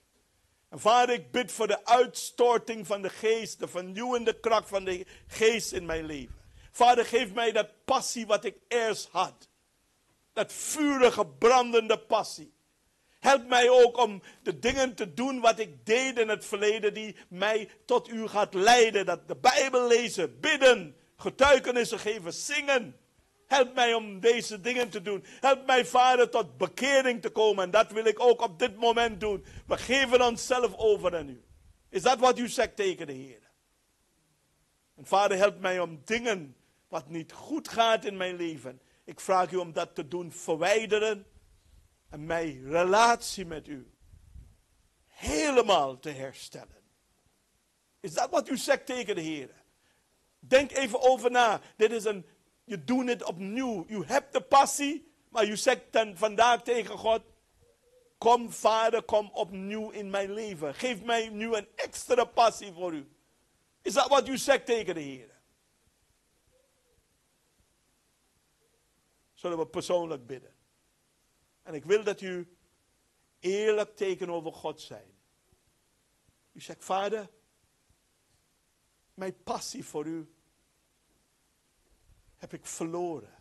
Speaker 8: En vader, ik bid voor de uitstorting van de geest, de vernieuwende kracht van de geest in mijn leven. Vader, geef mij dat passie wat ik eerst had. Dat vurige, brandende passie. Help mij ook om de dingen te doen wat ik deed in het verleden, die mij tot u gaat leiden. Dat de Bijbel lezen, bidden, getuigenissen geven, zingen. Help mij om deze dingen te doen. Help mij, Vader, tot bekering te komen. En dat wil ik ook op dit moment doen. We geven onszelf over aan u. Is dat wat u zegt tegen de Heer? En Vader, help mij om dingen wat niet goed gaat in mijn leven. Ik vraag u om dat te doen verwijderen. En mijn relatie met u helemaal te herstellen. Is dat wat u zegt tegen de Heer? Denk even over na. Dit is een je doet het opnieuw. U hebt de passie, maar u zegt dan vandaag tegen God: Kom, Vader, kom opnieuw in mijn leven. Geef mij nu een extra passie voor u. Is dat wat u zegt tegen de Heer? Zullen we persoonlijk bidden? En ik wil dat u eerlijk tegenover God zijn. U zegt, Vader, mijn passie voor u heb ik verloren.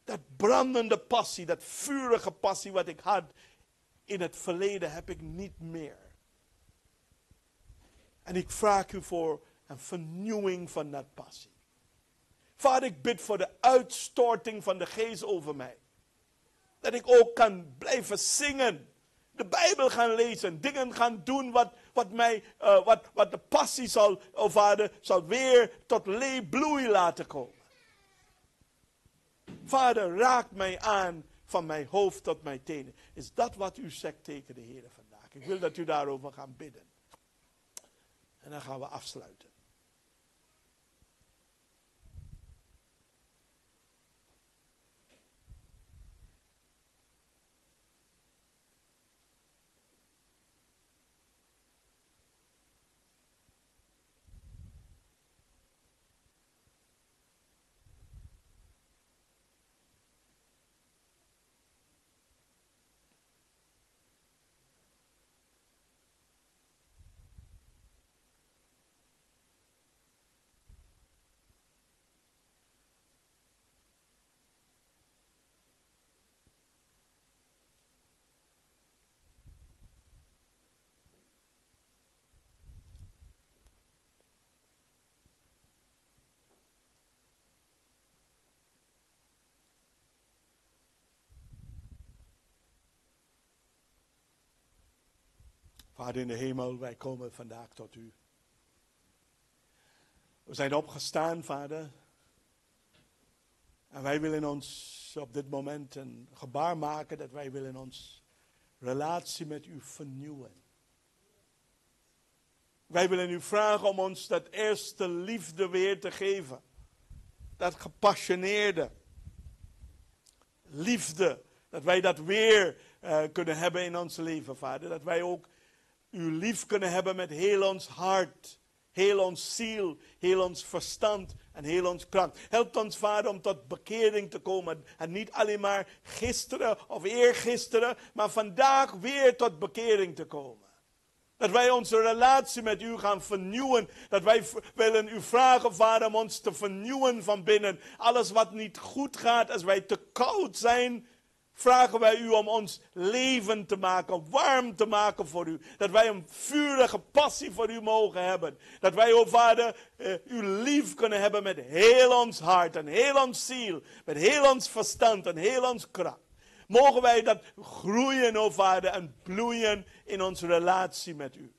Speaker 8: Dat brandende passie, dat vurige passie wat ik had in het verleden, heb ik niet meer. En ik vraag u voor een vernieuwing van dat passie. Vader, ik bid voor de uitstorting van de geest over mij. Dat ik ook kan blijven zingen. De Bijbel gaan lezen. Dingen gaan doen wat, wat, mij, wat, wat de passie zal, oh vader, zal weer tot bloei laten komen. Vader, raak mij aan van mijn hoofd tot mijn tenen. Is dat wat u zegt tegen de Heer vandaag? Ik wil dat u daarover gaat bidden. En dan gaan we afsluiten. Vader in de hemel, wij komen vandaag tot u. We zijn opgestaan, Vader. En wij willen ons op dit moment een gebaar maken dat wij willen ons relatie met u vernieuwen. Wij willen u vragen om ons dat eerste liefde weer te geven. Dat gepassioneerde liefde. Dat wij dat weer kunnen hebben in ons leven, Vader. Dat wij ook u lief kunnen hebben met heel ons hart, heel ons ziel, heel ons verstand en heel ons kracht. Help ons, Vader, om tot bekering te komen. En niet alleen maar gisteren of eergisteren, maar vandaag weer tot bekering te komen. Dat wij onze relatie met u gaan vernieuwen. Dat wij willen u vragen, Vader, om ons te vernieuwen van binnen. Alles wat niet goed gaat, als wij te koud zijn, vragen wij u om ons leven te maken, warm te maken voor u. Dat wij een vurige passie voor u mogen hebben. Dat wij, o Vader, u lief kunnen hebben met heel ons hart en heel ons ziel, met heel ons verstand en heel ons kracht. Mogen wij dat groeien, o Vader, en bloeien in onze relatie met u.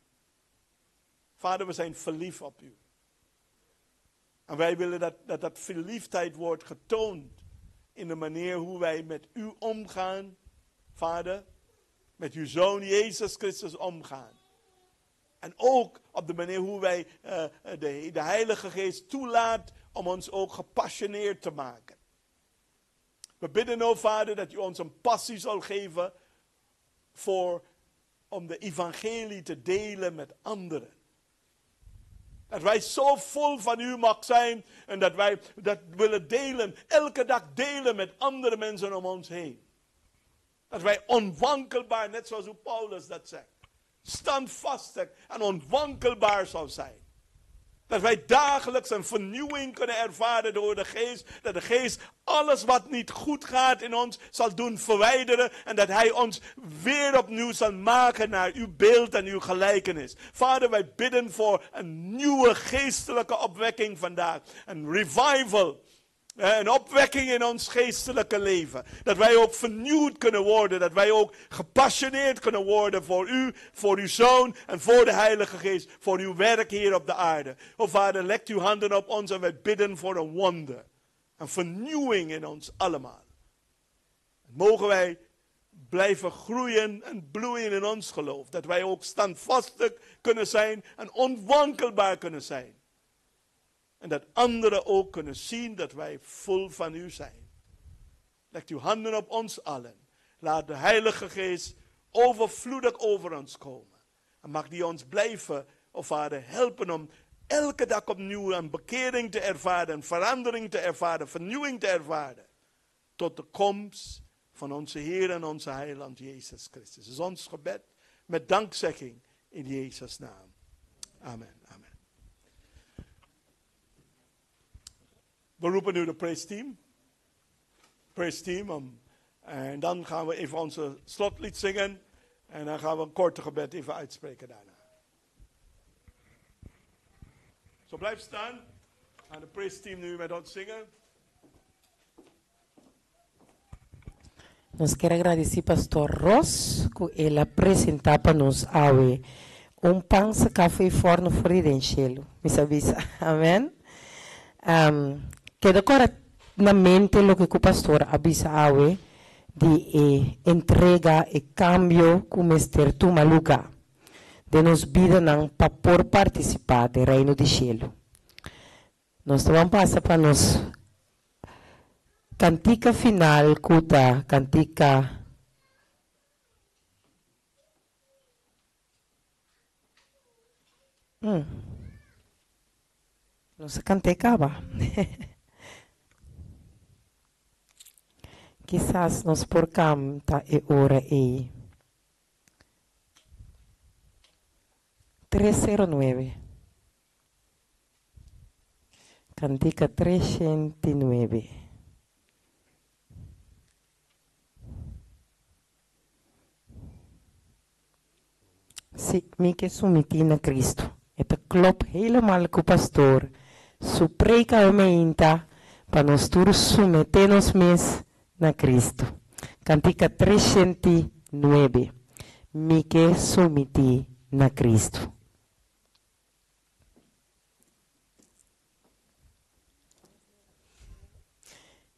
Speaker 8: Vader, we zijn verliefd op u. En wij willen dat dat verliefdheid wordt getoond in de manier hoe wij met u omgaan, Vader, met uw Zoon Jezus Christus omgaan. En ook op de manier hoe wij de Heilige Geest toelaat om ons ook gepassioneerd te maken. We bidden, o Vader, dat u ons een passie zal geven om de evangelie te delen met anderen. Dat wij zo vol van u mag zijn en dat wij dat willen delen, elke dag delen met andere mensen om ons heen. Dat wij onwankelbaar, net zoals hoe Paulus dat zegt, standvastig en onwankelbaar zal zijn. Dat wij dagelijks een vernieuwing kunnen ervaren door de Geest. Dat de Geest alles wat niet goed gaat in ons zal doen verwijderen. En dat Hij ons weer opnieuw zal maken naar uw beeld en uw gelijkenis. Vader, wij bidden voor een nieuwe geestelijke opwekking vandaag. Een revival. Een opwekking in ons geestelijke leven. Dat wij ook vernieuwd kunnen worden. Dat wij ook gepassioneerd kunnen worden voor u, voor uw Zoon en voor de Heilige Geest. Voor uw werk hier op de aarde. O Vader, legt uw handen op ons en wij bidden voor een wonder. Een vernieuwing in ons allemaal. Mogen wij blijven groeien en bloeien in ons geloof. Dat wij ook standvastig kunnen zijn en onwankelbaar kunnen zijn. En dat anderen ook kunnen zien dat wij vol van u zijn. Legt uw handen op ons allen. Laat de Heilige Geest overvloedig over ons komen. En mag die ons blijven, o Vader, helpen om elke dag opnieuw een bekering te ervaren, een verandering te ervaren, vernieuwing te ervaren. Tot de komst van onze Heer en onze Heiland Jezus Christus. Het is ons gebed met dankzegging in Jezus' naam. Amen. Amen. We roepen nu de praise team. Praise team. En dan gaan we even onze slotlied zingen. En dan gaan we een korte gebed even uitspreken daarna. Zo blijf staan. Gaan de praise team nu met ons zingen.
Speaker 1: Nos kier gradici Pastor Ros cu el a presenta pa nos awe un pan saca fo'i forno for di den cielo. Mi sa bisa. Amen. Um, keda cora na mente loke ku pastor a bisa awe di e entrega, e kambio ku mester tuma lugá den nos bidanan pa por partisipá den Reino di Shelu. Nos ta ban pasa pa nos kantika final ku ta kantika. Nos a kant'é kaba. Kisas nos por kanta e ora ei. 309. Kantika 309. Si, mi ke sumití na Cristo. E ta klop helemaal ku pastor su preika e meinta pa nos tur sumeté nos mes na Cristo. Kantika 309, Mi ke sumití na Cristo.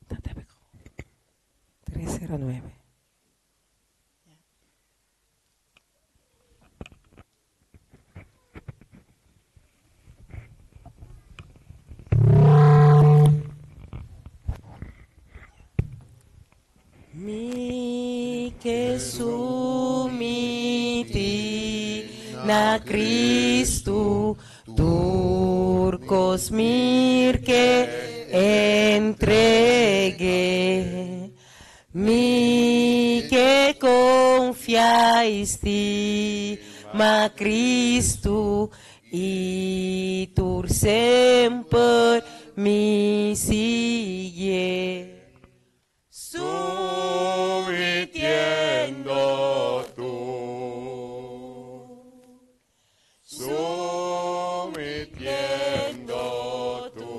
Speaker 1: Dat heb ik gehoord. 309. Mi ke sumití na Cristo, tur kos mi ke entregué. Mi ke konfia i stima Kristu i tur semper mi siguié.
Speaker 7: Sumitiendo tu, sumitiendo tu.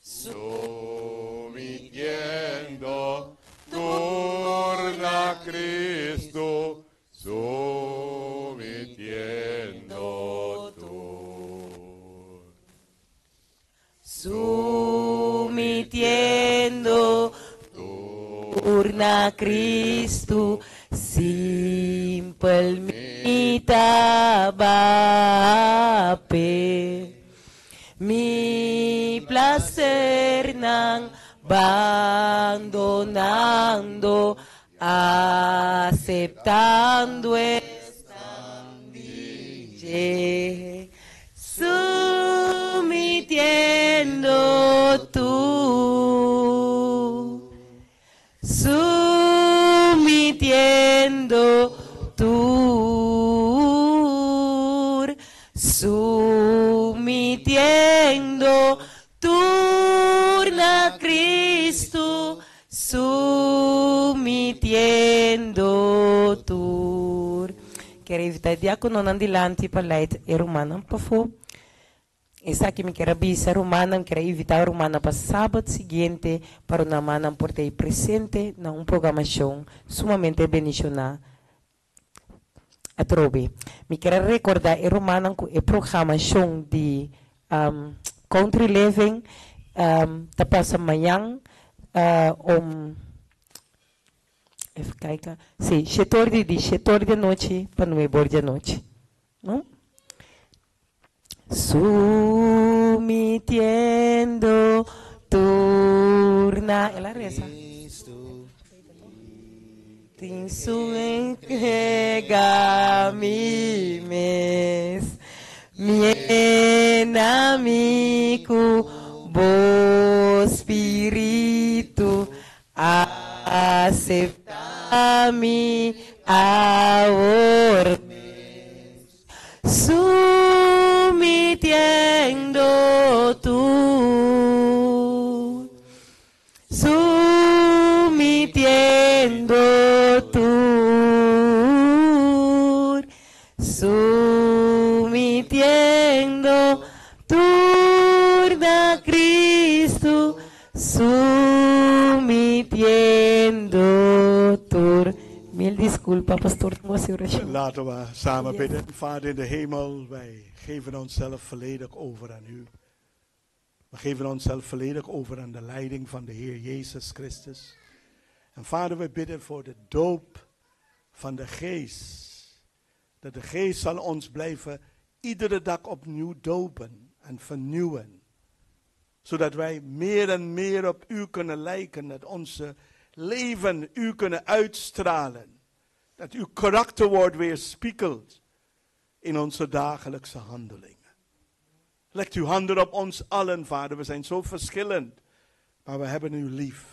Speaker 7: Sumitiendo tur na Cristo, sumitiendo tur.
Speaker 1: Sumitiendo tur na Cristo, simpel mi ta bape. Mi plasernan bandonando, aseptando esnan di dje, sumitiendo tur, sumitiendo tur, sumitiendo tur na Cristo, sumitiendo tur. Kier invita e diacononan dilanti pa leid e rumannan pafó. Esaki mi kier a bisa rumannan, mi kier a invita rumannan pa sabat siguiente pa runamannan por ta ei presente na un programacion sumamente bendiciona atrobe. Mi kier a recorda e rumannan cu e programacion di Country Living ta pasa mañan om, even kijken, si, shete or di di shete or di anochi pa nuebe or di anochi. No? Sumitiendo tur na El a reza. Tin su entrega mi mes. Miena mi ku bo spiritu. Asepta mi awor mes. Sumitiendo tur, sumitiendo tur, sumitiendo tur na Cristo, Sumitiendo tur. Mil disculpa, pastor, tengo así oracion.
Speaker 8: Laten we samen bidden. Vader in de hemel, wij geven onszelf volledig over aan u. We geven onszelf volledig over aan de leiding van de Heer Jezus Christus. En Vader, we bidden voor de doop van de Geest. Dat de Geest zal ons blijven iedere dag opnieuw dopen en vernieuwen. Zodat wij meer en meer op u kunnen lijken. Dat onze leven u kunnen uitstralen. Dat uw karakter wordt weerspiegeld in onze dagelijkse handelingen. Leg uw handen op ons allen, Vader. We zijn zo verschillend, maar we hebben u lief.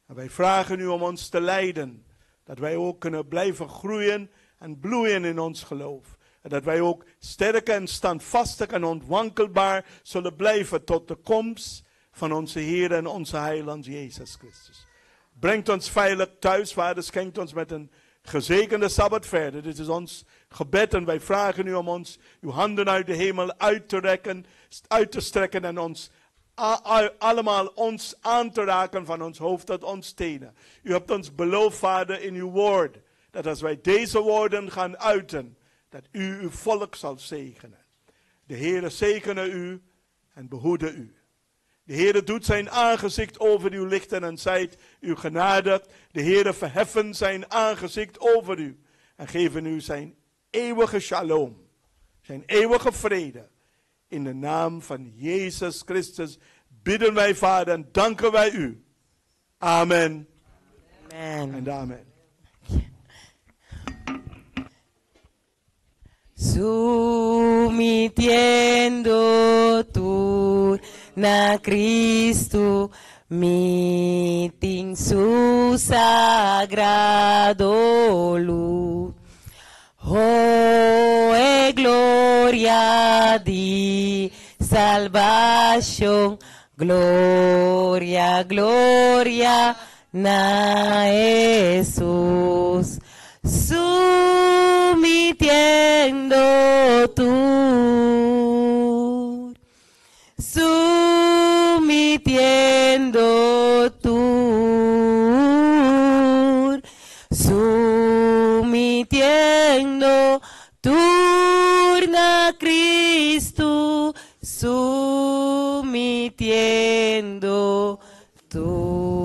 Speaker 8: En wij vragen u om ons te leiden, dat wij ook kunnen blijven groeien en bloeien in ons geloof. En dat wij ook sterk en standvastig en onwankelbaar zullen blijven tot de komst van onze Heer en onze Heiland Jezus Christus. Brengt ons veilig thuis, Vader. Schenkt ons met een gezegende Sabbat verder. Dit is ons gebed en wij vragen u om ons uw handen uit de hemel uit te rekken, uit te strekken en ons allemaal ons aan te raken van ons hoofd tot ons tenen. U hebt ons beloofd, Vader, in uw woord, dat als wij deze woorden gaan uiten, dat u uw volk zal zegenen. De Heere zegene u en behoede u. De Heere doet zijn aangezicht over u lichten en zijt u genadig. De Heere verheffen zijn aangezicht over u en geven u zijn eeuwige shalom, zijn eeuwige vrede. In de naam van Jezus Christus bidden wij, Vader, en danken wij u. Amen.
Speaker 1: Amen.
Speaker 8: En amen.
Speaker 1: Sumitiendo tu na Cristo, mitin su sagrado luz. Oh, e gloria di salvación, gloria, gloria na Jesús. Sumitiendo tú, sumitiendo tú, sumitiendo turna Cristo, sumitiendo tú.